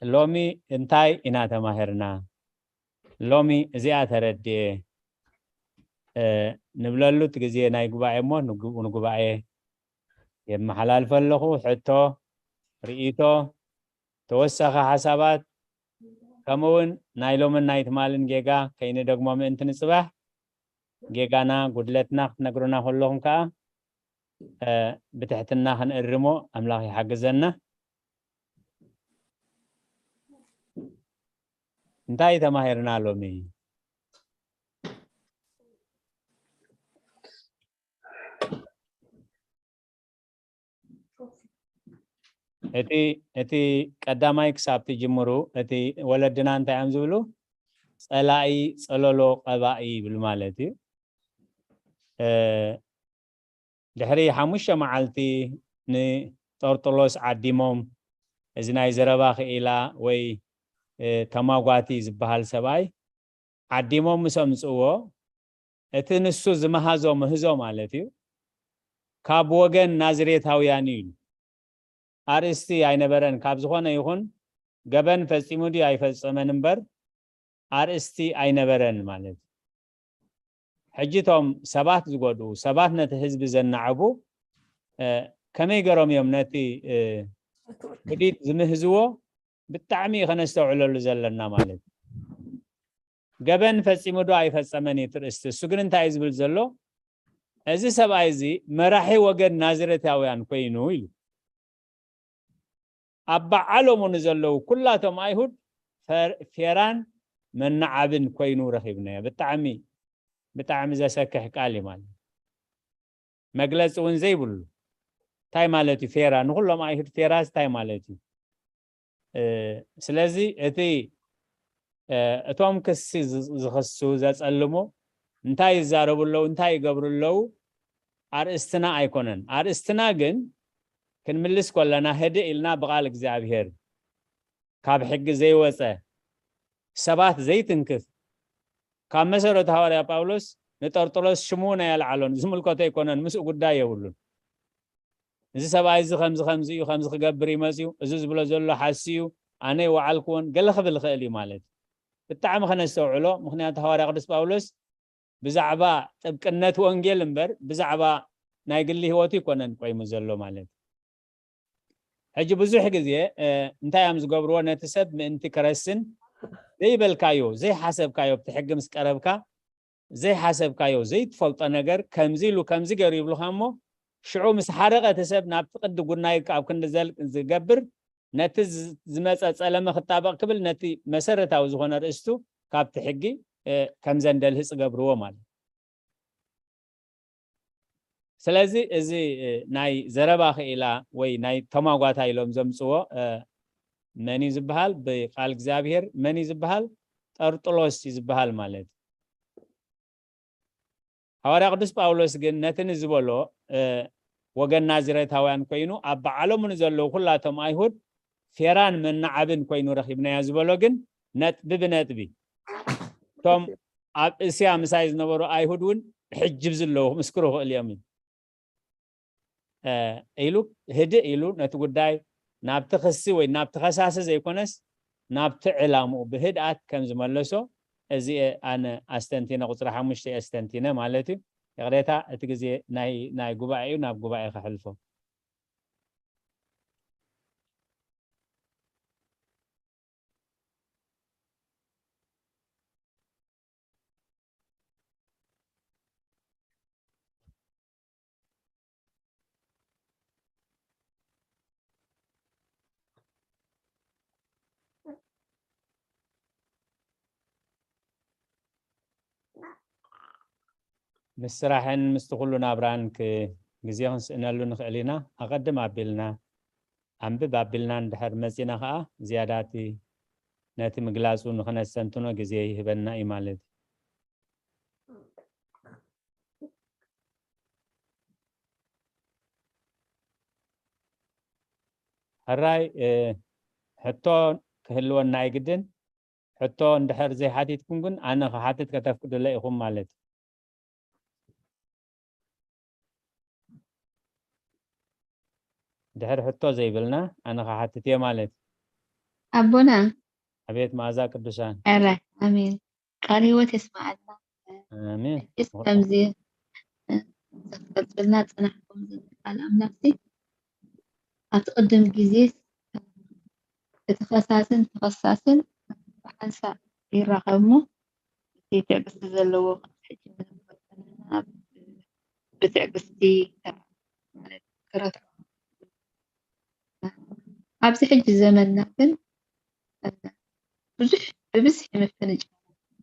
ሎሚ እንታይ ኢና ተማሂርና? ሎሚ እዚኣ ተረድኤ፣ እ፣ ንብለሉ እቲ ግዜ ናይ ጉባኤ እሞ ንጉ-፣ ንጉባኤ የመሓላልፈ ኣለኹ። ሕቶ፣ ርእይቶ፣ ተወሳኺ ሓሳባት፣ ከምኡ እውን ናይ ሎምን ናይ ትማልን ጌጋ ከይንደግሞ ምእንቲ ንጽባሕ፣ ጌጋና፣ ጉድለትና ክትነግሩና ከለኹም ከኣ፣ እ፣ ብትሕትና ክንእርሞ ኣምላኽ ይሓግዘና። እንታይ ተማሂርና ሎሚ? እቲ እቲ ቀዳማይ ክሳብ ትጅምሩ እቲ ወለድና እንታይ እዮም ዝብሉ? ጸላኢ ጸለሎ ቀባኢ ይብል ማለት እዩ። ድሕሪ ሓሙሽተ መዓልቲ ንጠርጥሎስ ዓዲሞም፣ እዚ ናይ ዘረባ ክኢላ ወይ ተማጓቲ ዝበሃል ሰብኣይ ዓዲሞም ምስ ኣምፅእዎ፣ እቲ ንሱ ዝመሃዞ ምህዞ ማለት እዩ፣ ካብ ወገን ናዝሬታውያን እዩ ኢሉ። ኣርእስቲ ኣይነበረን። ካብ ዝኾነ ይኹን ገበን ፈፂሙ ድዩ ኣይፈፀመን እምበር ኣርእስቲ ኣይነበረን ማለት እዩ። ሕጂ እቶም ሰባት ዝጎድኡ፣ ሰባት ነቲ ህዝቢ ዘናዕቡ ከመይ ገሮም እዮም ነቲ ውዲት ዝምህዝዎ? ብጣዕሚ እዩ ከነስተውዕለሉ ዘለና ማለት እዩ። ገበን ፈፂሙ ዶ ኣይፈፀመን እዩ ትርእስቲ። እሱ ግን እንታይ እዩ ዝብል ዘሎ? እዚ ሰብኣይ እዚ መራሒ ወገን ናዝሬታውያን ኮይኑ ኢሉ። ኣብ በዓሎሙ ንዘለዉ ኩላቶም ኣይሁድ ፌራን መናዓብን ኮይኑ ረኺብናዮ። ብጣዕሚ ብጣዕሚ ዘሰክሕ ቃል እዩ ማለት። መግለፂ እውን ዘይብሉ። እንታይ ማለት እዩ ፌራ? ንኩሎም ኣይሁድ ፌራስ እንታይ ማለት እዩ? ስለዚ እቲ እቶም ክሲ ዝኽሱ ዘፀልሙ እንታይ ይዛረቡ ኣለዉ እንታይ ይገብሩ ኣለዉ ኣርእስትና ኣይኮነን። ኣርእስትና ግን ክንምልስ ከለና ህድእ ኢልና ብቓል እግዚኣብሔር ካብ ሕጊ ዘይወፀ ሰባት ዘይትንክፍ ካብ መሰረቱ ሃዋርያ ጳውሎስ ንጠርጥሎስ ሽሙ ናይ ኣልዓሎን ዝምልከቶ ኣይኮነን ምስኡ ጉዳይ የብሉን። እዚ ሰብኣይ እዚ ከምዚ ከምዚ እዩ ከምዚ ክገብር ይመፅዩ እዚ ዝብሎ ዘሎ ሓሲ እዩ ኣነ ይወዓልክዎን ገለ ክብል ይኽእል እዩ ማለት ብጣዕሚ ከነስተውዕሎ። ምክንያቱ ሃዋርያ ቅዱስ ጳውሎስ ብዛዕባ ጥብቅነት ወንጌል እምበር ብዛዕባ ናይ ግሊ ህይወቱ ይኮነን ቆይሙ ዘሎ ማለት። ሕጂ ብዙሕ ግዜ እንታይ እዮም ዝገብርዎ? ነቲ ሰብ ምእንቲ ክረስን ዘይበልካዮ ዘይሓሰብካዮ ኣብቲ ሕጊ ምስ ቀረብካ ዘይሓሰብካዮ ዘይትፈልጦ ነገር ከምዚ ኢሉ ከምዚ ገይሩ ይብሉካ እሞ ሽዑ ምስ ሓረቐ እቲ ሰብ ናብቲ ቅዲ ጉናይ ኣብ ክንዲ ዝገብር ነቲ ዝመፀ ፀለመ ክጣበቕ ክብል ነቲ መሰረታዊ ዝኾነ ርእስቱ ካብቲ ሕጊ ከም ዘንደልህፅ ገብርዎ ማለት። ስለዚ እዚ ናይ ዘረባ ክኢላ ወይ ናይ ተማጓታ ኢሎም ዘምፅዎ መን እዩ ዝበሃል? ብቃል እግዚኣብሔር መን እዩ ዝበሃል? ጠርጥሎስ እዩ ዝበሃል ማለት። ሃዋርያ ቅዱስ ጳውሎስ ግን ነቲ ንዝበሎ ወገን ናዝሬታውያን ኮይኑ ኣብ በዓሎሙ ንዘለዉ ኩላቶም ኣይሁድ ፌራን መናዓብን ኮይኑ ረኺብናዮ ዝበሎ ግን ነጥቢ ብነጥቢ እቶም ኣብ እስያ ምሳይ ዝነበሩ ኣይሁድ እውን ሕጅብ ዝለዉ ክምስክሩ ክእል እዮም ኢሉ ህድእ ኢሉ ነቲ ጉዳይ ናብቲ ክሲ ወይ ናብቲ ከሳሲ ዘይኮነስ ናብቲ ዕላምኡ ብህድኣት ከም ዝመለሶ እዚ ኣነ ኣስተንቲነ ቁፅሪ ሓሙሽተ ኣስተንቲነ ማለት እዩ። ይቕሬታ እቲ ግዜ ናይ ጉባኤ እዩ ናብ ጉባኤ ከሕልፎ። ምስ ስራሕን ምስቲ ኩሉ ናብራን ግዜ ክንስእነሉ ንኽእል ኢና። ኣቐድም ኣቢልና ኣንብብ ኣቢልና እንድሕር መፂና ከዓ ዝያዳ እቲ ነቲ ምግላፁ ንኽነስተንትኖ ግዜ ይህበና እዩ ማለት እዩ። ሕራይ ሕቶ ክህልወና ኣይግድን። ሕቶ እንድሕር ዘይሓቲትኩም ግን ኣነ ክሓትት ከተፍቅዱለ ኢኹም ማለት እዩ። ድሕሪ ሕቶ ዘይብልና ኣነ ክሓትት እየ ማለት እዩ። ኣቦና ኣቤት መኣዛ ቅዱሳን። ኧረ ኣሜን። ቃል ህይወት የስማዓልና። ኣሜን። እስ ከምዚ ዘትቀጽልና ጽናሕኩም ዝብል ቃል ኣምላኽሲ ኣብቲ ቅድም ግዜ እቲ ከሳስን ተኸሳስን ብሓንሳእ ይራኸብ እሞ እቲ ትዕግስቲ ዘለዎ ሕጂ ብትዕግስቲ ማለት ክረትዖ ኣብዚ ሕጂ ዘመንና ግን ብዙሕ ብብዝሒ ምፍንጫ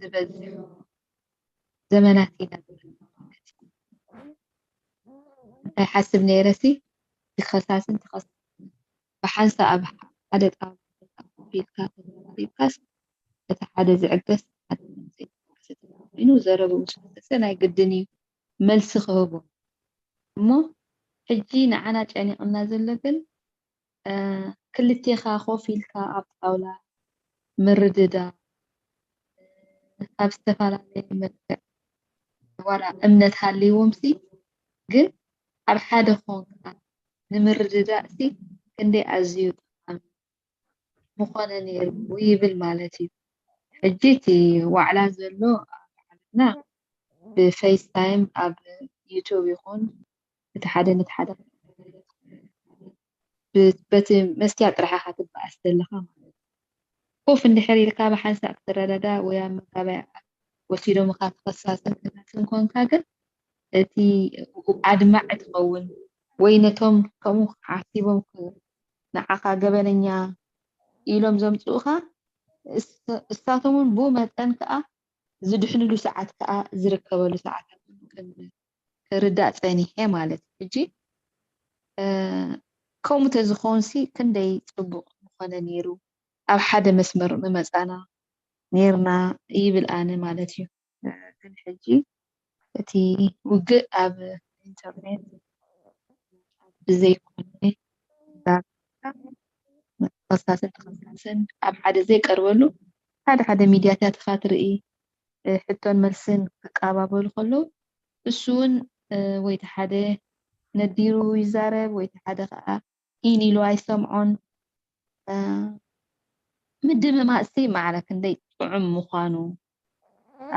ዝበዝሕ ዘመናት ኢና ዘለና ማለት እዩ። እንታይ ሓስብ ነይረሲ እቲ ከሳስን ተኸሳስን ብሓንሳእ ኣብ ሓደ ጣውላ ኮፍ ኢልካ ተዘራሪብካስ፣ እቲ ሓደ ዝዕገስ ሓደ ዘይዕገስ እንተደኣ ኮይኑ፣ ዘረብኡ ምስ ፈሰሰ ናይ ግድን እዩ መልሲ ክህቦ። እሞ ሕጂ ንዓና ጨኒቕና ዘሎ ግን፣ እ፣ ክልቴኻ ኮፍ ኢልካ ኣብ ጣውላ ምርድዳእ፣ ካብ ዝተፈላለየ መልክዕ ዋላ እምነት ሃልይዎምሲ፣ ግን ኣብ ሓደ ኮንካ ንምርድዳእሲ ክንደይ ኣዝዩ ጠቓሚ ምኾነ ነይሩ ይብል ማለት እዩ። ሕጂ እቲ ዋዕላ ዘሎ ኣብ ዓለምና ብፌስታይም ኣብ ዩቱብ ይኹን እቲ ሓደ ነቲ ሓደ ብ-፣ በቲ መስትያት ጥራሕ ኢኻ ትበኣስ ዘለኻ ማለት እዩ። ኮፍ እንድሕር ኢልካ ብሓንሳእ ክትረዳዳእ ወይ ኣብ መጋባእያ ወሲዶምኻ ተኸሳስን ክሳስን ኮንካ ግን እቲ ኣድማዒ ትኸውን ወይ ነቶም ከምኡ ሓሲቦም ክ-፣ ንዓኻ ገበነኛ ኢሎም ዘምጽኡኻ እስ-፣ እሳቶም እውን ብኡ መጠን ከኣ ዝድሕንሉ ሰዓት ከኣ ዝርከበሉ ሰዓታት እውን ክን-፣ ክርዳእ ጸኒሐ ማለት እዩ። ሕጂ፣ እ፣ ከምኡ ተዝኾንሲ ክንደይ ጽቡቕ ምኾነ ነይሩ። ኣብ ሓደ መስመር ምመጻና ነይርና ይብል ኣነ ማለት እዩ። እ፣ ግን ሕጂ እቲ ውግእ ኣብ ኢንተርኔት ብዘይኮነ ዳርጋ ተኸሳስን ተኸሳስን ኣብ ሓደ ዘይቀርበሉ ሓደ ሓደ ሚድያታት ኢኻ ትርኢ፣ እ፣ ሕቶን መልስን ክቀባበሉ ከለዉ እሱ እውን፣ እ፣ ወይ እቲ ሓደ ነዲሩ ይዛረብ ወይ እቲ ሓደ ከዓ ኢን ኢሉ ኣይሰምዖን። እ፣ ምድምማፅሲ ማዕረ ክንደይ ጥዑም ምዃኑ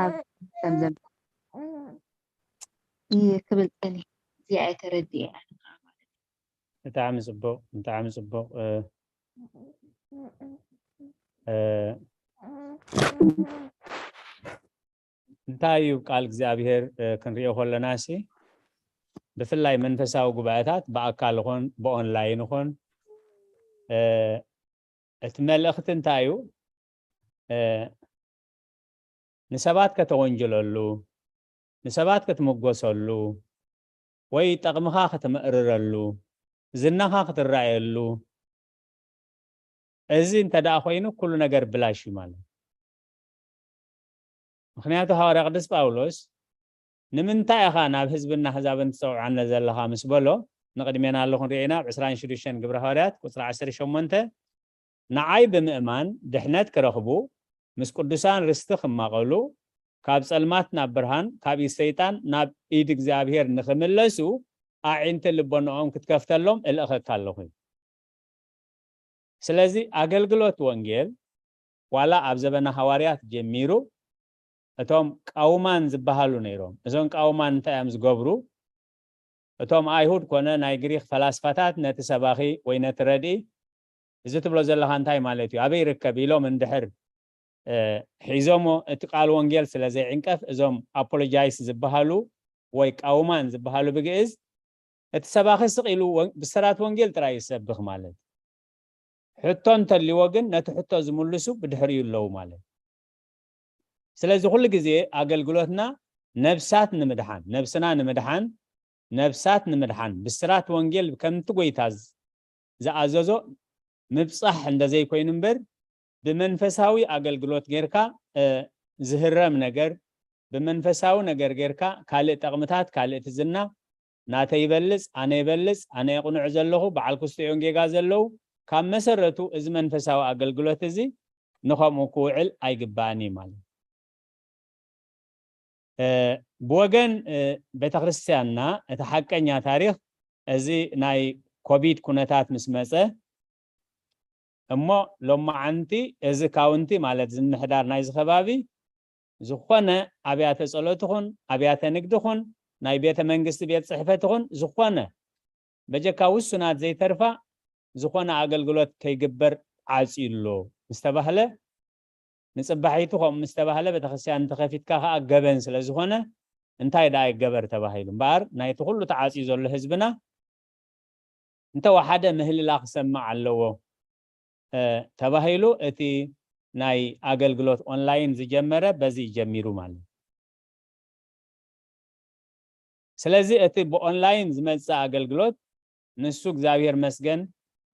ኣብ ከም ዘሎ ክብል ጸኒሐ። እዚኣ እየ ተረዲኤ ኣነ ከዓ ማለት እዩ። ብጣዕሚ ጽቡቕ፣ ብጣዕሚ ጽቡቕ። እ፣ እ፣ እንታይ እዩ ቃል እግዚኣብሔር፣ እ፣ ክንሪኦ ከለና ሲ ብፍላይ መንፈሳዊ ጉባኤታት ብኣካል ይኹን ብኦንላይን ይኹን፣ እ፣ እቲ መልእኽቲ እንታይ እዩ? እ፣ ንሰባት ከተወንጅለሉ፣ ንሰባት ክትምጎሰሉ፣ ወይ ጠቕምኻ ክትምእርረሉ፣ ዝናኻ ክትረኣየሉ፣ እዚ እንተ ደኣ ኮይኑ ኩሉ ነገር ብላሽ እዩ ማለት እዩ። ምኽንያቱ ሃዋርያ ቅዱስ ጳውሎስ ንምንታይ ኢኻ ናብ ህዝብን ኣህዛብን ትጸውዓነ ዘለኻ ምስ በሎ፣ ንቕድሜና ኣለኹ ንሪኦ ኢና ኣብ ዕስራን ሽዱሽተን ግብረ ሃዋርያት ቁጽሪ ዓሰርተ ሸሞንተ፣ ንዓይ ብምእማን ድሕነት ክረኽቡ ምስ ቅዱሳን ርስቲ ክማቐሉ ካብ ጸልማት ናብ ብርሃን ካብ ኢድ ሰይጣን ናብ ኢድ እግዚኣብሔር ንኽምለሱ ኣዒንቲ ልቦናኦም ክትከፍተሎም እልእኸካ ኣለኹ። ስለዚ ኣገልግሎት ወንጌል ዋላ ኣብ ዘበነ ሃዋርያት ጀሚሩ እቶም ቃውማን ዝበሃሉ ነይሮም። እዞም ቃውማን እንታይ እዮም ዝገብሩ? እቶም ኣይሁድ ኮነ ናይ ግሪክ ፈላስፋታት ነቲ ሰባኺ ወይ ነቲ ረድኢ እዚ ትብሎ ዘለኻ እንታይ ማለት እዩ? ኣበይ ይርከብ? ኢሎም እንድሕር፣ እ፣ ሒዞሞ እቲ ቃል ወንጌል ስለ ዘይዕንቀፍ እዞም ኣፖሎጃይስ ዝበሃሉ ወይ ቃውማን ዝበሃሉ ብግእዝ እቲ ሰባኺ ስቕ ኢሉ ወን-፣ ብስራት ወንጌል ጥራይ ይሰብኽ ማለት። ሕቶ እንተልዎ ግን ነቲ ሕቶ ዝምልሱ ብድሕሪኡ ኣለዉ ማለት። ስለዚ ኩሉ ግዜ ኣገልግሎትና ነብሳት ንምድሓን፣ ነብስና ንምድሓን፣ ነብሳት ንምድሓን ብስራት ወንጌል ከምቲ ጎይታ ዝ-፣ ዝኣዘዞ ምብጻሕ እንደ ዘይኮይኑ እምበር ብመንፈሳዊ ኣገልግሎት ጌርካ፣ እ፣ ዝህረም ነገር፣ ብመንፈሳዊ ነገር ጌርካ ካልእ ጠቕምታት፣ ካልእ እቲ ዝና ናተይ ይበልጽ፣ ኣነ ይበልጽ፣ ኣነ የቕንዑ ዘለኹ፣ በዓል ክስቲኦም ጌጋ ዘለዉ፣ ካብ መሰረቱ እዚ መንፈሳዊ ኣገልግሎት እዚ ንኸምኡ ክውዕል ኣይግባእን እዩ ማለት። እ፣ ብወገን፣ እ፣ ቤተክርስትያንና እቲ ሓቀኛ ታሪኽ እዚ ናይ ኮቪድ ኩነታት ምስ መጸ እሞ ሎማዓንቲ እዚ ካውንቲ ማለት እዚ ምምሕዳር ናይዚ ከባቢ ዝኾነ ኣብያተ ጸሎት ይኹን ኣብያተ ንግዲ ይኹን ናይ ቤተ መንግስቲ ቤት ጽሕፈት ይኹን ዝኾነ በጀካ ውሱናት ዘይተርፋ ዝኾነ ኣገልግሎት ከይግበር ዓጽዩ ኣሎ ምስ ተባህለ፣ ንጽባሒቱ ከምኡ ምስ ተባህለ ቤተክርስትያን እንተኸፊትካ ከኣ ገበን ስለ ዝኾነ እንታይ ደኣ ይገበር ተባሂሉ። እምበኣር ናይቲ ኩሉ ተዓጽዩ ዘሎ ህዝብና እንተወሓደ ምህልላ ክሰምዕ ኣለዎ፣ እ፣ ተባሂሉ እቲ ናይ ኣገልግሎት ኦንላይን ዝጀመረ በዚ ጀሚሩ ማለት እዩ። ስለዚ እቲ ብኦንላይን ዝመጽእ ኣገልግሎት ንሱ እግዚኣብሔር መስገን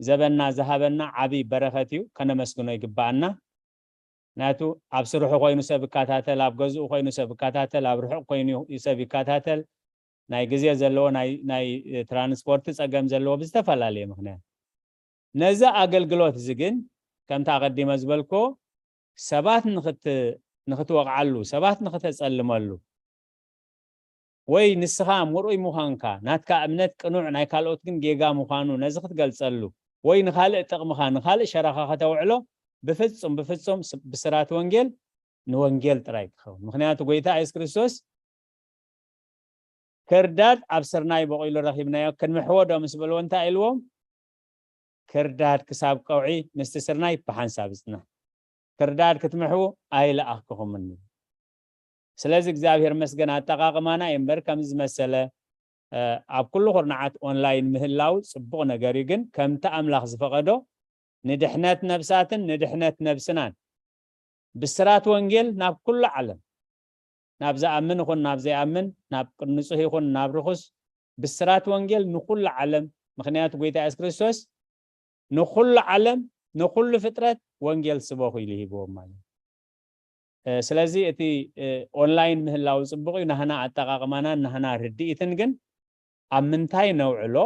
ዘበና ዝሃበና ዓቢ በረኸት እዩ፣ ከነመስግኖ ይግባኣና። ናቱ ኣብ ስርሑ ኮይኑ ሰብ ይከታተል፣ ኣብ ገዝኡ ኮይኑ ሰብ ይከታተል፣ ኣብ ርሑቕ ኮይኑ ሰብ ይከታተል፣ ናይ ግዜ ዘለዎ፣ ናይ ትራንስፖርት ጸገም ዘለዎ ብዝተፈላለየ ምኽንያት። ነዚ ኣገልግሎት እዚ ግን ከምቲ ኣቐዲመ ዝበልኮ ሰባት ንክትወቕዓሉ፣ ሰባት ንክተጸልመሉ፣ ወይ ንስኻ ምርኡይ ምዃንካ፣ ናትካ እምነት ቅኑዕ ናይ ካልኦት ግን ጌጋ ምዃኑ ነዚ ክትገልጸሉ፣ ወይ ንኻልእ ጥቕምኻ ንኻልእ ሸራኻ ከተውዕሎ ብፍጹም ብፍጹም ብስራት ወንጌል ንወንጌል ጥራይ ክኸውን። ምኽንያቱ ጎይታ የሱስ ክርስቶስ ክርዳድ ኣብ ስርናይ በቂሉ ረኺብናዮ፣ ክንምሕዎ ዶ ምስ በልዎ እንታይ ኢልዎም? ክርዳድ ክሳብ ቀውዒ ምስቲ ስርናይ ብሓንሳብ ይጽናሕ። ክርዳድ ክትምሕዉ ኣይለኣኽኩኹምን። ስለዚ እግዚኣብሔር መስገን ኣጠቓቕማና እዩ እምበር ከምዚ ዝመሰለ ኣብ ኩሉ ኩርናዓት ኦንላይን ምህላው ጽቡቕ ነገር እዩ። ግን ከምቲ ኣምላኽ ዝፈቐዶ ንድሕነት ነብሳትን ንድሕነት ነብስናን ብስራት ወንጌል ናብ ኩሉ ዓለም፣ ናብ ዝኣምን ይኹን ናብ ዘይኣምን፣ ናብ ንጹህ ይኹን ናብ ርኹስ፣ ብስራት ወንጌል ንኩሉ ዓለም። ምኽንያቱ ጎይታ የሱስ ክርስቶስ ንኩሉ ዓለም፣ ንኩሉ ፍጥረት ወንጌል ስበኹ ኢሉ ሂብዎም ማለት እዩ። ስለዚ እቲ ኦንላይን ምህላው ጽቡቕ እዩ። ናህና ኣጠቓቕማናን ናህና ርድኢትን ግን ኣብ ምንታይ ነውዕሎ?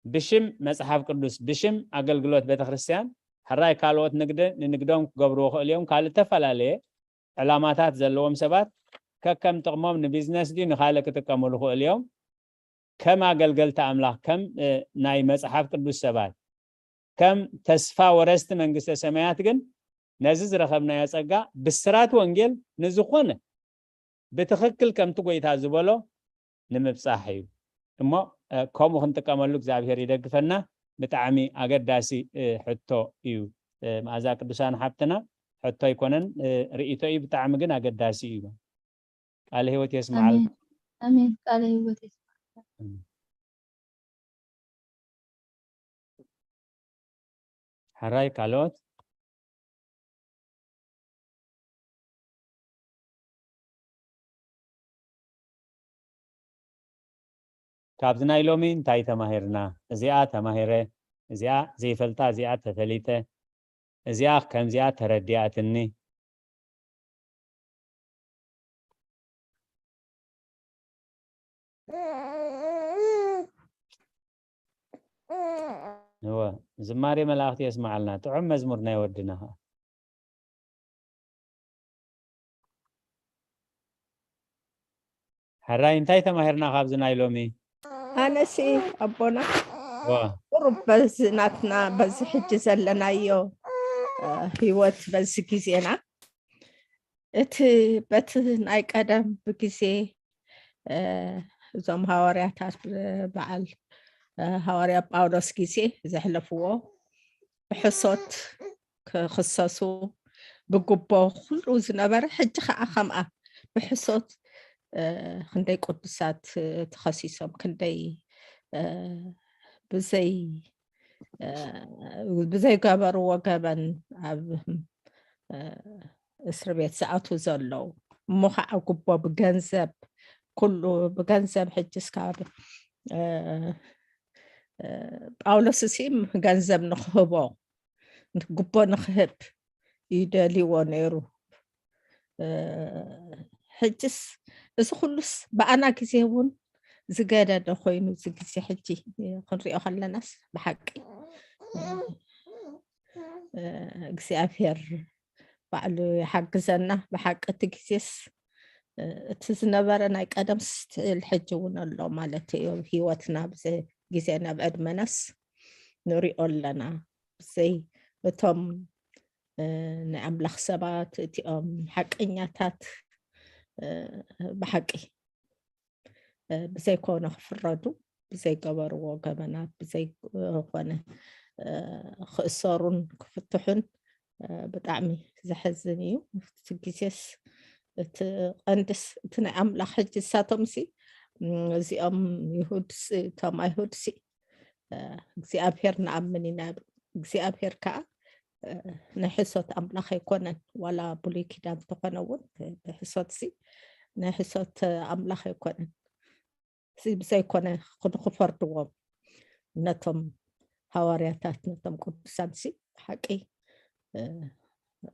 ብሽም መጽሓፍ ቅዱስ፣ ብሽም ኣገልግሎት ቤተክርስትያን፣ ሕራይ ካልኦት ንግዲ ንንግዶም ክገብርዎ ክእል እዮም። ካልእ እተፈላለየ ዕላማታት ዘለዎም ሰባት ከከም ጥቕሞም ንቢዝነስ ድዩ ንኻልእ ክጥቀምሉ ክእል እዮም። ከም ኣገልገልቲ ኣምላኽ፣ ከም ናይ መጽሓፍ ቅዱስ ሰባት፣ ከም ተስፋ ወረስቲ መንግስተ ሰማያት ግን ነዚ ዝረኸብናዮ ጸጋ ብስራት ወንጌል ንዝኾነ ብትኽክል ከምቲ ጎይታ ዝበሎ ንምብጻሕ እዩ። እሞ ከምኡ ክንጥቀመሉ እግዚኣብሔር ይደግፈና። ብጣዕሚ ኣገዳሲ ሕቶ እዩ። መኣዛ ቅዱሳን ሓብትና ሕቶ ኣይኮነን፣ ርእይቶ እዩ። ብጣዕሚ ግን ኣገዳሲ እዩ። ቃለ ህይወት የስምዓል። ኣሜን። ቃለ ህይወት የስምዓል። ሕራይ ካልኦት? ካብዚ ናይ ሎሚ እንታይ ተማሂርና? እዚኣ ተማሂረ፣ እዚኣ ዘይፈልጣ፣ እዚኣ ተፈሊጠ፣ እዚኣ ከምዚኣ ተረዲኣትኒ። እወ፣ ዝማሬ መላእኽቲ የስምዓልና። ጥዑም መዝሙር ናይ ወድና ኸዓ። ሕራይ እንታይ ተማሂርና ካብዚ ናይ ሎሚ? ኣነሲ ኣቦና ዋ። ቁሩብ በዚ ናትና በዚ ሕጂ ዘለናዮ እ፣ ህይወት በዚ ግዜና እቲ በቲ ናይ ቀደም ብግዜ እ፣ እዞም ሃዋርያታት በዓል እ፣ ሃዋርያ ጳውሎስ ግዜ ዘሕለፍዎ ብሕሶት ክኽሰሱ ብጉቦ ኩሉ ዝነበረ ሕጂ ከዓ ከምኣ ብሕሶት እ፣ ክንደይ ቅዱሳት እ፣ ተኸሲሶም ክንደይ እ፣ ብዘይ እ፣ ብዘይገበርዎ ገበን ኣብ እ፣ እስር ቤት ዝኣትዉ ዘለዉ እሞ ከዓ ጉቦ ብገንዘብ ኩሉ ብገንዘብ ሕጂ እስካብ እ፣ እ፣ ጳውሎስ እሲ ገንዘብ ንክህቦ ጉቦ ንክህብ ይደልይዎ ነይሩ። እ፣ ሕጅስ እዚ ኩሉስ ብኣና ግዜ እውን ዝገደደ ኮይኑ እዚ ግዜ ሕጂ ክንሪኦ ከለናስ ብሓቂ እ፣ እግዚኣብሔር ባዕሉ ይሓግዘና። ብሓቂ እቲ ግዜስ እ፣ እቲ ዝነበረ ናይ ቀደም ስትል ሕጂ እውን ኣሎ ማለት እዩ። ህይወትና ብዘይ ግዜና ብዕድመናስ ንሪኦ ኣለና። ብዘይ እቶም እ፣ ናይ ኣምላኽ ሰባት እቲኦም ሓቀኛታት እ፣ ብሓቂ እ፣ ብዘይኮነ ክፍረዱ ብዘይገበርዎ ገበናት ብዘይኮነ እ፣ ክእሰሩን ክፍትሑን እ፣ ብጣዕሚ ዘሕዝን እዩ። እቲ ግዜስ እቲ ቀንድስ እቲ ናይ ኣምላኽ ሕጂ እሳቶም ሲ እም፣ እዚኦም ይሁድ ሲ እቶም ኣይሁድ ሲ እ፣ እግዚኣብሔር ንኣምን ኢና ይብሉ። እግዚኣብሔር ከዓ እ፣ ናይ ሕሶት ኣምላኽ ኣይኮነን። ዋላ ብሉይ ኪዳን እንተኾነ እውን እ፣ ብሕሶት ሲ ናይ ሕሶት ኣምላኽ ኣይኮነን። እዚ ብዘይኮነ ንክፈርድዎም ነቶም ሃዋርያታት ነቶም ቅዱሳን ሲ ሓቂ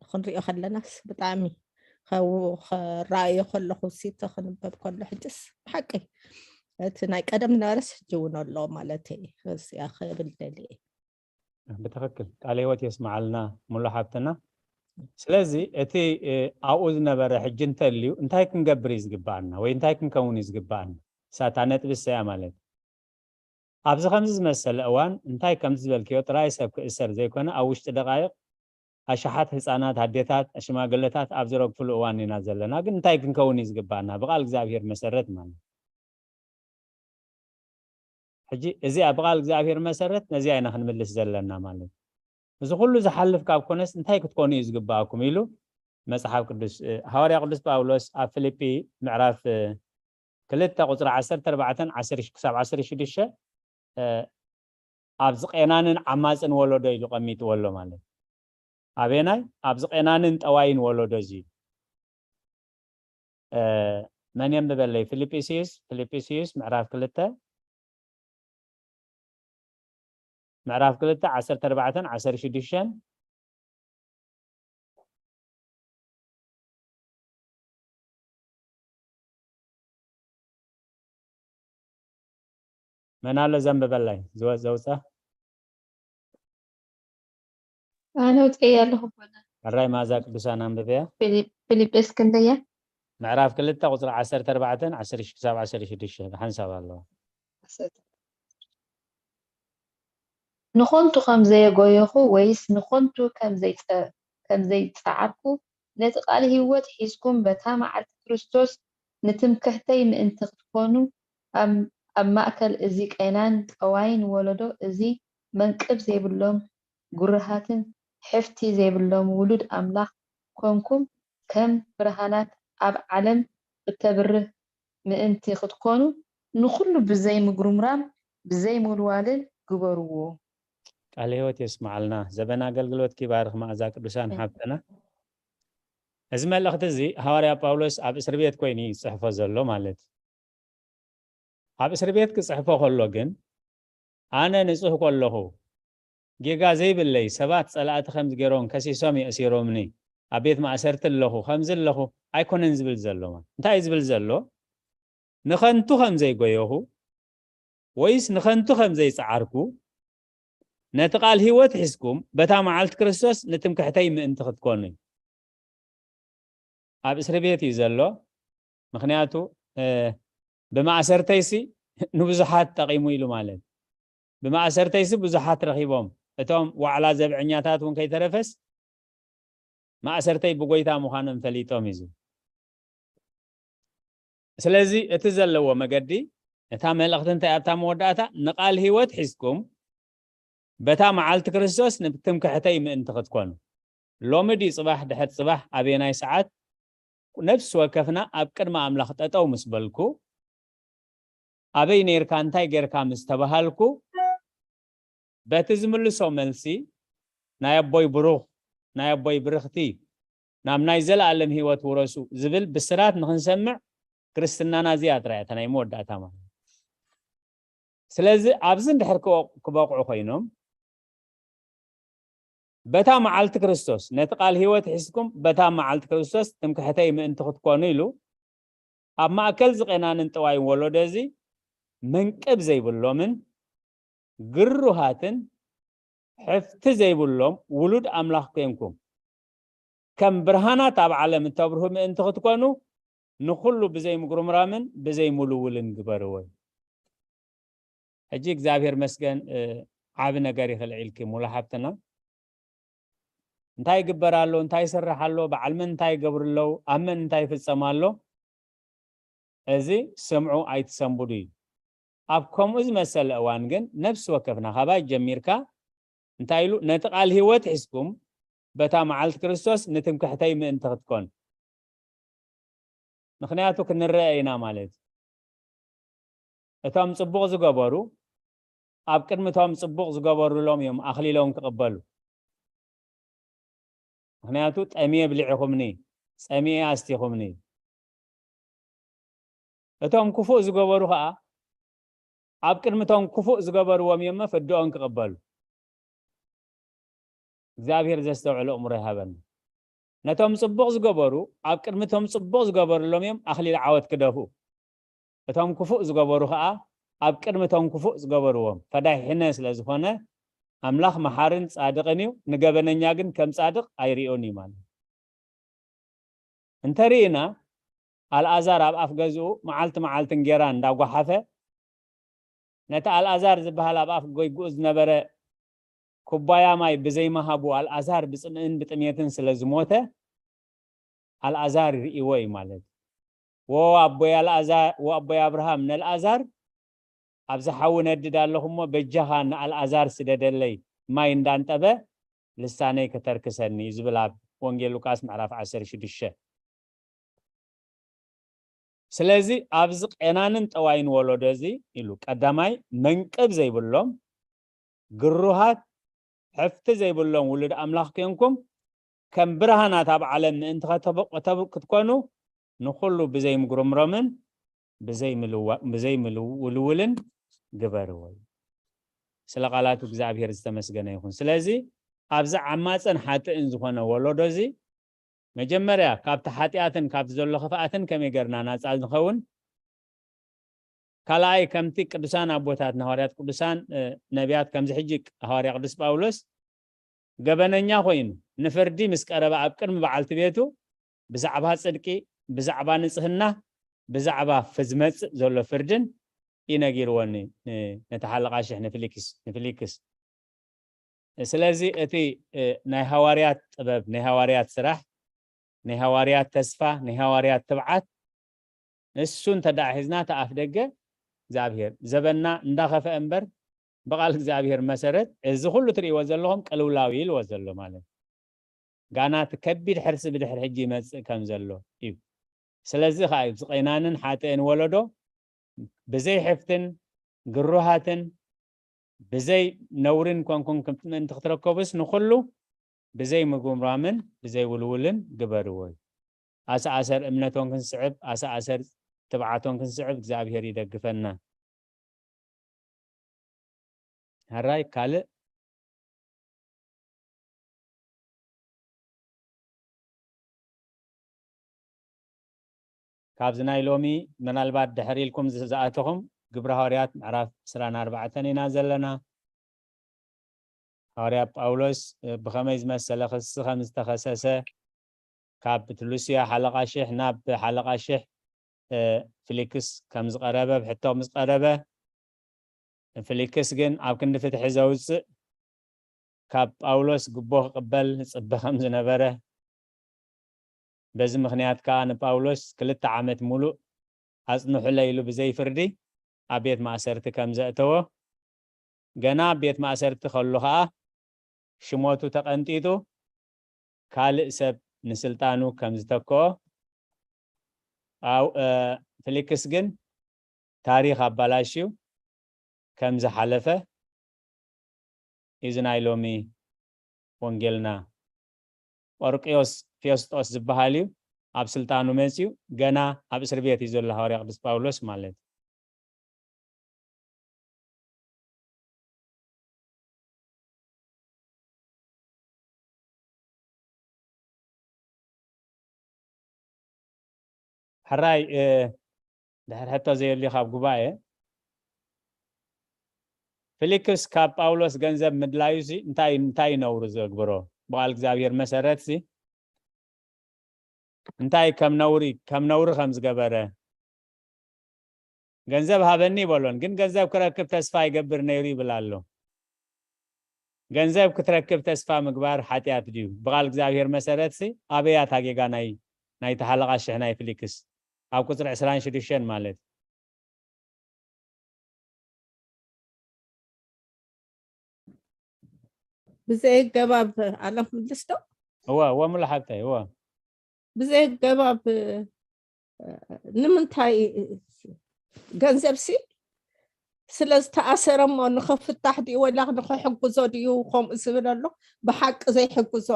ክንሪኦ ከለናስ ብጣዕሚ ከረኣዮ ከለኹ ሲ ተክንበብ ከሎ ሕጅስ ብሓቂ እቲ ናይ ቀደም ነበረስ ሕጂ እውን ኣሎ ማለት እያ ክብል ደልየ። ብትክክል ቃለ ህይወት የስመዓልና ሙሉ ሓብትና። ስለዚ እቲ ኣብኡ ዝነበረ ሕጂ እንተልዩ እንታይ ክንገብር እዩ ዝግባኣና ወይ እንታይ ክንከውን እዩ ዝግባኣና? ሳታ ነጥቢ ሰያ ማለት ኣብዚ ከምዚ ዝመሰለ እዋን እንታይ ከምዚ ዝበልክዮ ጥራይ ሰብ ክእሰር ዘይኮነ ኣብ ውሽጢ ደቃይቕ ኣሽሓት ህፃናት ኣዴታት ሽማግለታት ኣብ ዝረግፍሉ እዋን ኢና ዘለና። ግን እንታይ ክንከውን እዩ ዝግባኣና? ብቃል እግዚኣብሄር መሰረት ማለት ሕጂ እዚኣ ብቃል እግዚኣብሄር መሰረት ነዚኣ ኢና ክንምልስ ዘለና ማለት እዚ ኩሉ ዝሓልፍ ካብ ኮነስ እንታይ ክትኮኑ እዩ ዝግባኣኩም ኢሉ መፅሓፍ ቅዱስ ሃዋርያ ቅዱስ ጳውሎስ ኣብ ፊልጲ ምዕራፍ ክልተ ቁፅሪ ዓሰርተ ኣርባዕተ ክሳብ ዓሰርተ ሽዱሽተ ኣብዚ ቄናንን ዓማፅን ወለዶ ኢሉ ቀሚጥዎ ኣሎ ማለት ኣበየናይ ኣብዚ ቄናንን ጠዋይን ወለዶ እዚ መን የንብበለይ? ፊልጵስዩስ ፊልጵስዩስ ምዕራፍ ክልተ ምዕራፍ ክልተ ዓሰርተ ኣርባዕተን ዓሰርተ ሽዱሽተን መን ኣሎ ዘንብበላይ ዘውፀ ኣነ ውፅእ ኣለኹ። ሕራይ ማዛ ቅዱሳን ኣንብበያ። ፊልጵስ ክንደያ ምዕራፍ ክልተ ቁፅሪ ዓሰርተ ኣርባዕተን ዓሰርተ ክሳብ ዓሰርተ ሽዱሽተ ሓንሳብ ኣለዋ። ንኾንቱ ከም ዘየጎየኹ ወይስ ንኾንቱ ከም ዘይጸዓርኩ ነቲ ቃል ህይወት ሒዝኩም በታ መዓልቲ ክርስቶስ ንትምክሕተይ ምእንቲ ክትኮኑ ኣብ ማእከል እዚ ቄናን ጠዋይን ወለዶ እዚ መንቅብ ዘይብሎም ግሩሃትን ሕፍቲ ዘይብሎም ውሉድ ኣምላኽ ኮንኩም ከም ብርሃናት ኣብ ዓለም እተብርህ ምእንቲ ክትኮኑ ንኹሉ ብዘይ ምጉርምራም ብዘይ ምውልዋልን ግበርዎ። ቃለ ህይወት የስምዓልና። ዘበን ኣገልግሎት ኪባርኽ መኣዛ ቅዱሳን ሓብትና። እዚ መልእኽቲ እዚ ሃዋርያ ጳውሎስ ኣብ እስር ቤት ኮይኑ እዩ ዝፅሕፎ ዘሎ ማለት እዩ። ኣብ እስር ቤት ክፅሕፎ ከሎ ግን ኣነ ንፁህ ከለኹ ጌጋ ዘይብለይ ሰባት ፀላእቲ ከምዚ ገይሮም ከሲሶም የእሲሮምኒ ኣብ ቤት ማእሰርቲ ኣለኹ ከምዚ ኣለኹ ኣይኮነን ዝብል ዘሎ ማለት እንታይ እዩ ዝብል ዘሎ ንኸንቱ ከም ዘይጎየኹ ወይስ ንኸንቱ ከም ዘይፀዓርኩ ነቲ ቃል ህይወት ሒዝኩም በታ መዓልቲ ክርስቶስ ንትምክሕተይ ምእንቲ ክትኮኑ ኣብ እስሪ ቤት እዩ ዘሎ ምክንያቱ ብማእሰርተይሲ ንብዙሓት ጠቂሙ ኢሉ ማለት ብማእሰርተይሲ ብዙሓት ረኪቦም እቶም ዋዕላ ዘብዐኛታት እውን ከይተረፈስ ማእሰርተይ ብጎይታ ምዃኖም ፈሊጦም እዩ ስለዚ እቲ ዘለዎ መገዲ እታ መልእኽቲ እንታይ ኣብታ መወዳእታ ንቃል ህይወት ሒዝኩም በታ መዓልቲ ክርስቶስ ንትምክሕተይ ምእንቲ ክትኮኑ ሎሚ ድዩ ፅባሕ ድሕር ፅባሕ ኣበየናይ ሰዓት ነፍሲ ወከፍና ኣብ ቅድሚ ኣምላኽ ጠጠው ምስ በልኩ ኣበይ ነይርካ እንታይ ጌርካ ምስ ተባሃልኩ በቲ ዝምልሶ መልሲ ናይ ኣቦይ ብሩኽ ናይ ኣቦይ ብርኽቲ ናብ ናይ ዘለኣለም ህይወት ውረሱ ዝብል ብስራት ንክንሰምዕ ክርስትናና እዚኣ ጥራይ እያ ናይ መወዳእታ ማለት ስለዚ ኣብዚ እንድሕር ክበቕዑ ኮይኖም በታ መዓልቲ ክርስቶስ ነቲ ቃል ህይወት ሒዝኩም በታ መዓልቲ ክርስቶስ ትምክሕተይ ምእንቲ ክትኮኑ ኢሉ ኣብ ማእከል ዝቄናንን ጠዋይን ወለዶ እዚ መንቅብ ዘይብሎምን ግሩሃትን ሕፍቲ ዘይብሎም ውሉድ ኣምላኽ ኮንኩም ከም ብርሃናት ኣብ ዓለም እተብርሁ ምእንቲ ክትኮኑ ንኹሉ ብዘይ ምጉርምራምን ብዘይ ምልውልን ግበርዎ ሕጂ እግዚኣብሔር መስገን ዓቢ ነገር ይኽልዒልኪ ሙሉ ሓብትና እንታይ ይግበር ኣሎ እንታይ ይስራሕ ኣሎ በዓል መን እንታይ ይገብሩ ኣለዉ ኣብ መን እንታይ ይፍጸም ኣሎ እዚ ስምዑ ኣይትሰንብዱ እዩ ኣብ ከምኡ ዝመሰለ እዋን ግን ነፍሲ ወከፍና ካባይ ጀሚርካ እንታይ ኢሉ ነቲ ቃል ህይወት ሒዝኩም በታ መዓልቲ ክርስቶስ ንትምክሕተይ ምእንቲ ክትኮን ምክንያቱ ክንረአ ኢና ማለት እቶም ፅቡቕ ዝገበሩ ኣብ ቅድሚ እቶም ፅቡቕ ዝገበሩሎም እዮም ኣኽሊሎም ክቕበሉ ምክንያቱ ጠሚየ ብሊዕኹምኒ ፀሚየ ኣስቲኹምኒ እቶም ክፉእ ዝገበሩ ከዓ ኣብ ቅድሚ እቶም ክፉእ ዝገበርዎም እዮም ፍድኦም ክቕበሉ እግዚኣብሔር ዘስተውዕል ኣእምሮ ይሃበና። ነቶም ጽቡቕ ዝገበሩ ኣብ ቅድሚ እቶም ጽቡቕ ዝገበሩሎም እዮም ኣኽሊል ዓወት ክደፍኡ። እቶም ክፉእ ዝገበሩ ኸኣ ኣብ ቅድሚ እቶም ክፉእ ዝገበርዎም ፈዳይ ሕነ ስለ ዝኾነ ኣምላኽ መሓርን ጻድቕን እዩ፣ ንገበነኛ ግን ከም ጻድቕ ኣይርእዮን እዩ ማለት እዩ። እንተርኢና ኣልኣዛር ኣብ ኣፍ ገዝኡ መዓልቲ መዓልቲ እንጌራ እንዳጓሓፈ ነቲ ኣልኣዛር ዝበሃል ኣብ ኣፍ ጎይግኡ ዝነበረ ኩባያ ማይ ብዘይምሃቡ ኣልኣዛር ብጽምእን ብጥሜትን ስለ ዝሞተ ኣልኣዛር ይርእይዎ እዩ ማለት እዩ። ወ ኣቦይ ኣልኣዛር ወ ኣቦይ ኣብርሃም ነልኣዛር ኣብዚ ሓዊ ነድድ ኣለኹ እሞ በጃኻ ንኣልኣዛር ስደደለይ ማይ እንዳንጠበ ልሳነይ ከተርክሰኒ እዩ ዝብል ኣብ ወንጌል ሉቃስ ምዕራፍ ዓሰርተ ሽዱሽተ። ስለዚ ኣብዚ ቄናንን ጠዋይን ወለዶ እዚ ኢሉ ቀዳማይ መንቅብ ዘይብሎም ግሩሃት ሕፍቲ ዘይብሎም ውሉድ ኣምላኽ ኮንኩም ከም ብርሃናት ኣብ ዓለም ምእንቲ ከተብ- ከተብ- ክትኮኑ ንኹሉ ብዘይምጉርምሮምን ብዘይምልዋ- ብዘይምልውልውልን ግበርዎ። ስለ ቃላቱ እግዚኣብሔር ዝተመስገነ ይኹን። ስለዚ ኣብዚ ዓማፅን ሓጥእን ዝኾነ ወለዶ እዚ መጀመርያ ካብቲ ሓጢኣትን ካብቲ ዘሎ ክፍኣትን ከመይ ገርና ናፃ ንኸውን? ካልኣይ ከምቲ ቅዱሳን ኣቦታት ንሃዋርያት ቅዱሳን ነቢያት ከምዚ ሕጂ ሃዋርያ ቅዱስ ጳውሎስ ገበነኛ ኮይኑ ንፍርዲ ምስ ቀረበ ኣብ ቅድሚ በዓልቲ ቤቱ ብዛዕባ ጽድቂ፣ ብዛዕባ ንጽህና፣ ብዛዕባ ዝመጽእ ዘሎ ፍርድን እዩ ነጊርዎ ነቲ ሓለቓ ሽሕ ንፊሊክስ። ስለዚ እቲ ናይ ሃዋርያት ጥበብ፣ ናይ ሃዋርያት ስራሕ፣ ናይ ሃዋርያት ተስፋ፣ ናይ ሃዋርያት ትብዓት ንሱ እንተ ደኣ ሒዝና እቲ ኣፍ ደገ እግዚኣብሔር ዘበንና እንዳኸፍአ እምበር ብቓል እግዚኣብሔር መሰረት እዚ ኩሉ ትርእይዎ ዘለኹም ቅልውላው ኢልዎ ዘሎ ማለት እዩ። ጋና እቲ ከቢድ ሕርሲ ብድሕሪ ሕጂ ይመጽእ ከም ዘሎ እዩ። ስለዚ ኸዓ እዩ ዝቐይናንን ሓጥእን ወለዶ ብዘይ ሕፍትን ግሩሃትን ብዘይ ነውርን ኮንኩም ምእንቲ ክትረከቡስ ንኹሉ ብዘይ ምጉምራምን ብዘይ ውልውልን ግበርዎ እዩ። ኣሰኣሰር እምነቶም ክንስዕብ ኣሰኣሰር ትብዓቶም ክንስዕብ እግዚኣብሔር ይደግፈና። ሕራይ ካልእ ካብዚ ናይ ሎሚ ምናልባት ድሕር ኢልኩም ዝኣተኹም ግብረ ሃዋርያት ምዕራፍ ዕስራን ኣርባዕተን ኢና ዘለና። ሃዋርያ ጳውሎስ ብኸመይ ዝመሰለ ክሲ ከም ዝተኸሰሰ ካብ እቲ ሉስያ ሓለቓ ሽሕ ናብ ሓለቓ ሽሕ ፊሊክስ ከም ዝቐረበ ብሕቶ ምስ ቀረበ ፊሊክስ ግን ኣብ ክንዲ ፍትሒ ዘውፅእ ካብ ጳውሎስ ግቦ ክቕበል ዝፅበ ከም ዝነበረ በዚ ምኽንያት ከኣ ንጳውሎስ ክልተ ዓመት ሙሉእ ኣጽንሑለይ ኢሉ ብዘይ ፍርዲ ኣብ ቤት ማእሰርቲ ከም ዘእተዎ፣ ገና ኣብ ቤት ማእሰርቲ ከሎ ከኣ ሽሞቱ ተቐንጢጡ ካልእ ሰብ ንስልጣኑ ከም ዝተክኦ፣ ፊሊክስ ግን ታሪኽ ኣባላሽዩ ከም ዝሓለፈ እዚ ናይ ሎሚ ወንጌልና። ጶርቅዮስ ፌስጦስ ዝበሃል እዩ ኣብ ስልጣኑ መፅዩ፣ ገና ኣብ እስር ቤት እዩ ዘሎ ሃዋርያ ቅዱስ ጳውሎስ ማለት እዩ። ሕራይ ድሕር ሕቶ ዘየልዩ ካብ ጉባኤ ፊሊክስ ካብ ጳውሎስ ገንዘብ ምድላዩ ሲ እንታይ እንታይ ነውሩ ዘግብሮ ብቓል እግዚኣብሔር መሰረት ሲ እንታይ ከም ነውሪ ከም ነውሪ ከም ዝገበረ ገንዘብ ሃበኒ ይበሎን ግን ገንዘብ ክረክብ ተስፋ ይገብር ነይሩ ይብል ኣሎ። ገንዘብ ክትረክብ ተስፋ ምግባር ሓጢኣት ድዩ? ብቓል እግዚኣብሔር መሰረት ሲ ኣበያ እታ ጌጋ ናይ ናይቲ ሓለቓ ሽሕ ናይ ፊሊክስ ኣብ ቁፅሪ ዕስራን ሽዱሽተን ማለት ብዘየገባብ ኣለም ክምልስ ዶ? እወ እወ ሙሉ ሓብታይ እወ ብዘየገባብ ንምንታይ ገንዘብ ሲ ስለ ዝተኣሰረ እሞ ንኽፍታሕ ድዩ ወላ ንኽሕግዞ ድዩ ከምኡ ዝብል ኣሎ? ብሓቂ ዘይሕግዞ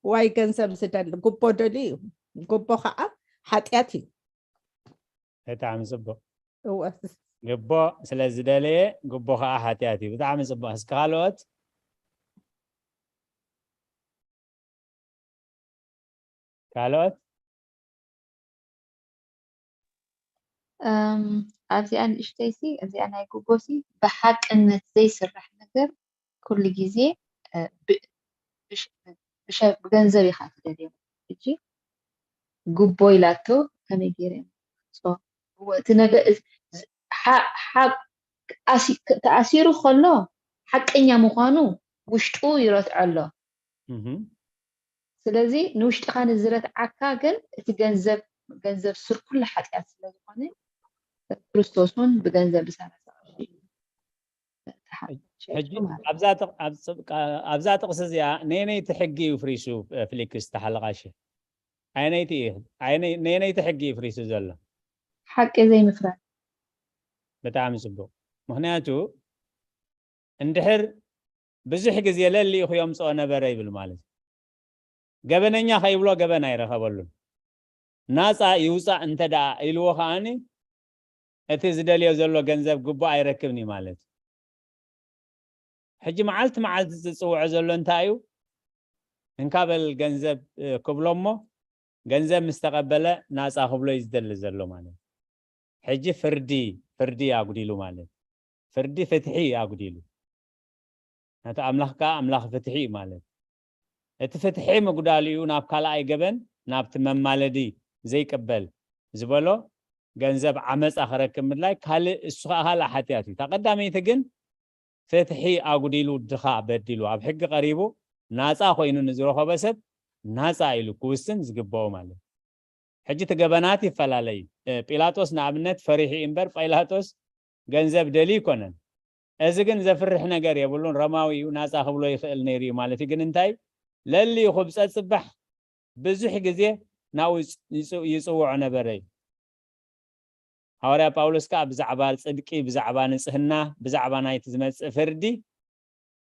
ዋይ ገንዘብ ዝደሊ ጉቦ ደልዩ እዩ። ጉቦ ከዓ ሓጢኣት እዩ። ብጣዕሚ ፅቡቅ። እወ ግቦ ስለ ዝደለየ ግቦ ከዓ ሓጢኣት እዩ። ብጣዕሚ ፅቡቅ። እስኪ ካልኦት? ካልኦት? እም፣ ኣብዚኣ ንእሽተይሲ፣ ኣብዚኣ ናይ ጉቦሲ ብሓቅነት ዘይስራሕ ነገር ኩሉ ግዜ፣ እ፣ ብ-፣ ብሽ-፣ ብሸ-፣ ብገንዘብ ኢኻ ትደልዮ። ሕጂ ጉቦ ኢላቶ ከመይ ገይረ እየ ክመልሶ? እወ፣ እቲ ነገር፣ እዚ፣ ሓ-፣ ሓ-፣ ኣሲ-፣ ተኣሲሩ ከሎ ሓቀኛ ምዃኑ ውሽጡ ይረትዖ ኣሎ። እህም። ስለዚ ንውሽጥኻ ንዝረትዓካ ግን እቲ ገንዘብ፣ ገንዘብ ስር ኩሉ ሓጢኣት ስለ ዝኾነ ክርስቶስ እውን ብገንዘብ ብሰላሳ ቅርሺ እዩ ተሓ-፣ ሕጂ ሸይጡ ማለት እዩ። ኣብዛ ጥቕ-፣ ኣብ ጽ-፣ ቃ-፣ ኣብዛ ጥቕሲ እዚኣ ነየነይቲ ሕጊ እዩ ፍሪሱ፣ እ፣ ፍሊክስ ተሓለቓሺ? ኣየነይቲ እዩ? ኣየነይ-፣ ነየነይቲ ሕጊ እዩ ፍሪሱ ዘሎ? ሓቂ ዘይምፍራድ። ብጣዕሚ ጽቡቕ። ምኽንያቱ እንድሕር ብዙሕ ግዜ ለሊኡ ክየምጽኦ ነበረ ይብል ማለት እዩ። ገበነኛ ከይብሎ ገበን ኣይረኸበሉን። ናጻ ይውጻእ እንተ ደኣ ኢልዎ ከኣኒ እቲ ዝደልዮ ዘሎ ገንዘብ ግቡእ ኣይረክብን እዩ ማለት እዩ። ሕጂ መዓልቲ መዓልቲ ዝጽውዖ ዘሎ እንታይ እዩ? እንካ በል ገንዘብ፣ እ፣ ክብሎ እሞ ገንዘብ ምስ ተቐበለ ናጻ ክብሎ እዩ ዝደሊ ዘሎ ማለት እዩ። ሕጂ ፍርዲ፣ ፍርዲ ኣጉዲሉ ማለት እዩ። ፍርዲ ፍትሒ ኣጉዲሉ። ነቲ ኣምላኽ ከኣ ኣምላኽ ፍትሒ እዩ ማለት እዩ። እቲ ፍትሒ ምጉዳሉ እዩ ናብ ካልኣይ ገበን፣ ናብቲ መማለዲ ዘይቅበል ዝበሎ ገንዘብ ዓመጻ ክረክብ ምድላይ ካልእ፣ እሱ ከኣ ካልእ ሓጢኣት እዩ። እታ ቀዳመይቲ ግን ፍትሒ ኣጉዲሉ ድኻ በዲሉ ኣብ ሕጊ ቀሪቡ ናጻ ኮይኑ ንዝረኸቦ ሰብ ናጻ ኢሉ ክውስን ዝግብኦ ማለት እዩ። ሕጂ እቲ ገበናት ይፈላለ እዩ። እ፣ ጲላጦስ ንኣብነት ፈሪሑ እዩ እምበር ጲላጦስ ገንዘብ ደልዩ ኣይኮነን። እዚ ግን ዘፍርሕ ነገር የብሉን። ሮማዊ እዩ፣ ናጻ ክብሎ ይኽእል ነይሩ እዩ ማለት እዩ። ግን እንታይ ለልዩ ክብጸ ጽባሕ ብዙሕ ግዜ ናብኡ ይጽ-፣ ይጽ-፣ ይጽውዖ ነበረ እዩ። ሃዋርያ ጳውሎስ ከኣ ብዛዕባ ጽድቂ፣ ብዛዕባ ንጽህና፣ ብዛዕባ ናይቲ ዝመጽእ ፍርዲ፣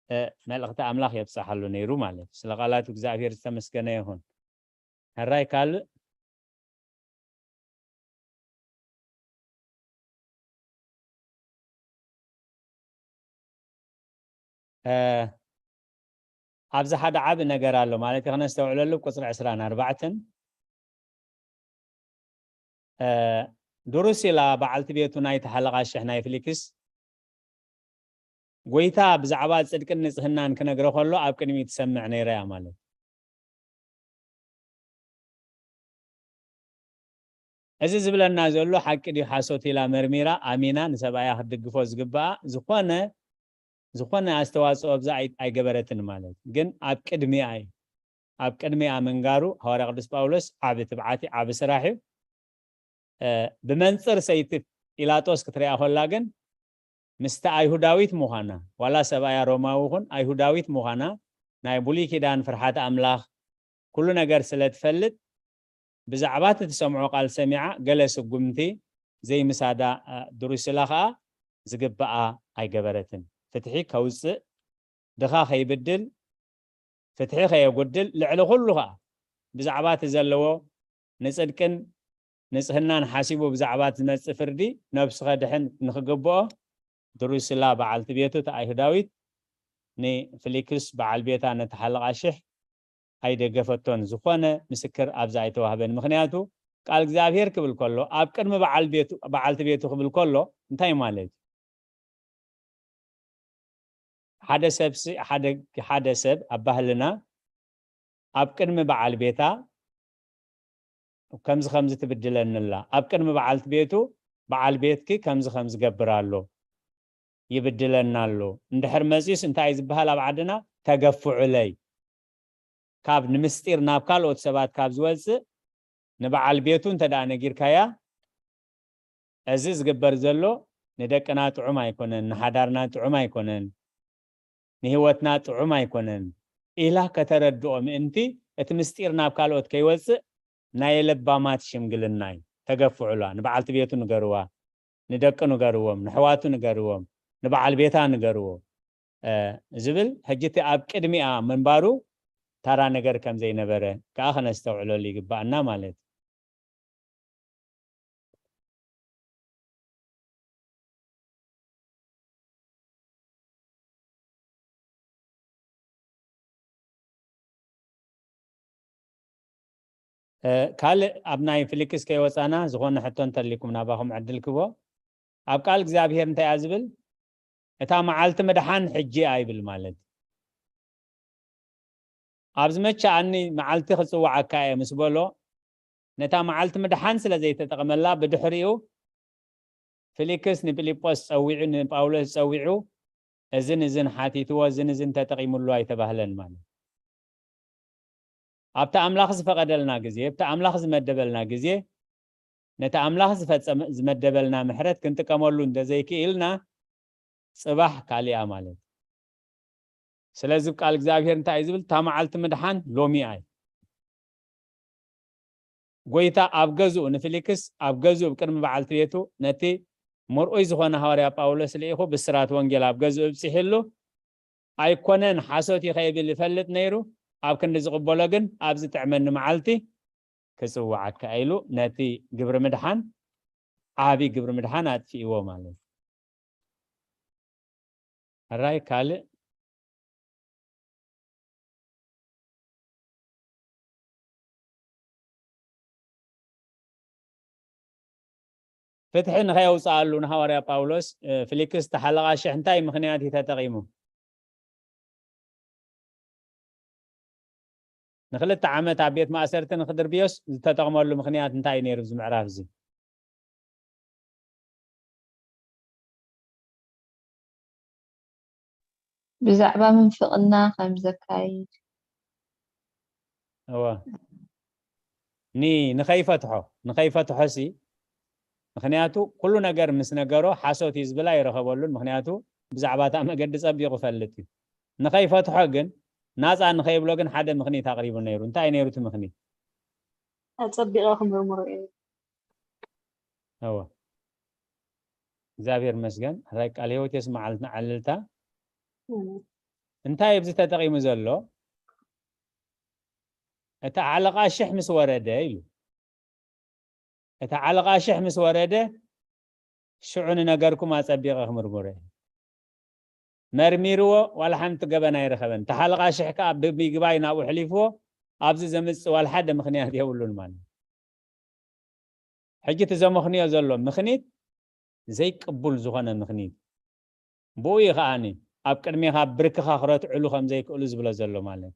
እ፣ መልእኽቲ ኣምላኽ የብጽሓሉ ነይሩ ማለት እዩ። ስለ ቃላቱ እግዚኣብሔር ዝተመስገነ ይኹን። ሕራይ ካልእ? እ፣ ኣብዚ ሓደ ዓቢ ነገር ኣሎ ማለት እዩ። ክነስተውዕለሉ ቁጽሪ ዕስራን ኣርባዕተን፣ እ፣ ድሩሲላ በዓልቲ ቤቱ ናይቲ ሓለቓ ሽሕ ናይ ፍሊክስ፣ ጎይታ ብዛዕባ ጽድቅን ንጽህናን ክነግሮ ከሎ ኣብ ቅድሚኡ ትሰምዕ ነይራ እያ ማለት። እዚ ዝብለና ዘሎ ሓቂ ድዩ ሓሶት ኢላ መርሚራ ኣሚና ንሰብኣያ ክትድግፎ ዝግብኣ ዝኾነ፣ ዝኾነ ኣስተዋጽኦ ኣብዛ ኣይ-፣ ኣይገበረትን ማለት። ግን ኣብ ቅድሚኣ እዩ። ኣብ ቅድሚኣ ምንጋሩ ሃዋርያ ቅዱስ ጳውሎስ ዓቢ ትብዓት እዩ፣ ዓቢ ስራሕ እዩ። እ፣ ብመንጽር ሰይቲ ጲላጦስ ክትሪኣ ከላ ግን ምስቲ ኣይሁዳዊት ምዃና፣ ዋላ ሰብኣያ ሮማዊ ይኹን ኣይሁዳዊት ምዃና፣ ናይ ብሉይ ኪዳን ፍርሓት ኣምላኽ ኩሉ ነገር ስለ ትፈልጥ፣ ብዛዕባ እቲ ትሰምዖ ቃል ሰሚዓ ገለ ስጉምቲ ዘይምሳዳ፣ እ፣ ድሩሲላ ኸኣ ዝግብኣ ኣይገበረትን። ፍትሒ ከውጽእ፣ ድኻ ከይብድል፣ ፍትሒ ከየጉድል፣ ልዕሊ ኩሉ ኸኣ ብዛዕባ እቲ ዘለዎ ንጽድቅን ንጽህናን ሓሲቡ ብዛዕባ እቲ ዝመጽእ ፍርዲ ነብሱ ከድሕን ንኽግብኦ ድሩሲላ በዓልቲ ቤቱ እታ ኣይሁዳዊት ንፍሊክስ በዓል ቤታ ነቲ ሓለቓ ሽሕ ኣይደገፈቶን። ዝኾነ ምስክር ኣብዛ ኣይተዋህበን። ምኽንያቱ ቃል እግዚኣብሔር ክብል ከሎ ኣብ ቅድሚ በዓል ቤቱ፣ በዓልቲ ቤቱ ክብል ከሎ እንታይ ማለት እዩ? ሓደ ሰብሲ፣ ሓደ፣ ሓደ ሰብ ኣብ ባህልና ኣብ ቅድሚ በዓል ቤታ ከምዚ ከምዚ ትብድለኒ ኣላ፣ ኣብ ቅድሚ በዓልቲ ቤቱ በዓል ቤትኪ ከምዚ ከምዚ ገብር ኣሎ፣ ይብድለና ኣሎ እንድሕር መጺኡስ እንታይ እዩ ዝበሃል ኣብ ዓድና? ተገፍዑለይ። ካብ ንምስጢር ናብ ካልኦት ሰባት ካብ ዝወጽእ ንበዓል ቤቱ እንተ ደኣ ነጊርካያ፣ እዚ ዝግበር ዘሎ ንደቅና ጥዑም ኣይኮነን፣ ንሓዳርና ጥዑም ኣይኮነን፣ ንህይወትና ጥዑም ኣይኮነን ኢላ ከተረድኦ ምእንቲ እቲ ምስጢር ናብ ካልኦት ከይወጽእ ናይ ለባማት ሽምግልና እዩ። ተገፍዑላ፣ ንበዓልቲ ቤቱ ንገርዋ፣ ንደቂ ንገርዎም፣ ንሕዋቱ ንገርዎም፣ ንበዓል ቤታ ንገርዎ፣ እ፣ ዝብል ሕጂ እቲ ኣብ ቅድሚኣ ምንባሩ ታራ ነገር ከም ዘይነበረ ከኣ ከነስተውዕለሉ ይግባኣና ማለት እዩ። ካልእ ኣብ ናይ ፊሊክስ ከይወፃና ዝኾነ ሕቶ እንተሊኩም ናባኹም ዕድል ክቦ። ኣብ ቃል እግዚኣብሔር እንታይ እያ ዝብል? እታ መዓልቲ ምድሓን ሕጂ እያ ይብል ማለት እዩ። ኣብ ዝመቸኣኒ መዓልቲ ክፅዋዓካ እየ ምስ በሎ፣ ነታ መዓልቲ ምድሓን ስለ ዘይተጠቕመላ፣ ብድሕሪኡ ፊሊክስ ንፊልጶስ ፀዊዑ፣ ንጳውሎስ ፀዊዑ፣ እዝን እዝን ሓቲትዎ፣ እዝን እዝን ተጠቒሙሉ ኣይተባህለን ማለት። ኣብቲ ኣምላኽ ዝፈቐደልና ግዜ፣ ኣብቲ ኣምላኽ ዝመደበልና ግዜ፣ ነቲ ኣምላኽ ዝፈጸመ-፣ ዝመደበልና ምሕረት ክንጥቀመሉ እንተዘይክኢልና፣ ጽባሕ ካሊኣ ማለት። ስለዚ ቃል እግዚኣብሔር እንታይ እዩ ዝብል? እታ መዓልቲ ምድሓን ሎሚ እያ። ጎይታ ኣብ ገዝኡ ንፊሊክስ፣ ኣብ ገዝኡ ቅድሚ በዓልቲ ቤቱ፣ ነቲ ምርኡይ ዝኾነ ሃዋርያ ጳውሎስ ልኢኹ፣ ብስራት ወንጌል ኣብ ገዝኡ ኣብጺሕሉ፣ ኣይኮነን ሓሶት እዩ ከይብል ይፈልጥ ነይሩ። ኣብ ክንዲ ዝቕበሎ ግን፣ ኣብ ዝጥዕመኒ መዓልቲ ክጽውዓካ ኢሉ፣ ነቲ ግብሪ ምድሓን፣ ዓቢ ግብሪ ምድሓን ኣጥፊእዎ ማለት እዩ። ሕራይ ካልእ ፍትሒ ንኸየውፅኣሉ ንሃዋርያ ጳውሎስ፣ እ፣ ፊሊክስ እቲ ሓለቓ ሽሕ እንታይ ምኽንያት እዩ ተጠቒሙ? ንኽልተ ዓመት ኣብ ቤት ማእሰርቲ ንኽድርብዮስ ዝተጠቕመሉ ምኽንያት እንታይ እዩ ነይሩ? እዚ ምዕራፍ እዚ። ብዛዕባ ምንፍቕና ከም ዘካይድ። እወ። ኒ-፣ ንኸይፈትሖ፣ ንኸይፈትሖ ሲ፣ ምኽንያቱ ኩሉ ነገር ምስ ነገሮ ሓሶት እዩ ዝብል ኣይረኸበሉን። ምኽንያቱ ብዛዕባ እታ መገዲ ጸቢቑ ይፈልጥ እዩ። ንኸይፈትሖ ግን፣ ናጻ ንኸይብሎ ግን ሓደ ምኽኒት ኣቕሪቡ ነይሩ። እንታይ ነይሩ እቲ ምኽኒት? ኣጸቢቐ ክምርምሮ እየ። እወ። እግዚኣብሔር ይመስገን። ሕራይ ቃል ህይወት የስምዓልና ዓለልታ። እንታይ ኣብዚ ተጠቒሙ ዘሎ? እቲ ሓለቓ ሽሕ ምስ ወረደ ኢሉ። እቲ ሓለቓ ሽሕ ምስ ወረደ፣ ሽዑ ንነገርኩም ኣጸቢቐ ክምርምሮ እየ። መርሚርዎ፣ ዋላ ሓንቲ ገበን ኣይረኸበን። እቲ ሓለቓ ሽሕ ከኣ ብይግባይ ናብኡ ኣሕሊፍዎ፣ ኣብዚ ዘምጽእ ዋላ ሓደ ምኽንያት የብሉን ማለት እዩ። ሕጂ እቲ ዘመኽንዮ ዘሎ ምኽኒት ዘይቅቡል ዝኾነ ምኽኒት። ብኡ እዩ ከኣኒ ኣብ ቅድሜኻ ብርክኻ ክረትዕሉ ከም ዘይክእሉ ዝብሎ ዘሎ ማለት እዩ።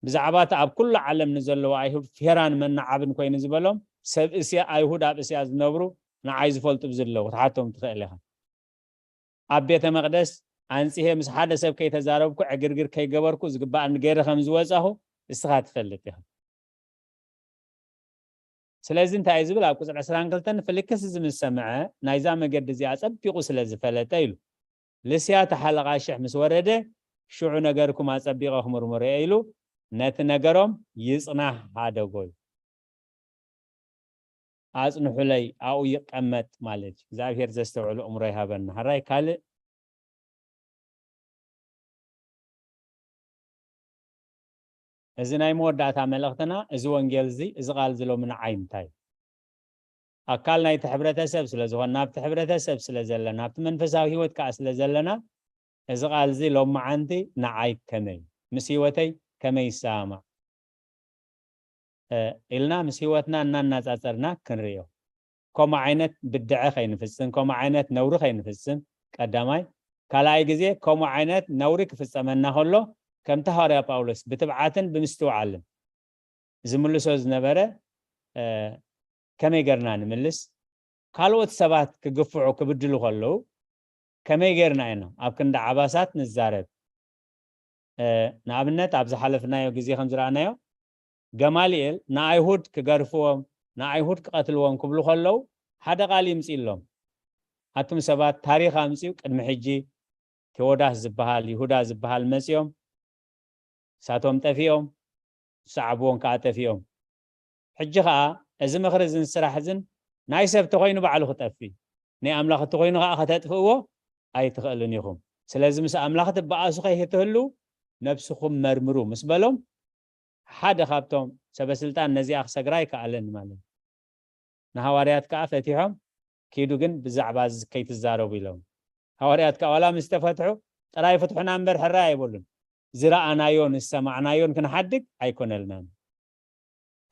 ብዛዕባ እቲ ኣብ ኩሉ ዓለም ንዘለዉ ኣይሁድ ፌራን መናዓብን ኮይኑ ዝበሎም፣ ሰብ እስያ፣ ኣይሁድ ኣብ እስያ ዝነብሩ ንዓይ ዝፈልጡ ብዝለዉ ክትሓቶም ትኽእል ኢኻ። ኣብ ቤተ መቕደስ ኣንጺሄ ምስ ሓደ ሰብ ከይተዛረብኩ፣ ዕግርግር ከይገበርኩ፣ ዝግባኣኒ ገይረ ከም ዝወጻኹ እስኻ ትፈልጥ ኢኻ። ስለዚ እንታይ እዩ ዝብል? ኣብ ቁጽሪ ዕስራን ክልተን፣ ፊልክስ እዚ ምስ ሰምዐ፣ ናይዛ መገዲ እዚኣ ጸቢቑ ስለ ዝፈለጠ ኢሉ፣ ልስያ እቲ ሓለቓ ሽሕ ምስ ወረደ፣ ሽዑ ነገርኩም ኣጸቢቐ ክምርምሮ እየ ኢሉ፣ ነቲ ነገሮም ይጽናሕ ሃደጎ እዩ። ኣጽንሑለይ፣ ኣብኡ ይቐመጥ ማለት እዩ። እግዚኣብሔር ዘስተውዕል ኣእምሮ ይሃበና። ሕራይ ካልእ፣ እዚ ናይ መወዳእታ መልእኽትና፣ እዚ ወንጌል እዚ፣ እዚ ቃል እዚ ሎሚ ንዓይ እንታይ እዩ? ኣካል ናይቲ ሕብረተሰብ ስለ ዝኾንና፣ ኣብቲ ሕብረተሰብ ስለ ዘለና፣ ኣብቲ መንፈሳዊ ህይወት ከኣ ስለ ዘለና፣ እዚ ቃል እዚ ሎመዓንቲ ንዓይ ከመይ እዩ? ምስ ህይወተይ ከመይ ይሰማማዕ? እ፣ ኢልና ምስ ህይወትና እናናጻጸርና ክንርእዮ። ከምኡ ዓይነት ብድዐ ከይንፍጽም፣ ከምኡ ዓይነት ነውሪ ከይንፍጽም፣ ቀዳማይ። ካልኣይ ግዜ፣ ከምኡ ዓይነት ነውሪ ክፍጸመና ከሎ፣ ከምቲ ሃዋርያ ጳውሎስ ብትብዓትን ብምስትውዓልን ዝምልሶ ዝነበረ፣ እ፣ ከመይ ጌርና ንምልስ? ካልኦት ሰባት ክግፍዑ፣ ክብድሉ ከለዉ፣ ከመይ ጌርና ኢና ኣብ ክንዲ ዓባሳት ንዛረብ? እ፣ ንኣብነት፣ ኣብ ዝሓለፍናዮ ግዜ ከም ዝረኣናዮ፣ ገማልኤል ንኣይሁድ ክገርፍዎም፣ ንኣይሁድ ክቐትልዎም ክብሉ ከለዉ፣ ሓደ ቃል ይምጽእሎም። ኣቱም ሰባት፣ ታሪኽ ኣምጽኡ፣ ቅድሚ ሕጂ ቴዎዳስ ዝበሃል፣ ይሁዳ ዝበሃል መጺኦም፣ ንሳቶም ጠፊኦም፣ ዝሰዓብዎም ከኣ ጠፊኦም። ሕጂ ኸኣ እዚ ምኽሪ እዝን ስራሕ እዝን ናይ ሰብ ተኾይኑ ባዕሉ ክጠፍእ፣ ናይ ኣምላኽ እተኾይኑ ኸኣ ከተጥፍእዎ ኣይትኽእሉን ኢኹም። ስለዚ ምስ ኣምላኽ ትበኣሱ ከይትህልዉ ነብስኹም መርምሩ ምስ በሎም፣ ሓደ ካብቶም ሰበ ስልጣን ነዚኣ ክሰግራ ኣይከኣለን ማለት እዩ። ንሃዋርያት ከኣ ፈቲሖም፣ ኪዱ ግን ብዛዕባ እዚ ከይትዛረቡ ኢሎም። ሃዋርያት ከኣ ዋላ ምስ ተፈትሑ ጥራይ ፍትሑና እምበር ሕራይ ኣይበሉን። ዝረኣናዮን ዝሰማዕናዮን ክንሓድግ ኣይኮነልናን።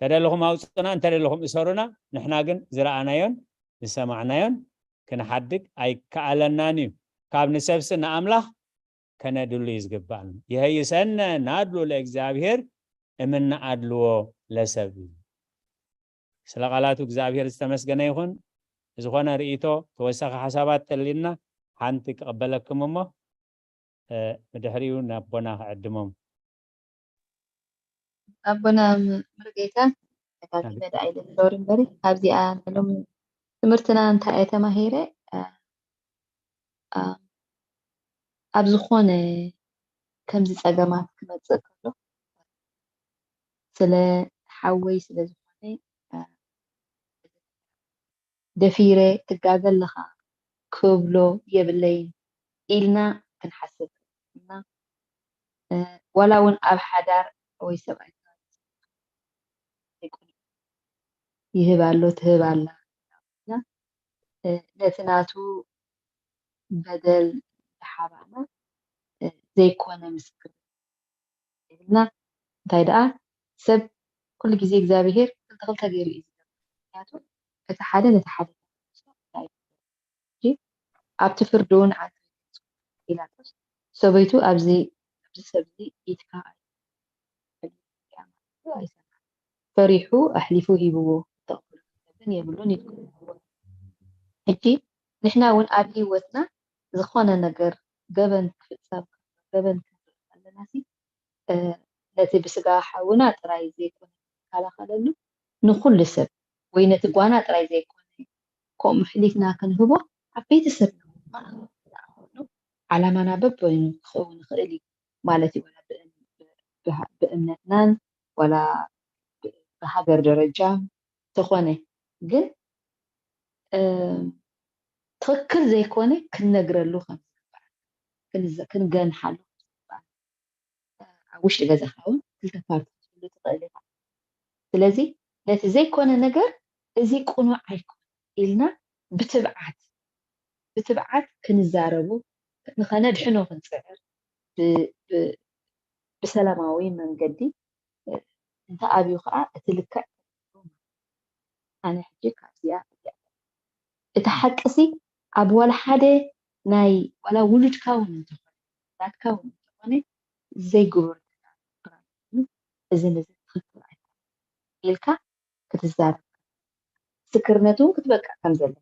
ተደለኹም ኣውፅና፣ እንተደለኹም እሰሩና፣ ንሕና ግን ዝረኣናዮን ዝሰማዕናዮን ክንሓድግ ኣይከኣለናን እዩ። ካብ ንሰብሲ ንኣምላኽ ከነድሉ እዩ ዝግባእና። ይሀይሰነ ናድሉ ለእግዚኣብሔር እምነ ኣድልዎ ለሰብ እዩ። ስለ ቃላቱ እግዚኣብሔር ዝተመስገነ ይኹን። ዝኾነ ርእይቶ፣ ተወሳኺ ሓሳባት ተልዩና ሓንቲ ክቕበለኩም እሞ፣ እ፣ ብድሕሪኡ ናቦና ክዕድሞም። ኣቦና ምርጌታ፣ ኣካል ኣሜን። መዳ ኢለ ዝገብር እምበሪ፣ ኣብዚኣ ናይ ሎሚ ትምህርትና እንታይ እየ ተማሂረ? እ፣ እ፣ ኣብ ዝኾነ ከምዚ ጸገማት ክመጽእ ከሎ፣ ስለ ሓወይ ስለ ዝኾነ፣ እ፣ ደፊረ ትጋገ ኣለኻ ክብሎ የብለይን ኢልና ክንሓስብ እና፣ እ፣ ዋላ እውን ኣብ ሓዳር ወይ ሰብኣይ ይህብ ኣሎ ትህብ ኣላ እና፣ እ፣ ነቲ ናቱ በደል ዝሓባእና፣ እ፣ ዘይኮነ ምስክር ይብልና። እንታይ ደኣ ሰብ ኩሉ ግዜ እግዚኣብሔር ክልተ ክልተ ገይሩ እዩ ዝገብር። ምክንያቱ እቲ ሓደ ነቲ ሓደ ሕጂ ኣብቲ ፍርዲ እውን ዓንተ ጲላጦስ ሰበይቱ ኣብዚ ኣብዚ ሰብ እዚ ኢድካ ኣይሰማዕ ፈሪሑ ኣሕሊፉ ሂብዎ። ተቕብሎ ግን የብሉን ኢልኩም። ሕጂ ንሕና እውን ኣብ ህይወትና ዝኾነ ነገር ገበን ክፍጸም ገበን ክንርኢ ከለና ሲ ነቲ ብስጋ ሓውና ጥራይ ዘይኮነ ክንከላኸለሉ ንኹሉ ሰብ ወይ ነቲ ጓና ጥራይ ዘይኮነ ከምኡ ሕሊፍና ክንህቦ ኣብ ቤተሰብና ዓላማና በበይኑ ክኸውን ይኽእል እዩ ማለት እዩ። ብእምነትናን ዋላ ብሃገር ደረጃ ተኾነ ግን ትኽክል ዘይኮነ ክንነግረሉ ከም ዝግባእ ክንገንሓሉ ኣብ ውሽጢ ገዛኻ እውን ክልተ ፓርቲ ክትህሉ ትኽእል ኢኻ። ስለዚ ነቲ ዘይኮነ ነገር እዚ ቅኑዕ ኣይኮነ ኢልና ብትብዓት ብትብዓት ክንዛረቡ ንኸነድሕኖ ክንፅዕር ብሰላማዊ መንገዲ እንተኣብዩ ከዓ እቲ ልክዕ ኣነ ሕጂ ካብዚኣ እቲ ሓቅሲ ኣብ ዋላ ሓደ ናይ ዋላ ውሉድካ እውን እንተኾነ ናትካ እውን እንተኾነ ዘይግበር እዚ ነዚ ትኽክል ኣይኮነ ኢልካ ክትዛረብ ምስክርነት እውን ክትበቅዕ ከም ዘለ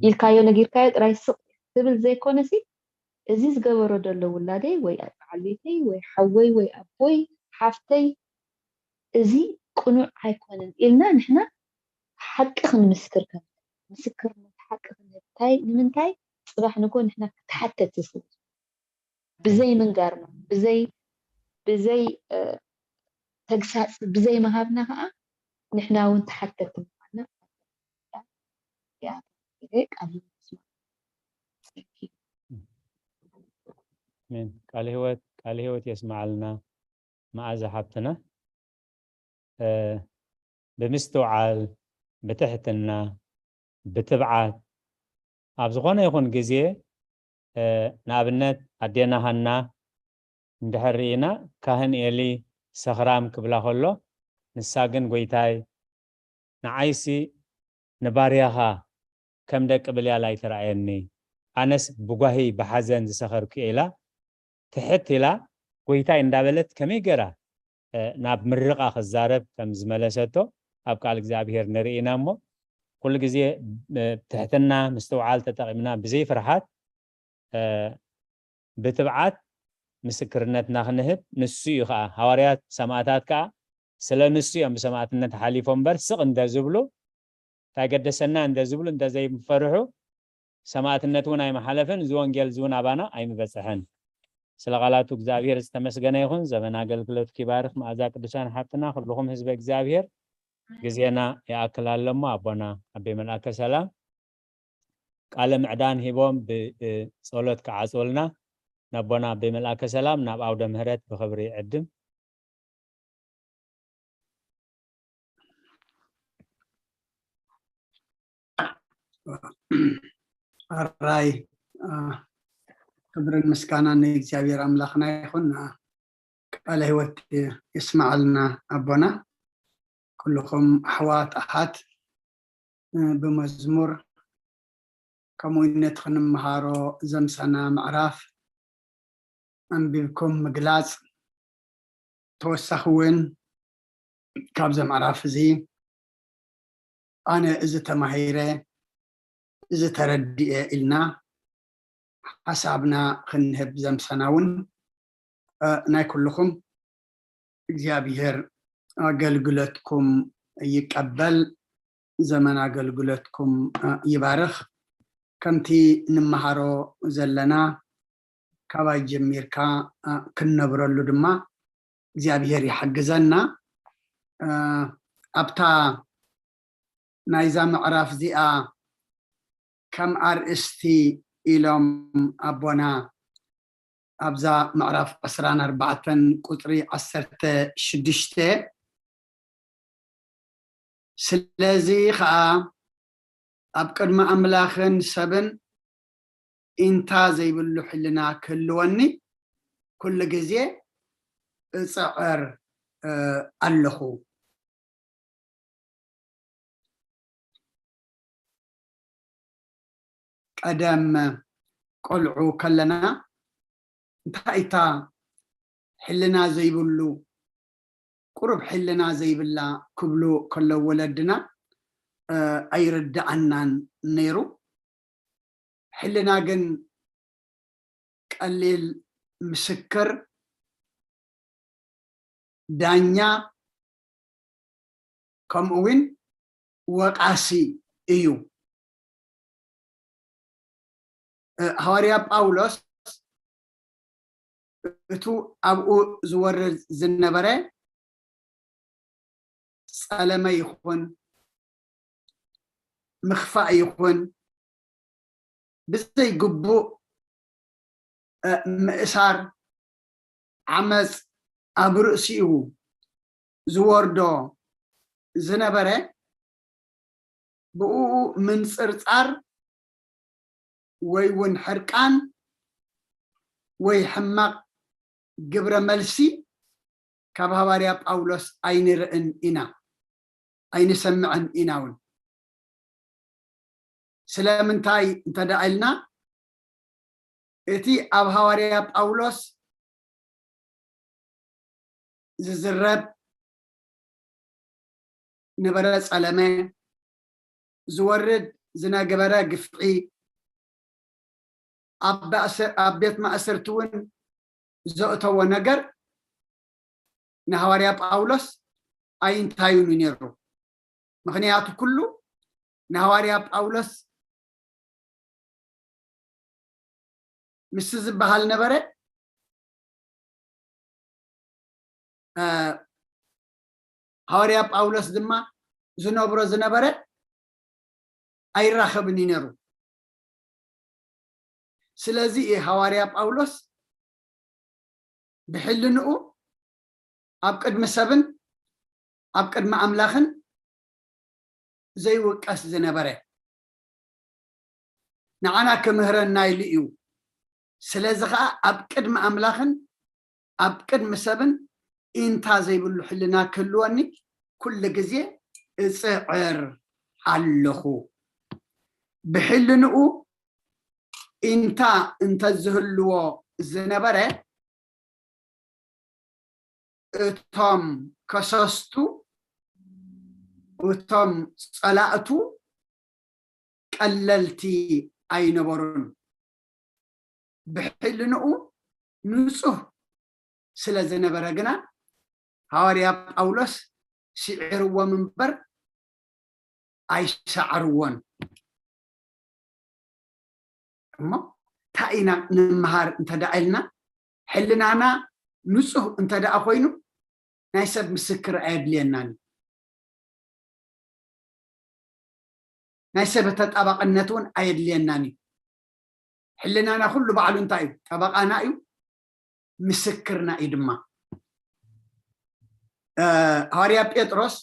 ኢልካዮ ነጊርካዮ ጥራይ ስቕ ትብል ዘይኮነሲ እዚ ዝገበሮ ዘሎ ውላደይ ወይ በዓል ቤተይ ወይ ሓወይ ወይ ኣቦይ ሓፍተይ እዚ ቅኑዕ ኣይኮነን ኢልና ንሕና ሓቂ ክንምስክር ከም ምስክርነት ሓቂ ክንህብ እንታይ ንምንታይ ፅባሕ ንጎ ንሕና ክትሓተት ስለ ብዘይ ምንጋርና ብዘይ ብዘይ ተግሳፅ ብዘይ ምሃብና ከዓ ንሕና እውን ተሓተቲ ምኳንና ቃል ህይወት ቃል ህይወት የስማዓልና። መኣዛ ሓብትና ብምስትውዓል ብትሕትና ብትብዓት ኣብ ዝኾነ ይኹን ግዜ ንኣብነት ኣዴና ሃና እንድሕር ርኢና ካህን ኤሊ ሰኽራም ክብላ ከሎ ንሳ ግን ጎይታይ ንዓይሲ ንባርያኻ ከም ደቂ ብልያል ኣይትርኣየኒ ኣነስ ብጓሂ ብሓዘን ዝሰኸርኩ ኢላ ትሕት ኢላ ጎይታይ እንዳበለት ከመይ ገራ ናብ ምርቓ ክዛረብ ከም ዝመለሰቶ ኣብ ቃል እግዚኣብሔር ንርኢ ኢና እሞ ኩሉ ግዜ ትሕትና ምስትውዓል ተጠቒምና ብዘይ ፍርሓት ብትብዓት ምስክርነትና ክንህብ ንሱ እዩ ከዓ ሃዋርያት ሰማእታት ከዓ ስለ ንሱ እዮም ብሰማእትነት ሓሊፎም እምበር ስቕ እንተ ዝብሉ እንታይ ገደሰና እንተ ዝብሉ እንተ ዘይፈርሑ ሰማእትነት እውን ኣይመሓለፍን እዚ ወንጌል እዚ እውን ኣባና ኣይምበፅሐን ስለ ቃላቱ እግዚኣብሔር ዝተመስገነ ይኹን ዘመን ኣገልግሎት ኪባርክ መኣዛ ቅዱሳን ሓብትና ኩልኹም ህዝበ እግዚኣብሔር ግዜና ይኣክል ኣሎ እሞ ኣቦና ኣቤ መልኣከ ሰላም ቃለ ምዕዳን ሂቦም ብጸሎት ክዓጽወልና ነቦና ኣቤ መልኣከ ሰላም ናብ ኣውደ ምህረት ብኽብሪ ይዕድም። ኣራይ ክብርን ምስጋናን ንእግዚኣብሔር ኣምላኽና ይኹን። ቃለ ህይወት የስማዓልና ኣቦና። ኩልኹም ኣሕዋት ኣሓት ብመዝሙር ከምኡ ነቲ ክንመሃሮ ዘምሳና ምዕራፍ ኣንቢብኩም ምግላፅ ተወሳኺ እውን ካብዚ ምዕራፍ እዚ ኣነ እዚ ተማሂረ እዚ ተረዲኤ ኢልና ሓሳብና ክንህብ ዘምሳና እውን ናይ ኩልኹም እግዚኣብሔር ኣገልግሎትኩም ይቀበል፣ ዘመን ኣገልግሎትኩም ይባርኽ። ከምቲ ንመሃሮ ዘለና ካባይ ጀሚርካ ክንነብረሉ ድማ እግዚኣብሔር ይሓግዘና። ኣብታ ናይዛ ምዕራፍ እዚኣ ከም ኣርእስቲ ኢሎም ኣቦና ኣብዛ ምዕራፍ ዕስራን ኣርባዕተን ቁፅሪ ዓሰርተ ሽዱሽተ፣ ስለዚ ኸዓ ኣብ ቅድሚ ኣምላኽን ሰብን ኢንታ ዘይብሉ ሕልና ክህልወኒ ኩሉ ግዜ እፅዕር ኣለኹ። ቀደም ቆልዑ ከለና እንታይ እታ ሕልና ዘይብሉ ቁሩብ ሕልና ዘይብላ ክብሉ ከለዉ ወለድና ኣይርድኣናን ነይሩ። ሕልና ግን ቀሊል ምስክር፣ ዳኛ፣ ከምኡ እውን ወቃሲ እዩ። ሃዋርያ ጳውሎስ እቱ ኣብኡ ዝወርድ ዝነበረ ጸለመ ይኹን ምኽፋእ ይኹን ብዘይግቡእ ምእሳር፣ ዓመፅ ኣብ ርእሲኡ ዝወርዶ ዝነበረ ብኡ ምንፅርፃር ወይ እውን ሕርቃን ወይ ሕማቕ ግብረ መልሲ ካብ ሃዋርያ ጳውሎስ ኣይንርእን ኢና፣ ኣይንሰምዕን ኢና እውን። ስለምንታይ እንተደኣ ኢልና እቲ ኣብ ሃዋርያ ጳውሎስ ዝዝረብ ነበረ ጸለመ፣ ዝወርድ ዝነበረ ግፍዒ፣ ኣብ ቤት ማእሰርቲ እውን ዘእተዎ ነገር ንሃዋርያ ጳውሎስ ኣይንታዩን እዩ ነይሩ። ምኽንያቱ ኩሉ ንሃዋርያ ጳውሎስ ምስ ዝበሃል ነበረ። ሃዋርያ ጳውሎስ ድማ ዝነብሮ ዝነበረ ኣይራኸብን እዩ ነይሩ። ስለዚ ሃዋርያ ጳውሎስ ብሕልንኡ ኣብ ቅድሚ ሰብን ኣብ ቅድሚ ኣምላኽን ዘይውቀስ ዝነበረ ንዓና ክምህረና ኢሉ እዩ። ስለዚ ኸዓ ኣብ ቅድሚ ኣምላኽን ኣብ ቅድሚ ሰብን ኢንታ ዘይብሉ ሕልና ክህልወኒ ኩሉ ግዜ እፅዕር ኣለኹ። ብሕልንኡ ኢንታ እንተዝህልዎ ዝነበረ እቶም ከሰስቱ እቶም ፀላእቱ ቀለልቲ ኣይነበሩን። ብሕልንኡ ንፁህ ስለ ዝነበረ ግና ሃዋርያ ጳውሎስ ስዒርዎም እምበር ኣይሰዓርዎን። እሞ እንታይ ኢና ንምሃር እንተ ደኣ ኢልና፣ ሕልናና ንፁህ እንተ ደኣ ኮይኑ ናይ ሰብ ምስክር ኣየድልየናን እዩ። ናይ ሰብ ተጣባቕነት እውን ኣየድልየናን እዩ። ሕልናና ኩሉ ባዕሉ እንታይ እዩ? ጠበቓና እዩ፣ ምስክርና እዩ ድማ። ሃዋርያ ጴጥሮስ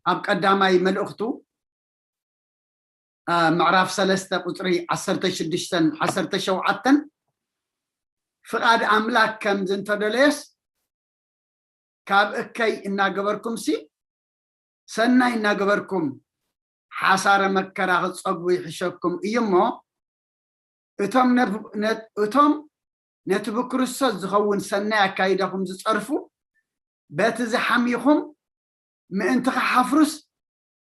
ኣብ ቀዳማይ መልእኽቱ ምዕራፍ ሰለስተ ቁፅሪ ዓሰርተ ሽዱሽተን ዓሰርተ ሸውዓተን ፍቓድ ኣምላክ ከምዚ እንተደለየስ ካብ እከይ እናገበርኩም ሲ ሰናይ እናገበርኩም ሓሳረ መከራ ክትጸግቡ ይሕሸኩም እዩ እሞ፣ እቶም ነብ-፣ ነት-፣ እቶም ነቲ ብክርስቶስ ዝኸውን ሰናይ ኣካይዳኹም ዝጸርፉ፣ በቲ ዝሓሚኹም ምእንቲ ክሓፍሩስ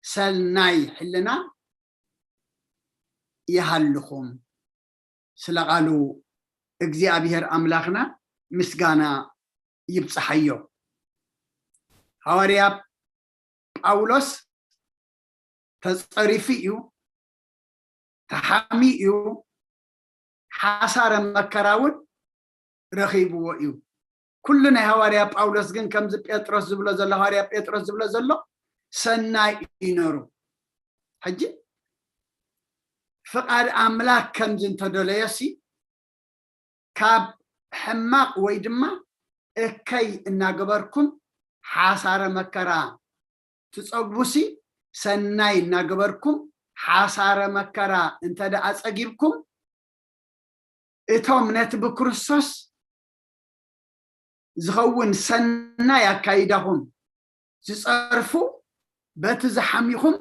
ሰናይ ሕልና ይሃልኹም። ስለ ቃሉ እግዚኣብሔር ኣምላኽና ምስጋና ይብጽሓዮ። ሃዋርያ ጳውሎስ ተጸሪፉ እዩ፣ ተሓምዩ እዩ፣ ሓሳረ መከራ እውን ረኺብዎ እዩ። ኩሉ ናይ ሃዋርያ ጳውሎስ ግን ከምዚ ጴጥሮስ ዝብሎ ዘሎ፣ ሃዋርያ ጴጥሮስ ዝብሎ ዘሎ ሰናይ እዩ ነሩ። ሕጂ ፍቓድ ኣምላኽ ከምዚ እንተደለዮሲ ካብ ሕማቕ ወይ ድማ እከይ እናገበርኩም ሓሳረ መከራ ትጸግቡሲ ሰናይ እናገበርኩም ሓሳረ መከራ እንተ ደኣ ጸጊብኩም እቶም ነቲ ብክርስቶስ ዝኸውን ሰናይ ኣካይዳኹም ዝጸርፉ በቲ ዝሓሚኹም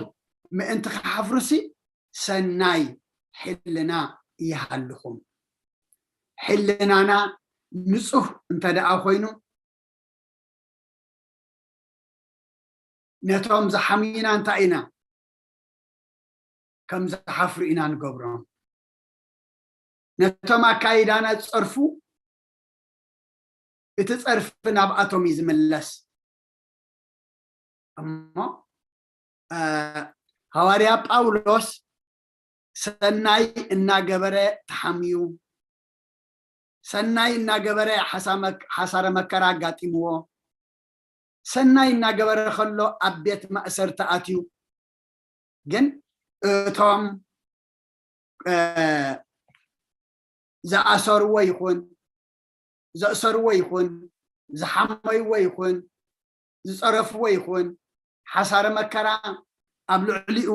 ምእንቲ ክሓፍሩሲ ሰናይ ሕልና ይሃልኹም። ሕልናና ንጹህ እንተ ደኣ ኮይኑ ነቶም ዝሓምዩና እንታይ ኢና ከም ዝሓፍሩ ኢና ንገብሮም። ነቶም ኣካይዳና ዝጸርፉ እቲ ጸርፊ ናብኣቶም እዩ ዝምለስ። እሞ ሃዋርያ ጳውሎስ ሰናይ እናገበረ ተሓምዩ፣ ሰናይ እናገበረ ሓሳረ መከራ ኣጋጢምዎ፣ ሰናይ እናገበረ ከሎ ኣብ ቤት ማእሰርቲ ኣትዩ። ግን እቶም ዝኣሰርዎ ይኹን ዘእሰርዎ ይኹን ዝሓመይዎ ይኹን ዝጸረፍዎ ይኹን ሓሳረ መከራ ኣብ ልዕሊኡ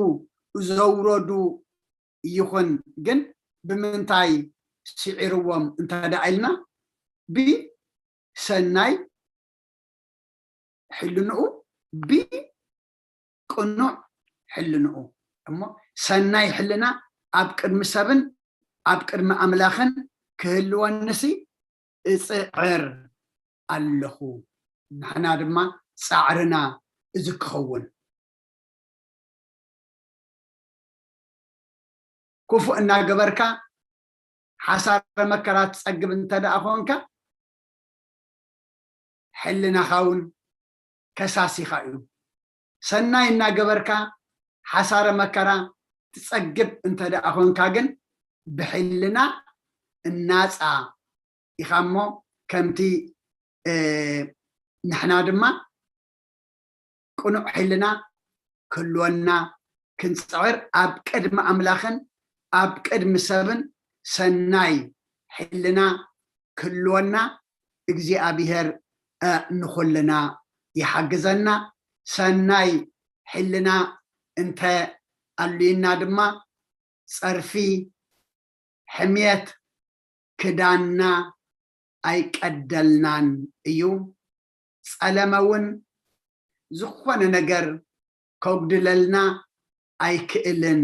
ዘውረዱ ይኹን ግን ብምንታይ ስዒርዎም እንተ ደኣ ኢልና ብሰናይ ሕልንኡ ብቅኑዕ ሕልንኡ እሞ ሰናይ ሕልና ኣብ ቅድሚ ሰብን ኣብ ቅድሚ ኣምላኽን ክህልወንሲ እጽዕር ኣለኹ። ንሕና ድማ ጻዕርና እዚ ክኸውን ክፉእ እናገበርካ ሓሳረ መከራ ትጸግብ እንተ ደኣ ኾንካ ሕልናኻ እውን ከሳሲኻ እዩ። ሰናይ እናገበርካ ሓሳረ መከራ ትጸግብ እንተ ደኣ ኾንካ ግን ብሕልና እናጻ ኢኻ እሞ ከምቲ ንሕና ድማ ቅኑዕ ሕልና ክህልወና ክንጽዕር ኣብ ቅድሚ ኣምላኽን ኣብ ቅድሚ ሰብን ሰናይ ሕልና ክህልወና እግዚኣብሔር ንኹልና ይሓግዘና። ሰናይ ሕልና እንተ ኣልዩና ድማ ጸርፊ፣ ሕምየት ክዳንና ኣይቀደልናን እዩ። ጸለመ እውን ዝኾነ ነገር ከጉድለልና ኣይክእልን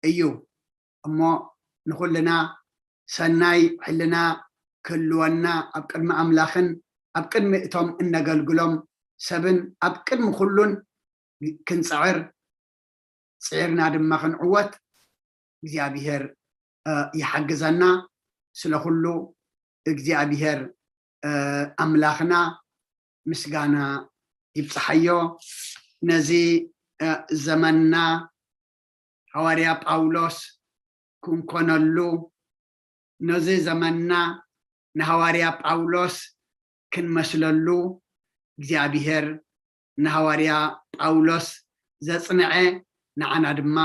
እዩ። እሞ ንኹልና ሰናይ ሕልና ክህልወና ኣብ ቅድሚ ኣምላኽን ኣብ ቅድሚ እቶም እነገልግሎም ሰብን ኣብ ቅድሚ ኩሉን ክንጽዕር ጽዒርና ድማ ክንዕወት እግዚኣብሔር ይሓግዘና። ስለ ኩሉ እግዚኣብሔር ኣምላኽና ምስጋና ይብጽሓዮ። ነዚ ዘመንና ሃዋርያ ጳውሎስ ክንኮነሉ፣ ነዚ ዘመንና ንሃዋርያ ጳውሎስ ክንመስለሉ እግዚኣብሔር ንሃዋርያ ጳውሎስ ዘጽንዐ ንዓና ድማ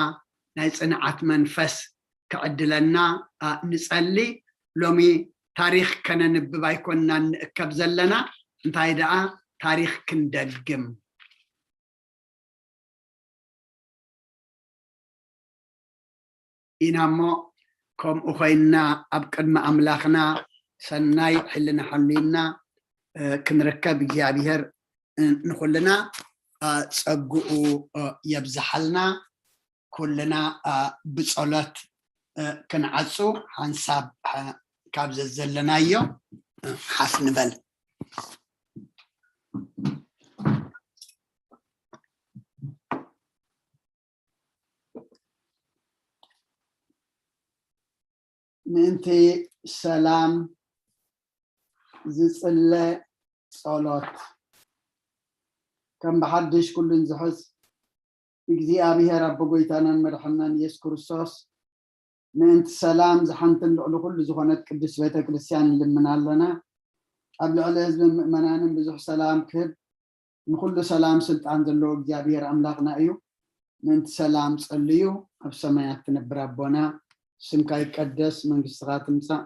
ናይ ጽንዓት መንፈስ ክዕድለና ንጸሊ። ሎሚ ታሪኽ ከነንብብ ኣይኮንና ንእከብ ዘለና፣ እንታይ ደኣ ታሪኽ ክንደግም ኢና እሞ ከምኡ ኮይንና ኣብ ቅድሚ ኣምላኽና ሰናይ ሕልና ሓልዩና ክንርከብ እግዚኣብሔር ንኹልና ጸግኡ የብዝሓልና። ኩልና ብጸሎት ክንዓጹ ሓንሳብ ካብ ዘዘለናዮ ሓፍ ንበል። ምእንቲ ሰላም ዝጽለ ጸሎት። ከም ብሓድሽ ኩሉን ዝሕዝ እግዚኣብሔር ኣቦ ጎይታናን መድሓናን ኢየሱስ ክርስቶስ ምእንቲ ሰላም ዝሓንትን ልዕሊ ኩሉ ዝኾነት ቅድስት ቤተ ክርስቲያን ንልምን ኣለና። ኣብ ልዕሊ ህዝብን ምእመናንን ብዙሕ ሰላም ክህብ ንኹሉ ሰላም ስልጣን ዘለዎ እግዚኣብሔር ኣምላኽና እዩ። ምእንቲ ሰላም ጸልዩ። ኣብ ሰማያት ትነብር ኣቦና፣ ስምካ ይቀደስ፣ መንግስትኻ ትምጻእ፣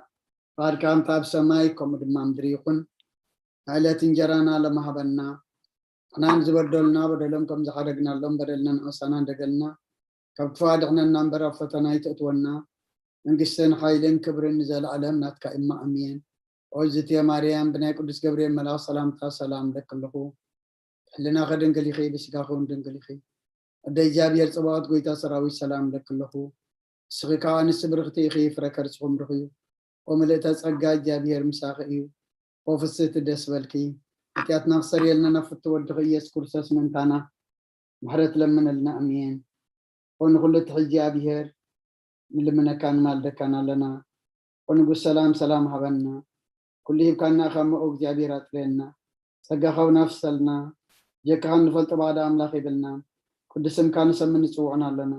ፍቓድካ ከምቲ ኣብ ሰማይ ከምኡ ድማ ምድሪ ይኹን። ዕለት እንጀራና ሎሚ ሃበና። ንሕና ንዝበደሉና በደሎም ከም ዝሓደግናሎም በደልና ንኣሳና እንደገልና፣ ካብ ክፉ ኣድሕነና እምበር ኣብ ፈተና ኣይተእትወና። መንግስትን ሓይልን ክብርን ንዘለኣለም ናትካ እማ ኣሜን። ኦዝትየ ማርያም ብናይ ቅዱስ ገብርኤል መልኣኽ ሰላምታ ሰላም ለክልኹ። ሕልናኺ ድንግል ኢኺ፣ ብስጋኺ እውን ድንግል ኢኺ። ኣደ እግዚኣብሔር ጽባኦት ጎይታ ሰራዊት ሰላም ለክልኹ። ንስኺ ካብ ኣንስቲ ብርኽቲ ኢኺ፣ ፍረ ከርስኹም ብሩኽ እዩ። ኦ ምልእተ ጸጋ እግዚኣብሔር ምሳኺ እዩ። ኦ ፍስህቲ ደስ በልኪ። ሓጢኣትና ክሰርየልና ናብ ፍቲ ወድኺ ኢየሱስ ክርስቶስ ምእንታና ምሕረት ለምነልና። ኣሜን። ኦ ንኹሉ ትሕዚ እግዚኣብሔር ንልምነካን ንማልደካን ኣለና። ኦ ንጉስ ሰላም ሰላም ሃበና። ኩሉ ሂብካና ኢኻ እሞ ኦ እግዚኣብሔር ኣጥርየና። ጸጋኻ እውን ኣፍሰልና። ጀካኻ እንፈልጦ ባዕዳ ኣምላኽ የብልናን። ቅዱስ ስምካ ንሰምን ንጽውዕን ኣለና።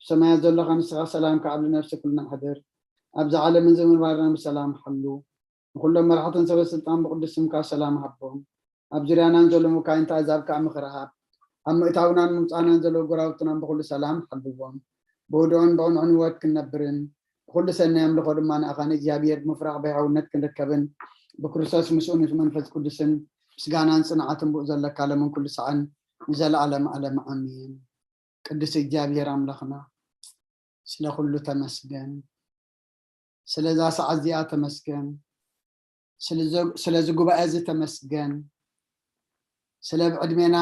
ብሰማያት ዘለኻ ንስኻ ሰላምካ ኣብ ልነፍሲ ኩልና ኣሕድር። ኣብዛ ዓለምን ዘመንባርና ብሰላም ሓሉ። ንኹሎም መራሕትን ሰበ ስልጣን ብቅዱስ ስምካ ሰላም ሃቦም። ኣብ ዙርያናን ዘሎ መካይንቲ ኣዛብ ከዓ ምኽሪ ሃብ። ኣብ ምእታውናን ምውፃእናን ዘለዉ ጎራብትናን ብኹሉ ሰላም ሓልዎም። ብህድኦን ብቕንዕን ህይወት ክንነብርን ብኹሉ ሰናይ ኣምልኾ ድማ ንኣኻ ንእግዚኣብሔር ብምፍራሕ ብሕውነት ክንርከብን ብክርስቶስ ምስኡ ምስ መንፈስ ቅዱስን ምስጋናን ጽንዓትን ብኡ ዘለካ ለምን ኩሉ ሰዓን ንዘለኣለም ኣለም ኣሜን። ቅዱስ እግዚኣብሔር ኣምላኽና ስለ ኩሉ ተመስገን። ስለዛ ሰዓት እዚኣ ተመስገን። ስለዚ ጉባኤ እዚ ተመስገን። ስለ ብዕድሜና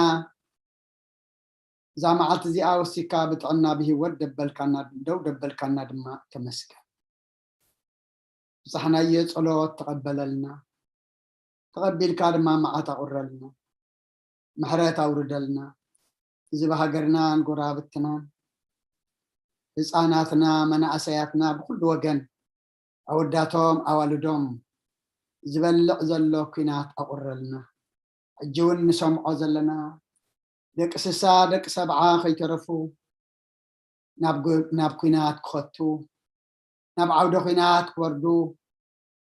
እዛ መዓልቲ እዚኣ ወሲካ ብጥዕና ብህይወት ደበልካና ደው ደበልካና ድማ ተመስገን። ብጻሕናዮ ጸሎት ተቐበለልና። ተቐቢልካ ድማ መዓት ኣቑረልና። ምሕረት ኣውርደልና። ህዝቢ ሃገርናን ጎራብትናን ህፃናትና መናእሰያትና ብኩሉ ወገን ኣወዳቶም ኣዋልዶም ዝበልዕ ዘሎ ኲናት ኣቑረልና። ሕጂ እውን ንሰምዖ ዘለና ደቂ ስሳ ደቂ ሰብዓ ከይተረፉ ናብ ናብ ኲናት ክኸቱ ናብ ዓውደ ኲናት ክወርዱ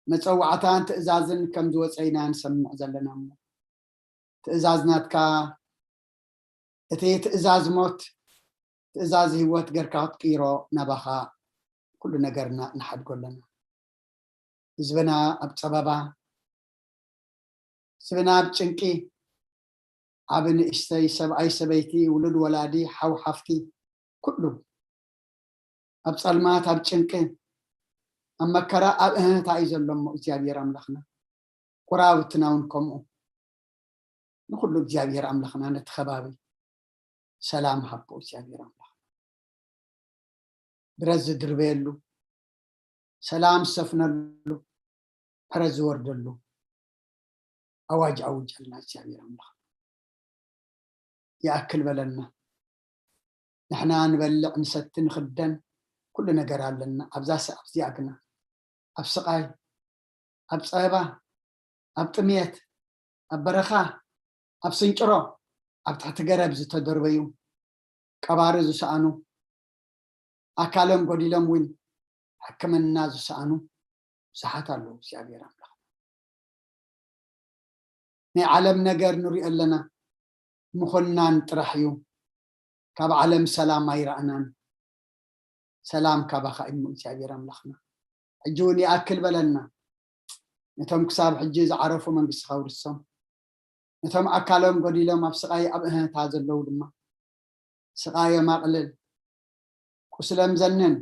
መፀዋዕታን ትእዛዝን ከም ዝወፀ ኢና ንሰምዕ ዘለና እሞ ትእዛዝ ናትካ እቲ ትእዛዝ ሞት ትእዛዝ ህይወት ገርካ ክትቅይሮ ናባኻ ኩሉ ነገርና ንሓድጎ ኣለና። ህዝብና ኣብ ፀበባ ህዝብና ኣብ ጭንቂ ዓብ ንእሽተይ ሰብኣይ ሰበይቲ ውሉድ ወላዲ ሓው ሓፍቲ ኩሉ ኣብ ፀልማት ኣብ ጭንቂ ኣብ መከራ ኣብ እህህታ እዩ ዘሎ እሞ እግዚኣብሔር ኣምላኽና ጎራብትና እውን ከምኡ ንኩሉ እግዚኣብሔር ኣምላኽና ነቲ ከባቢ ሰላም ሃቦ እግዚኣብሔር ኣምላኽና ብረት ዝድርበየሉ ሰላም ዝሰፍነሉ ምሕረት ዝወርደሉ ኣዋጅ ኣውጀልና እግዚኣብሔር ኣምላኽ ይኣክል በለና። ንሕና ንበልዕ ንሰቲ ንኽደን ኩሉ ነገር ኣለና። ኣብዛ ሰዓት እዚኣ ግና ኣብ ስቓይ ኣብ ፀበባ ኣብ ጥምየት ኣብ በረኻ ኣብ ስንጭሮ ኣብ ትሕቲ ገረብ ዝተደርበዩ ቀባሪ ዝሰኣኑ ኣካሎም ጎዲሎም እውን ሕክምና ዝሰኣኑ ብዙሓት ኣለዉ እግዚኣብሔር ኣምላኽ ናይ ዓለም ነገር ንሪኦ ኣለና ምኾናን ጥራሕ እዩ ካብ ዓለም ሰላም ኣይረኣናን ሰላም ካባኻ እዩ እግዚኣብሔር ኣምላኽና ሕጂ እውን ይኣክል በለና ነቶም ክሳብ ሕጂ ዝዓረፉ መንግስቲ ከውርሶም ነቶም ኣካሎም ጎዲሎም ኣብ ስቓይ ኣብ እህታ ዘለዉ ድማ ስቓዮም ኣቕልል ቁስሎም ዘንን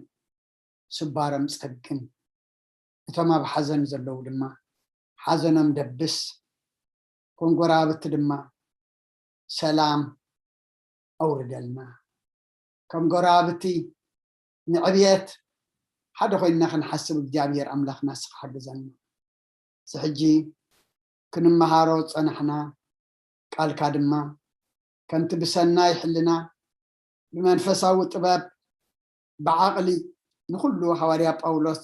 ስባሮም ጸግን እቶም ኣብ ሓዘን ዘለዉ ድማ ሓዘኖም ደብስ ኮንጎራብቲ ድማ ሰላም ኣውርደልና። ከም ጎረባብቲ ንዕብየት ሓደ ኮይንና ክንሓስብ እግዚኣብሔር ኣምላኽና ንስኻ ሓግዘና። እዚ ሕጂ ክንመሃሮ ዝጸናሕና ቃልካ ድማ ከምቲ ብሰናይ ሕልና ብመንፈሳዊ ጥበብ ብዓቕሊ ንኹሉ ሃዋርያ ጳውሎስ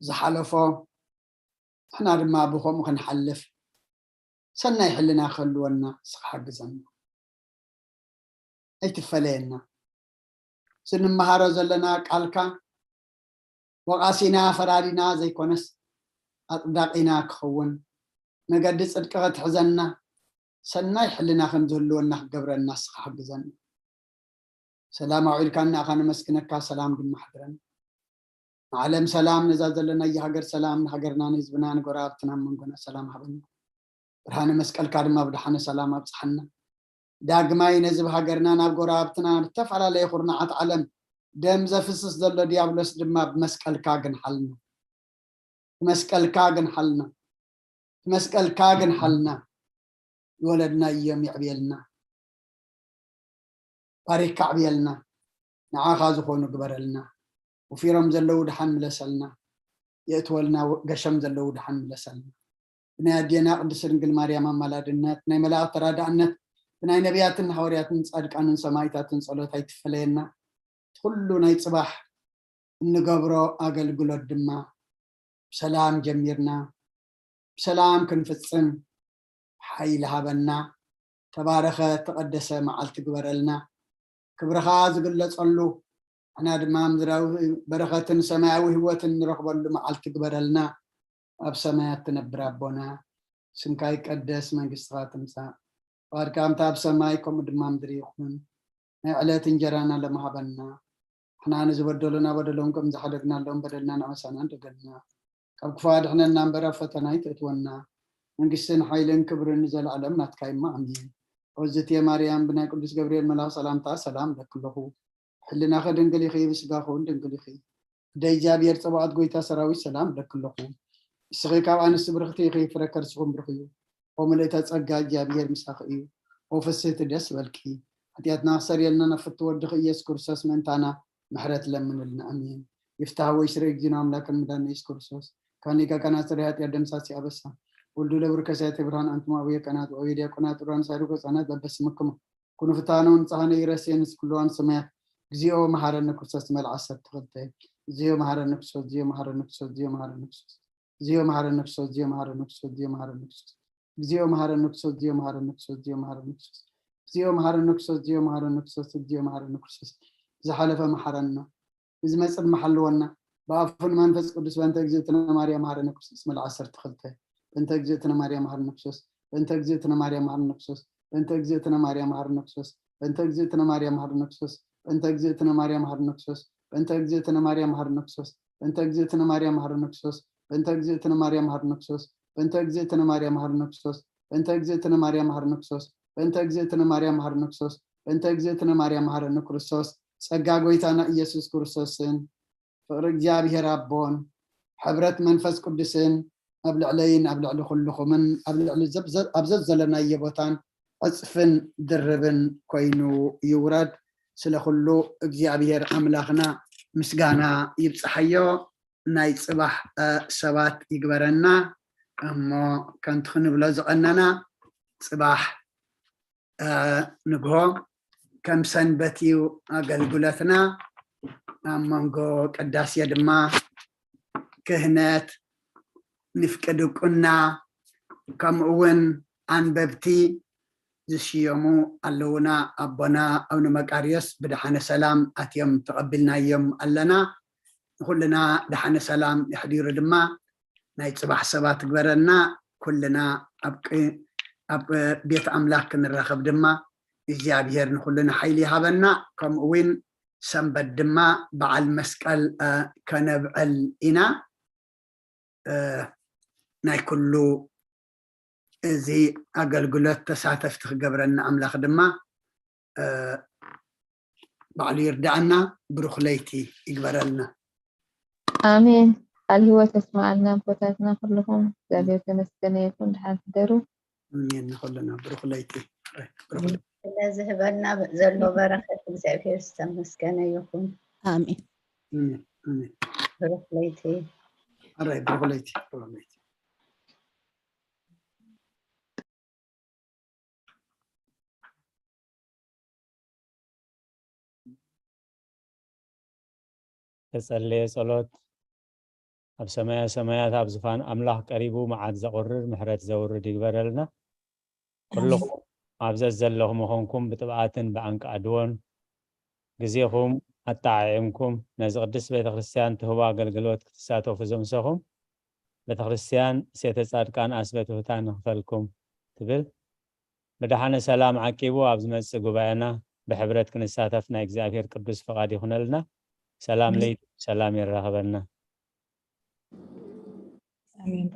ዝሓለፎ ንሕና ድማ ብኸምኡ ክንሓልፍ ሰናይ ሕልና ክህልወና ንስኻ ሓግዘና። ኣይትፈለየና። ስንመሃሮ ዘለና ቃልካ ወቓሲና ፈራዲና ዘይኮነስ ኣጽዳቒና ክኸውን መገዲ ጽድቂ ክትሕዘና ሰናይ ሕልና ከም ዝህልወና ክገብረና ንስኻ ሓግዘና። ሰላም ኣውዒልካና ኣኻ ነመስግነካ፣ ሰላም ድማ ሓድረና። ንዓለም ሰላም፣ ነዛ ዘለናያ ሃገር ሰላም፣ ንሃገርና ንህዝብና ንጎረባብትና መንጎና ሰላም ሃበና። ብርሃነ መስቀልካ ድማ ብደሓነ ሰላም ኣብጽሓና። ዳግማይ ነዚ ብሃገርና ናብ ጎረባብትና ብተፈላለየ ኩርናዓት ዓለም ደም ዘፍስስ ዘሎ ዲያብሎስ ድማ ብመስቀልካ ግንሓልና። ብመስቀልካ ግንሓልና። ብመስቀልካ ግንሓልና። ዝወለድናዮም የዕብየልና። ባሪካ ኣዕብየልና። ንዓኻ ዝኾኑ ግበረልና። ውፊሮም ዘለዉ ደሓን ምለሰልና። የእትወልና ገሸም ዘለዉ ደሓን ምለሰልና። ብናይ ኣዴና ቅድስት ድንግል ማርያም ኣማላድነት፣ ናይ መላእኽቲ ተራዳእነት፣ ብናይ ነቢያትን ሃዋርያትን ጻድቃንን ሰማይታትን ጸሎት ኣይትፈለየና። እቲ ኩሉ ናይ ጽባሕ እንገብሮ ኣገልግሎት ድማ ብሰላም ጀሚርና ብሰላም ክንፍጽም ሓይሊ ሃበና። ተባረኸ ተቐደሰ መዓልቲ ግበረልና። ክብርኻ ዝግለጸሉ ንሕና ድማ ምድራዊ በረኸትን ሰማያዊ ህይወትን ንረኽበሉ መዓልቲ ግበረልና። ኣብ ሰማያት ትነብር ኣቦና፣ ስምካ ይቀደስ፣ መንግስትኻ ትምጻእ፣ ፍቓድካ ከምቲ ኣብ ሰማይ ከምኡ ድማ ምድሪ ይኹን። ናይ ዕለት እንጀራና ሎም ሃበና። ንሕና ንዝበደሉና በደሎም ከም ዝሓደግናሎም በደልና ንኣበሳና ንደገልና። ካብ ክፉ ኣድሕነና እምበር ኣብ ፈተና ኣይተእትወና። መንግስትን ሓይልን ክብርን ንዘለኣለም ናትካ እዩ እሞ ኣሜን። ኦዝትየ ማርያም ብናይ ቅዱስ ገብርኤል መልኣኽ ሰላምታ ሰላም እብለኪ ኣለኹ። ሕልናኺ ድንግል ኢኺ፣ ብስጋኺ እውን ድንግል ኢኺ። ኣደ እግዚኣብሔር ጸባኦት ጎይታ ሰራዊት ሰላም እብለኪ ኣለኹ። ንስኺ ካብ ኣንስቲ ብርኽቲ ኢኺ፣ ፍረ ከርስኹም ብሩኽ እዩ። ኦ ምልእተ ጸጋ እግዚኣብሔር ምሳኺ እዩ። ኦ ፍስህቲ ደስ በልኪ። ሓጢኣትና ክሰርየልና ናብ ፍትው ወድኺ ኢየሱስ ክርስቶስ ምእንታና ምሕረት ለምንልና። ኣሜን። ይፍታህ ወይ ስረ እግዚእነ ኣምላክን መድኃኒነ ኢየሱስ ክርስቶስ። ካን ሊቀ ካህናት ጸሪ ኃጢአት ደምሳሲ አበሳ። ወልዱ ለብርከ ሲያቴ ብርሃን አንትሙ አብየ ካህናት ወአብየ ዲያቆናት ዑራን ሳይሩ ገጻናት በበስምክሙ። ኩኑ ፍታነ ወንጽሐነ ኢረሴንስ ኩሉ እዋን ሰማያት። እግዚኦ መሐረነ ክርስቶስ መልዓ ዓሰርተ ክልተ። እግዚኦ መሐረነ ክርስቶስ፣ እግዚኦ መሐረነ ክርስቶስ፣ እግዚኦ መሐረነ ክርስቶስ። እግዚኦ መሐረነ ክርስቶስ፣ እግዚኦ መሐረነ ክርስቶስ፣ እግዚኦ መሐረነ ክርስቶስ። እግዚኦ መሐረነ ክርስቶስ፣ እግዚኦ መሐረነ ክርስቶስ፣ እግዚኦ መሐረነ ክርስቶስ። እግዚኦ መሐረነ ክርስቶስ፣ እግዚኦ መሐረነ ክርስቶስ፣ እግዚኦ መሐረነ ክርስቶስ። ዝሓለፈ መሐረና፣ ንዝመጽእ ድማ ሓልወና። ብኣፉን መንፈስ ቅዱስ በእንተ እግዝእትነ ማርያም መሐረነ ክርስቶስ መልዓ ዓሰርተ ክልተ። በእንተ እግዝእትነ ማርያም መሐረነ ክርስቶስ፣ በእንተ እግዝእትነ ማርያም መሐረነ ክርስቶስ፣ በእንተ እግዝእትነ ማርያም መሐረነ ክርስቶስ፣ በእንተ እግዝእትነ ማርያም መሐረነ ክርስቶስ፣ በእንተ እግዝእትነ ማርያም መሐረነ ክርስቶስ፣ በእንተ እግዝእትነ ማርያም መሐረነ ክርስቶስ፣ በእንተ እግዝእትነ ማርያም መሐረነ ክርስቶስ፣ በእንተ እግዝእትነ ማርያም መሐረነ ክርስቶስ፣ በእንተ እግዝእትነ ማርያም መሐረነ ክርስቶስ፣ በእንተ እግዝእትነ ማርያም መሐረነ ክርስቶስ፣ በእንተ እግዝእትነ ማርያም መሐረነ ክርስቶስ፣ በእንተ እግዝእትነ ማርያም መሐረነ ክርስቶስ። ጸጋ ጎይታና ኢየሱስ ክርስቶስን ፍቕሪ እግዚኣብሔር ኣቦን ሕብረት መንፈስ ቅዱስን ኣብ ልዕለይን ኣብ ልዕሊ ኩልኹምን ኣብ ልዕሊ ዘብ-፣ ዘ-፣ ኣብ ዘዘለናዮ ቦታን ዕጽፍን ድርብን ኮይኑ ይውረድ። ስለ ኩሉ እግዚኣብሔር ኣምላኽና ምስጋና ይብጽሓዮ። ናይ ጽባሕ፣ እ፣ ሰባት ይግበረና። እሞ ከምቲ ክንብሎ ዝቐነና ጽባሕ፣ እ፣ ንግሆ ከም ሰንበት እዩ ኣገልግሎትና። ኣብ መንጎ ቅዳሴ ድማ ክህነት፣ ንፍቂ ድቁና፣ ከምኡ እውን ኣንበብቲ ዝሽየሙ ኣለዉና። ኣቦና ኣቡነ መቃርዮስ ብደሓነ ሰላም ኣትዮም ተቐቢልናዮም ኣለና። ንኹልና ደሓነ ሰላም የሕዲሩ ድማ ናይ ጽባሕ ሰባት ግበረና። ኩልና ኣብ ቅ-፣ ኣብ ቤት ኣምላኽ ክንራኸብ ድማ እግዚኣብሔር ንኹልና ሓይሊ ይሃበና። ከምኡ እውን ሰንበት ድማ በዓል መስቀል፣ እ፣ ከነብዕል ኢና። እ፣ ናይ ኩሉ እዚ ኣገልግሎት ተሳተፍቲ ክገብረና ኣምላኽ ድማ፣ እ፣ ባዕሉ ይርዳኣና። ብሩኽ ለይቲ ይግበረልና። ኣሜን። ቃል ህይወት የስመዓልና ኣቦታትና ኩልኹም። እግዚኣብሔር ተመስገነ ይኹን። ደሓን ሕደሩ። ኣሜን። ንኹልና ብሩኽ ለይቲ። ስለዝህበና ዘሎ በረኸት እግዚኣብሔር ዝተመስገነ ይኹን። ኣሜን። ብሩኽ ለይቲ። ኣራይ ብሩኽ ለይቲ። ብሩኽ ለይቲ። ተጸለየ ጸሎት። ኣብ ሰማያ ሰማያት ኣብ ዝፋን ኣምላኽ ቀሪቡ መዓት ዘቑርር ምሕረት ዘውርድ ይግበረልና። ኩልኹም ኣብ ዘዘለኹም ምኾንኩም ብጥብኣትን ብኣንቃድዎን ግዜኹም ኣጠዓዒምኩም ነዚ ቅድስት ቤተክርስትያን ትህቦ ኣገልግሎት ክትሳተፉ ዘምሰኹም ቤተክርስትያን ሴተ ጻድቃን ኣስበትሁታ ንኽፈልኩም ትብል። ብደሓነ ሰላም ዓቂቡ ኣብ ዝመጽእ ጉባኤና ብሕብረት ክንሳተፍ ናይ እግዚኣብሔር ቅዱስ ፍቓድ ይኹነልና። ሰላም ለይቲ ሰላም የራኽበና። ኣሜን።